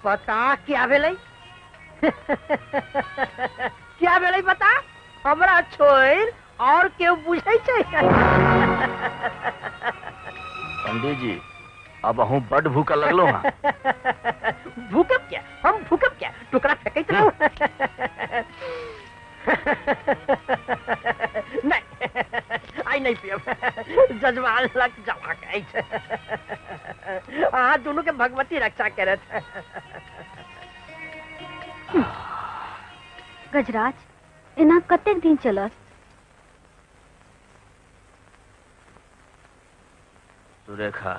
पता क्या भेलै? क्या भेलै बता? हमरा छोड़ और केओ बुझै छै? पंडित जी, अब अहूँ बड भूखा लगलो। हाँ, भूकब क्या, हम भूकब क्या, टुकड़ा फेंकैत रहू। नहीं, आई नहीं पियब, जजमान लग जवाक अछि। अहाँ दुनू के भगवती रक्षा करत। गजराज, एना कतेक दिन चलत? सुरेखा,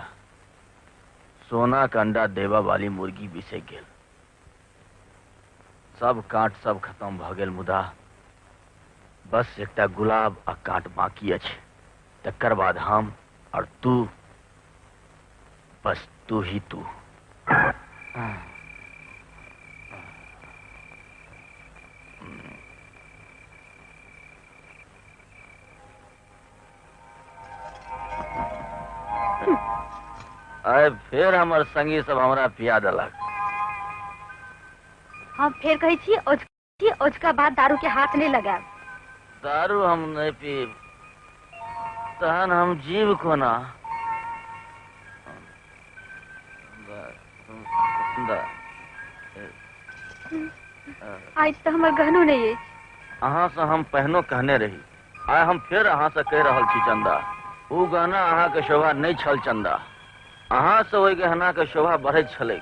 सोना का अंडा देवा वाली मुर्गी बिसक गेल, सब कांट सब खत्म भ गेल, मुदा बस एकटा गुलाब आ कांट बाकी अछि। तकर बाद हम और तू, बस तू ही तू। अरे फिर हमर संगी सब हमरा पिया देलक। हम फेर कहै छी ओझका बाद दारू के हाथ नहीं लगायब। दारू हम नहीं पीब तहन हम जीव कोना। आज तो हमर गहनो नहीं अछि। अहाँ से हम पहनो कहने रही, आइ हम फेर अहाँ से कह रहल छी चंदा, ऊ गहना अहाँ के शोभा नहीं छल चंदा। अहाँ से ओहि गहना के शोभा बढ़ैत छलै।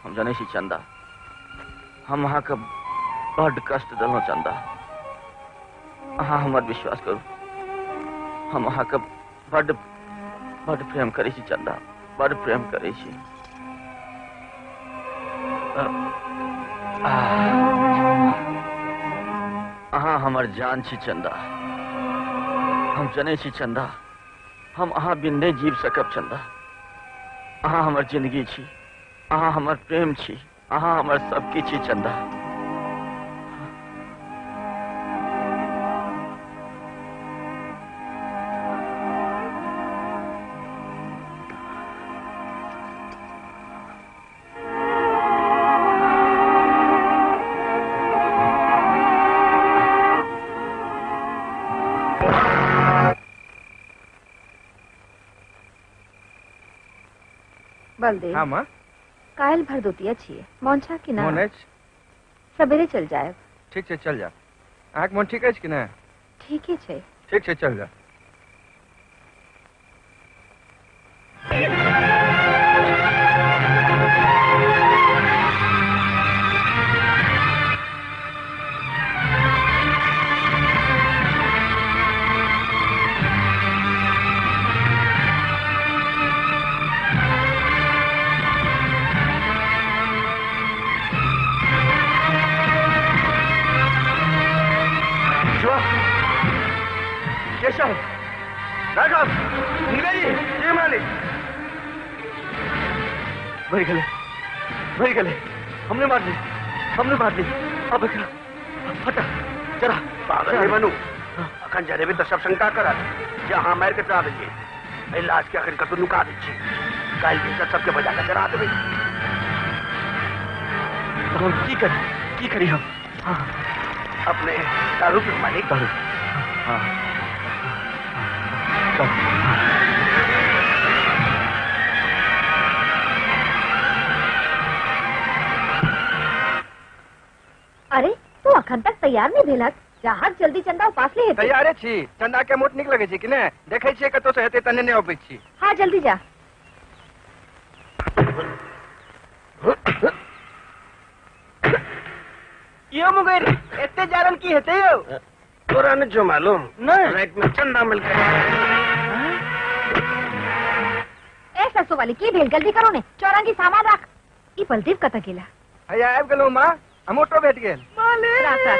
हम जनै छी चंदा, हम अहाँ के बड कष्ट देलहुँ चंदा। अहाँ हमर विश्वास करू, हम अहाँ के बड बड प्रेम करै छी चंदा, बड प्रेम करै छी। अहाँ हमर जान छी चंदा। हम जनै छी चंदा, हम अहाँ बिन नहीं जीव सकब चंदा। अहाँ हमर जिंदगी छी, अहाँ हमर प्रेम छी, अहाँ हमर सब किछु छी चंदा। बलदेव। हाँ माँ। काल्हि भरदुतिया छियै, मोन छह कि ना? मोन अछि। सवेरे चल जायब। ठीक छै, चल जा। अहाँके मोन ठीक अछि कि नहि? ठीके छै। ठीक छै, चल जा। केशव, राघव, मुंगेरी, जी मालिक। मर गए, मर गए, हमने मार ली, हमने मार ली। अब हटा जरा। पागल नहीं बनू, अखन जरेबे तो सब शंका करत जे अहाँ मारि के चला देलियै। एहि लाश के अखन कतौ नुका दै छी, काल्हि भिनसर सबके बजा के जरा देबै। हम की करी, की करी हम? हाँ। अपने दारू पी मालिक। दारू, हाँ। चल। अरे तू अखन तक तैयार नहीं भेलक, जहाँ जल्दी चंदा उपास ले हेतै। तैयारे छी। चंदा के मोट नीक लगै छै कि नहि? देखै छियै कतौ से हेतै तने नहि अबै छी। हाँ जल्दी जा। यो मुंगेरी, एते जारन की हेतै यौ? तोरा नहीं जो मालूम? नहीं। रात में चंदा मिल गया। ए ससु वाली की भेल, जल्दी करो ने, चौरंगी सामान राख। ई बलदेव कतऽ गेला? हैया आबि गेलहुँ माँ, हम ऑटो भेट गेल। राख राख।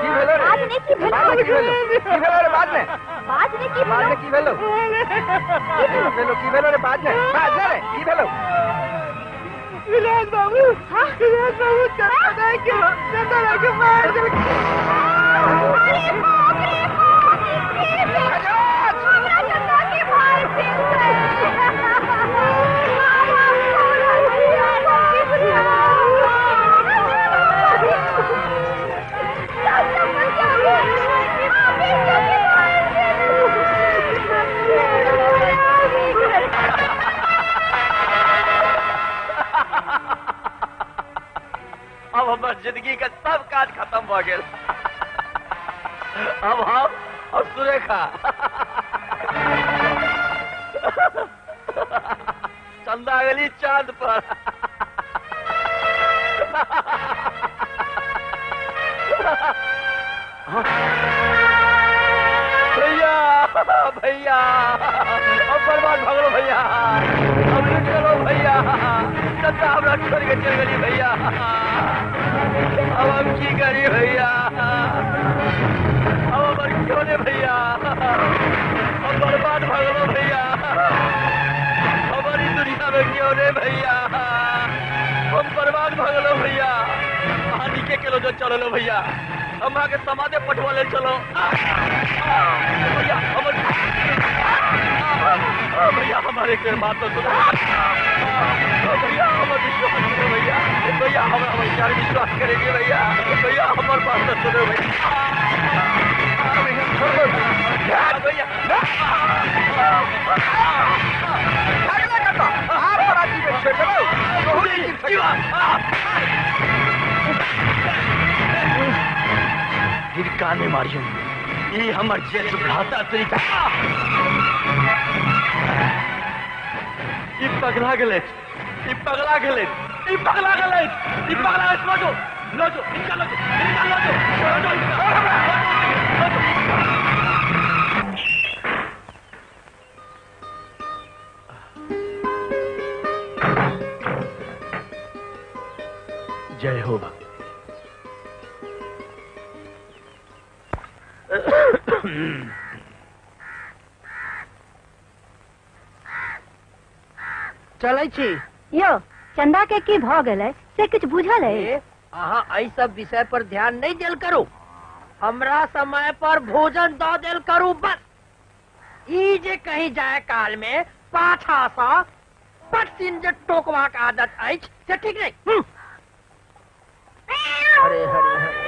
की भेलो रे? आज नहीं की भेलो? बाद में की भेलो? की भेलो रे बाद में? बाद में की बाद में की भेलो? की भेलो? की भेलो रे बाद में? बाद में रे की भेलो? विलास बाबू, विलास बाबू, चंदा के चंदा के मार देलकै। अरे बाप रे बाप, की भेल? हमरा चंदा के मार देलकै। अब हमर जिंदगी के सब काज खत्म भ गेल। अब हम और सुरेखा चंदा गेली चांद पर। भैया, भैया, अब बर्बाद भऽ गेलौ भैया, अब लुटि गेलौ भैया, चंदा हमरा छोड़ि के चलि गेली भैया, अब हम की करी भैया? अब हमर क्यों ने भैया, हम बर्बाद भऽ गेलहुँ भैया, हमर ई दुनिया में क्यों ने भैया, हम बर्बाद भऽ गेलहुँ भैया। अहाँ नीके केलहुँ जो चललहुँ भैया, हम अहाँके समादे पठबऽ लेल चलहुँ भैया। हमर भैया हमारे एक बेर बात तो सुनो भैया, हमर विश्वास करो भैया, भैया हमरा विचार विश्वास करेंगे भैया, भैया हमर बात तो सुनो भैया। भैया फिर कान में मारियो, ये हमर जेठ भ्राता तरीका। ई पगला गेलै, ई पगला गेलै, ई पगला गेलै, ई पगला गेलै। लो जो, लो जो, इनका लो जो, इनका लो जो, लो जो, इनका लो जो। जय हो भक्त। चलै छी। यो चंदा के की भ गेलै से किछु बुझल है? अहाँ एहि सब विषय पर ध्यान नहीं देल करू, हमरा समय पर भोजन दऽ देल करू बस। ई जे कहीं जाय काल में पाछा सँ पटसिन जे टोकबाक आदत अछि से ठीक नहीं। हरे हरे हरे।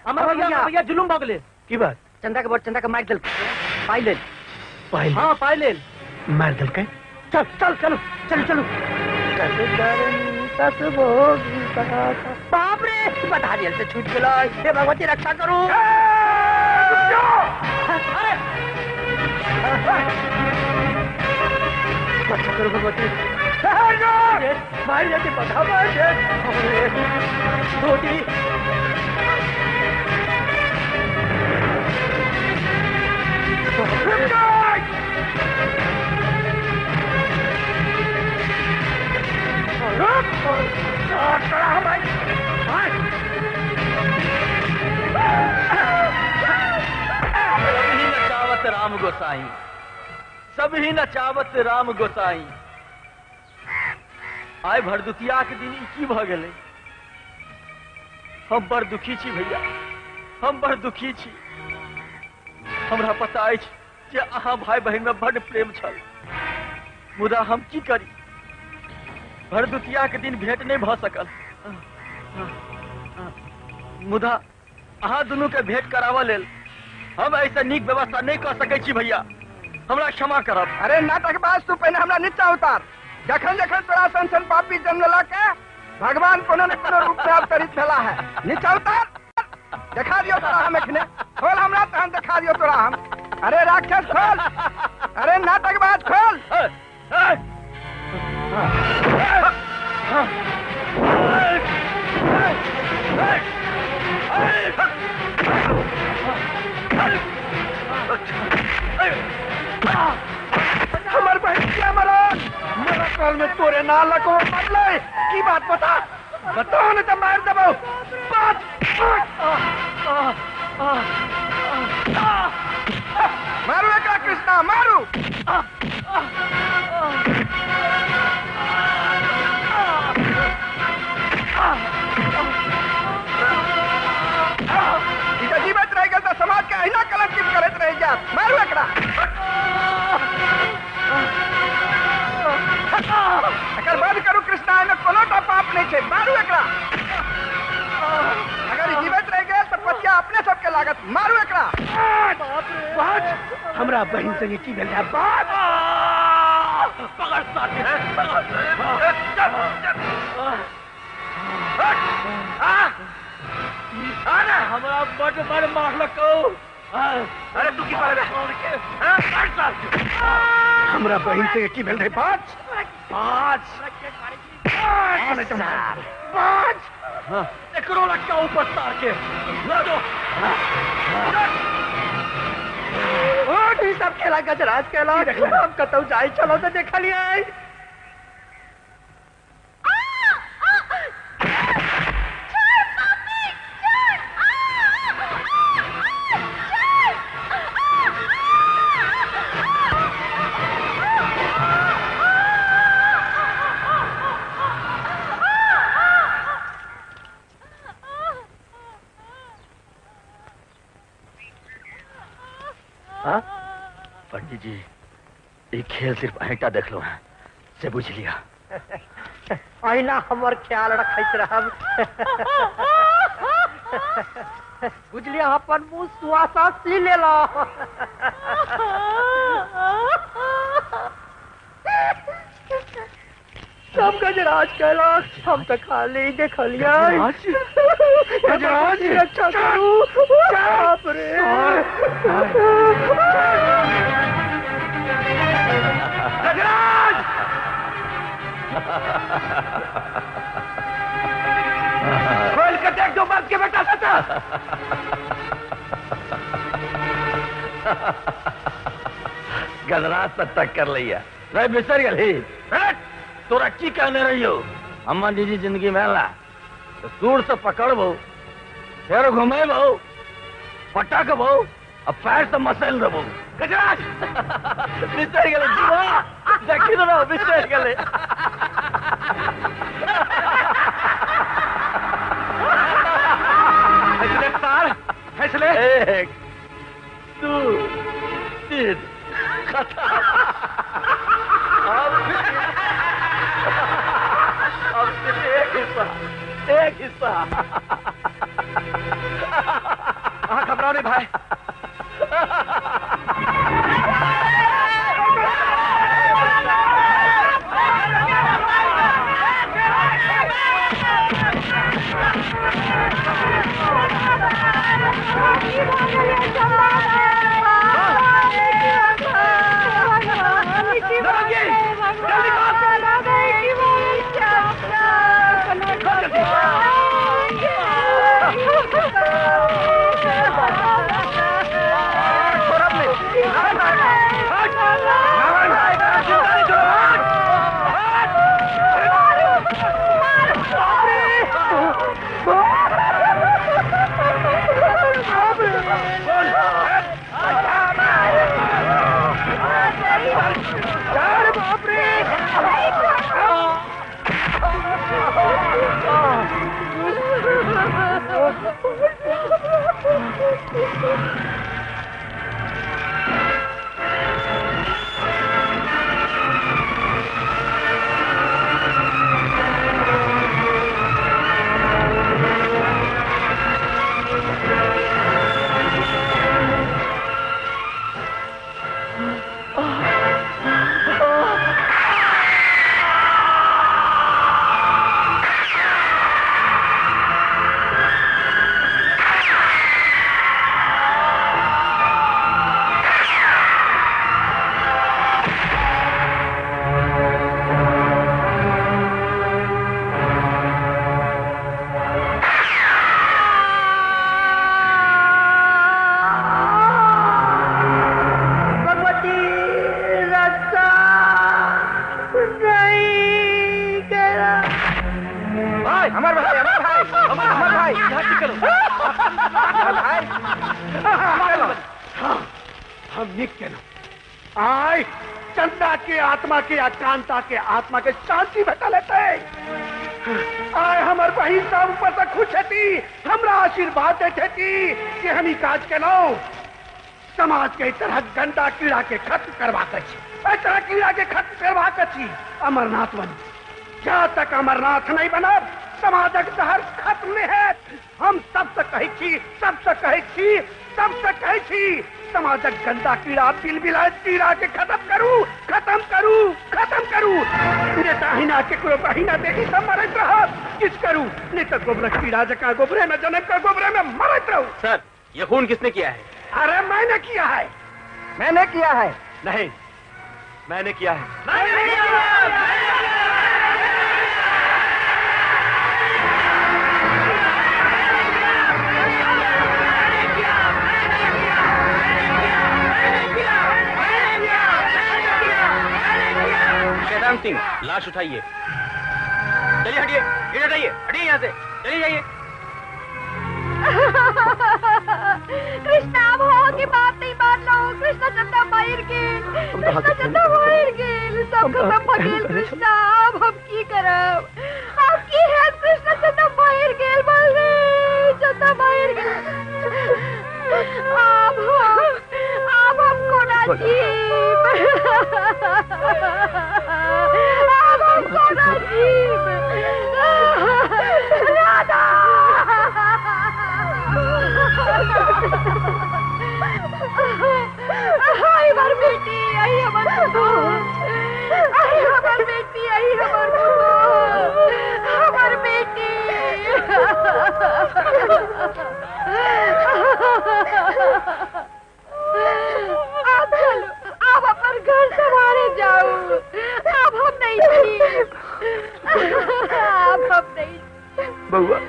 अमर भैया, भैया जुलुम भऽ गेलै। की बात? चंदा के बोर चंदा के मारि देल, पाइ लेल। पाइ? हाँ पाइ लेल। मारि देलकै? चल चल चलो चलो चलो। बाप रे, बता दियल से छूट गेलै। हे भगवती रक्षा करू। अरे रक्षा करू भगवती। मार जाते बता मार धोती। सब ही नचावत राम गोसाई, सब ही नचावत राम गोसाई। आइ भरदुतिया के दिन ई की भऽ गेलै? हम बड़ दुखी छी भैया, हम बड़ दुखी छी। हमरा पता अछि जे अहाँ भाई बहिन में बड़ प्रेम छल, मुदा हम की करी, भरदुतिया के दिन भेंट नहीं भऽ सकल। मुदा अहाँ दुनू के भेंट कराबऽ लेल हम ऐसे नीक व्यवस्था नहीं कऽ सकै छी भैया, हमरा क्षमा करब। अरे नाटकबाज, तू पहिने हमरा नीचा उतार। जखन जखन तोरा सन सन पापी जन्म लेलक है, भगवान कोनो न कोनो रूप में अवतरित भेला है। नीचा उतार, देखा दियो तोरा हम एखने। खोल हमरा तहन देखा दियो तोरा हम। अरे राक्षस खोल, अरे नाटकबाज खोल। हमर बहन क्या मरल? मरा काल में तोरे ना लगो मरलै। की बात बता, बताओ न तो मार देबो। बात मारू एकरा कृष्णा, मारू। जीवित रह गेल तऽ समाज के अहिना कलंकित करैत रहि जायत। मारू एकरा। एकर बध करू कृष्णा, एहिमे कोनो टा पाप नहि छै। मारू एकरा। अगर जीवित रहि गेल तऽ पतिया अपने सबके लागत। मारू एकरा। बाज, हमरा बहिन संगे की भेल है? बाज पकड़ साथी, हमरा बड बड़ मारलकौ। अरे तू की करबे? हमरा बहिन से की भेल रे? बाज बाज बाज, एकरो लटका ऊपर तार के लो जो। ई सब खेला गजराज केला। हम कतौ जाइ छलौ तऽ देखलियै। पंडित जी, ई खेल सिर्फ अहींटा देखलो हैं से बुझ लिया। अहिना हमर ख्याल रखैत रहब। बुझलियै, अपन मुँह सुआसा सी लेलो। सब गजराज कैलाश, हम तो खाली देखलियै। गजराज, रक्षा करू। बाप रे, गजराज! खोल के देख दो मर्द के बेटा सता। गजराज से टक्कर लिया रे, बिसर गेलही। तोरा की कहने रहियो, हमर निजी जिंदगी में ला तो सूर से पकड़बो, फिर घुमेबो, पटकबो और पैर से मसल देबो। गजराज बिसर गेलै जीवा, देखी तो बिसर गेलै। फैसले तार, फैसले। 1 2 3 खत्म। अब सिर्फ एक हिस्सा, एक हिस्सा। हाँ, घबराओ नहीं भाई। आय चंदा के आत्मा के कांता के आत्मा के शांति भेटा लेते। आय हमर बहिन सब ऊपर से खुश हेती, हमरा आशीर्वाद देते कि हम ई काज केलहुं। समाज के तरह गंदा कीड़ा के खत्म करबाक अछि, एहि तरह कीड़ा के खत्म करबाक अछि। अमरनाथ बन, जा तक अमरनाथ नहीं बनब समाजक जहर खत्म नहीं हैत। हम सबसे कहै छी, सबसे कहै छी, सबसे कहै छी, समाजक गंदा कीड़ा बिलबिलाइत कीड़ा के खत्म करू, खत्म करू, खत्म करू। नहीं तऽ अहिना केकरो बहिना बेटी सब मरैत रहत। किछु करू, नहीं तऽ गोबरक कीड़ा जकाँ गोबरे में जनम के गोबरे में मरैत रहू। सर, ये खून किसने किया है? अरे मैंने किया है। मैंने किया है। नहीं, मैंने किया है। मैंने किया है। शैतान सिंह, लाश उठाइए। चलिए हटिए, ये हटाइए, हटिए यहाँ से, चलिए जाइए। कृष्णा भाव की बात नहीं मान लो। कृष्णा चंदा मार गेल, कृष्णा चंदा मार गेल, सब खत्म भ गेल। कृष्णा अब हम की करब, अब की है? कृष्णा चंदा मार गेल, बलदेव चंदा मार गेल। अब हम कोना जी। आब हम नहीं। बउआ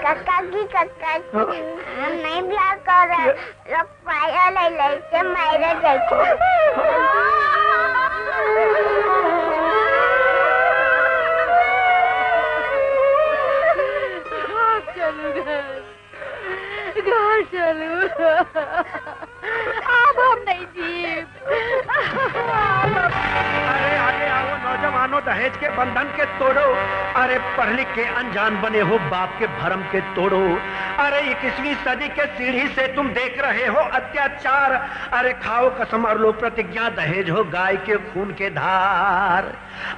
काका जी, काका जी, हम नहीं बियाह करब। लोग पाया ले ले के मारे जाइ छै। चलू घर, घर चलू, अब हम नहीं जीव। अरे आगे आओ नौजवानों, दहेज के बंधन के तोड़ो। अरे पढ़ लिख के अनजान बने हो, बाप के भरम के तोड़ो। अरे 21वीं सदी के सीढ़ी से तुम देख रहे हो अत्याचार। अरे खाओ कसम और लो प्रतिज्ञा, दहेज हो गाय के खून के धार।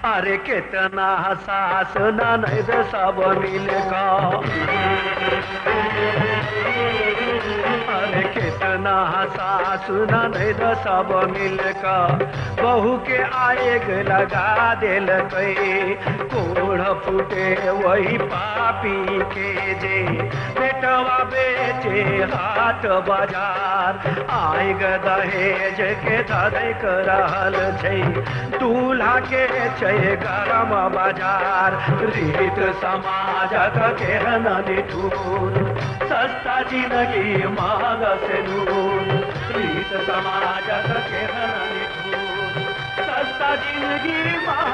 अरे कितना सास ननद सब मिलकर, अरे कितना सास ननद सब मिलकर बहू के आएग लगा देलकै। कोढ़ फूटे वही पापी के जे बेटवा बेचे हाट बाजार। आएग दहेज के धधक रहल छै, दूल्हा के छै गरम बाजार। रीत समाजक केहन निठुर, सस्ता जिंदगी महग से दूर। रीत समाजक केहन निठुर, सस्ता जिंदगी महग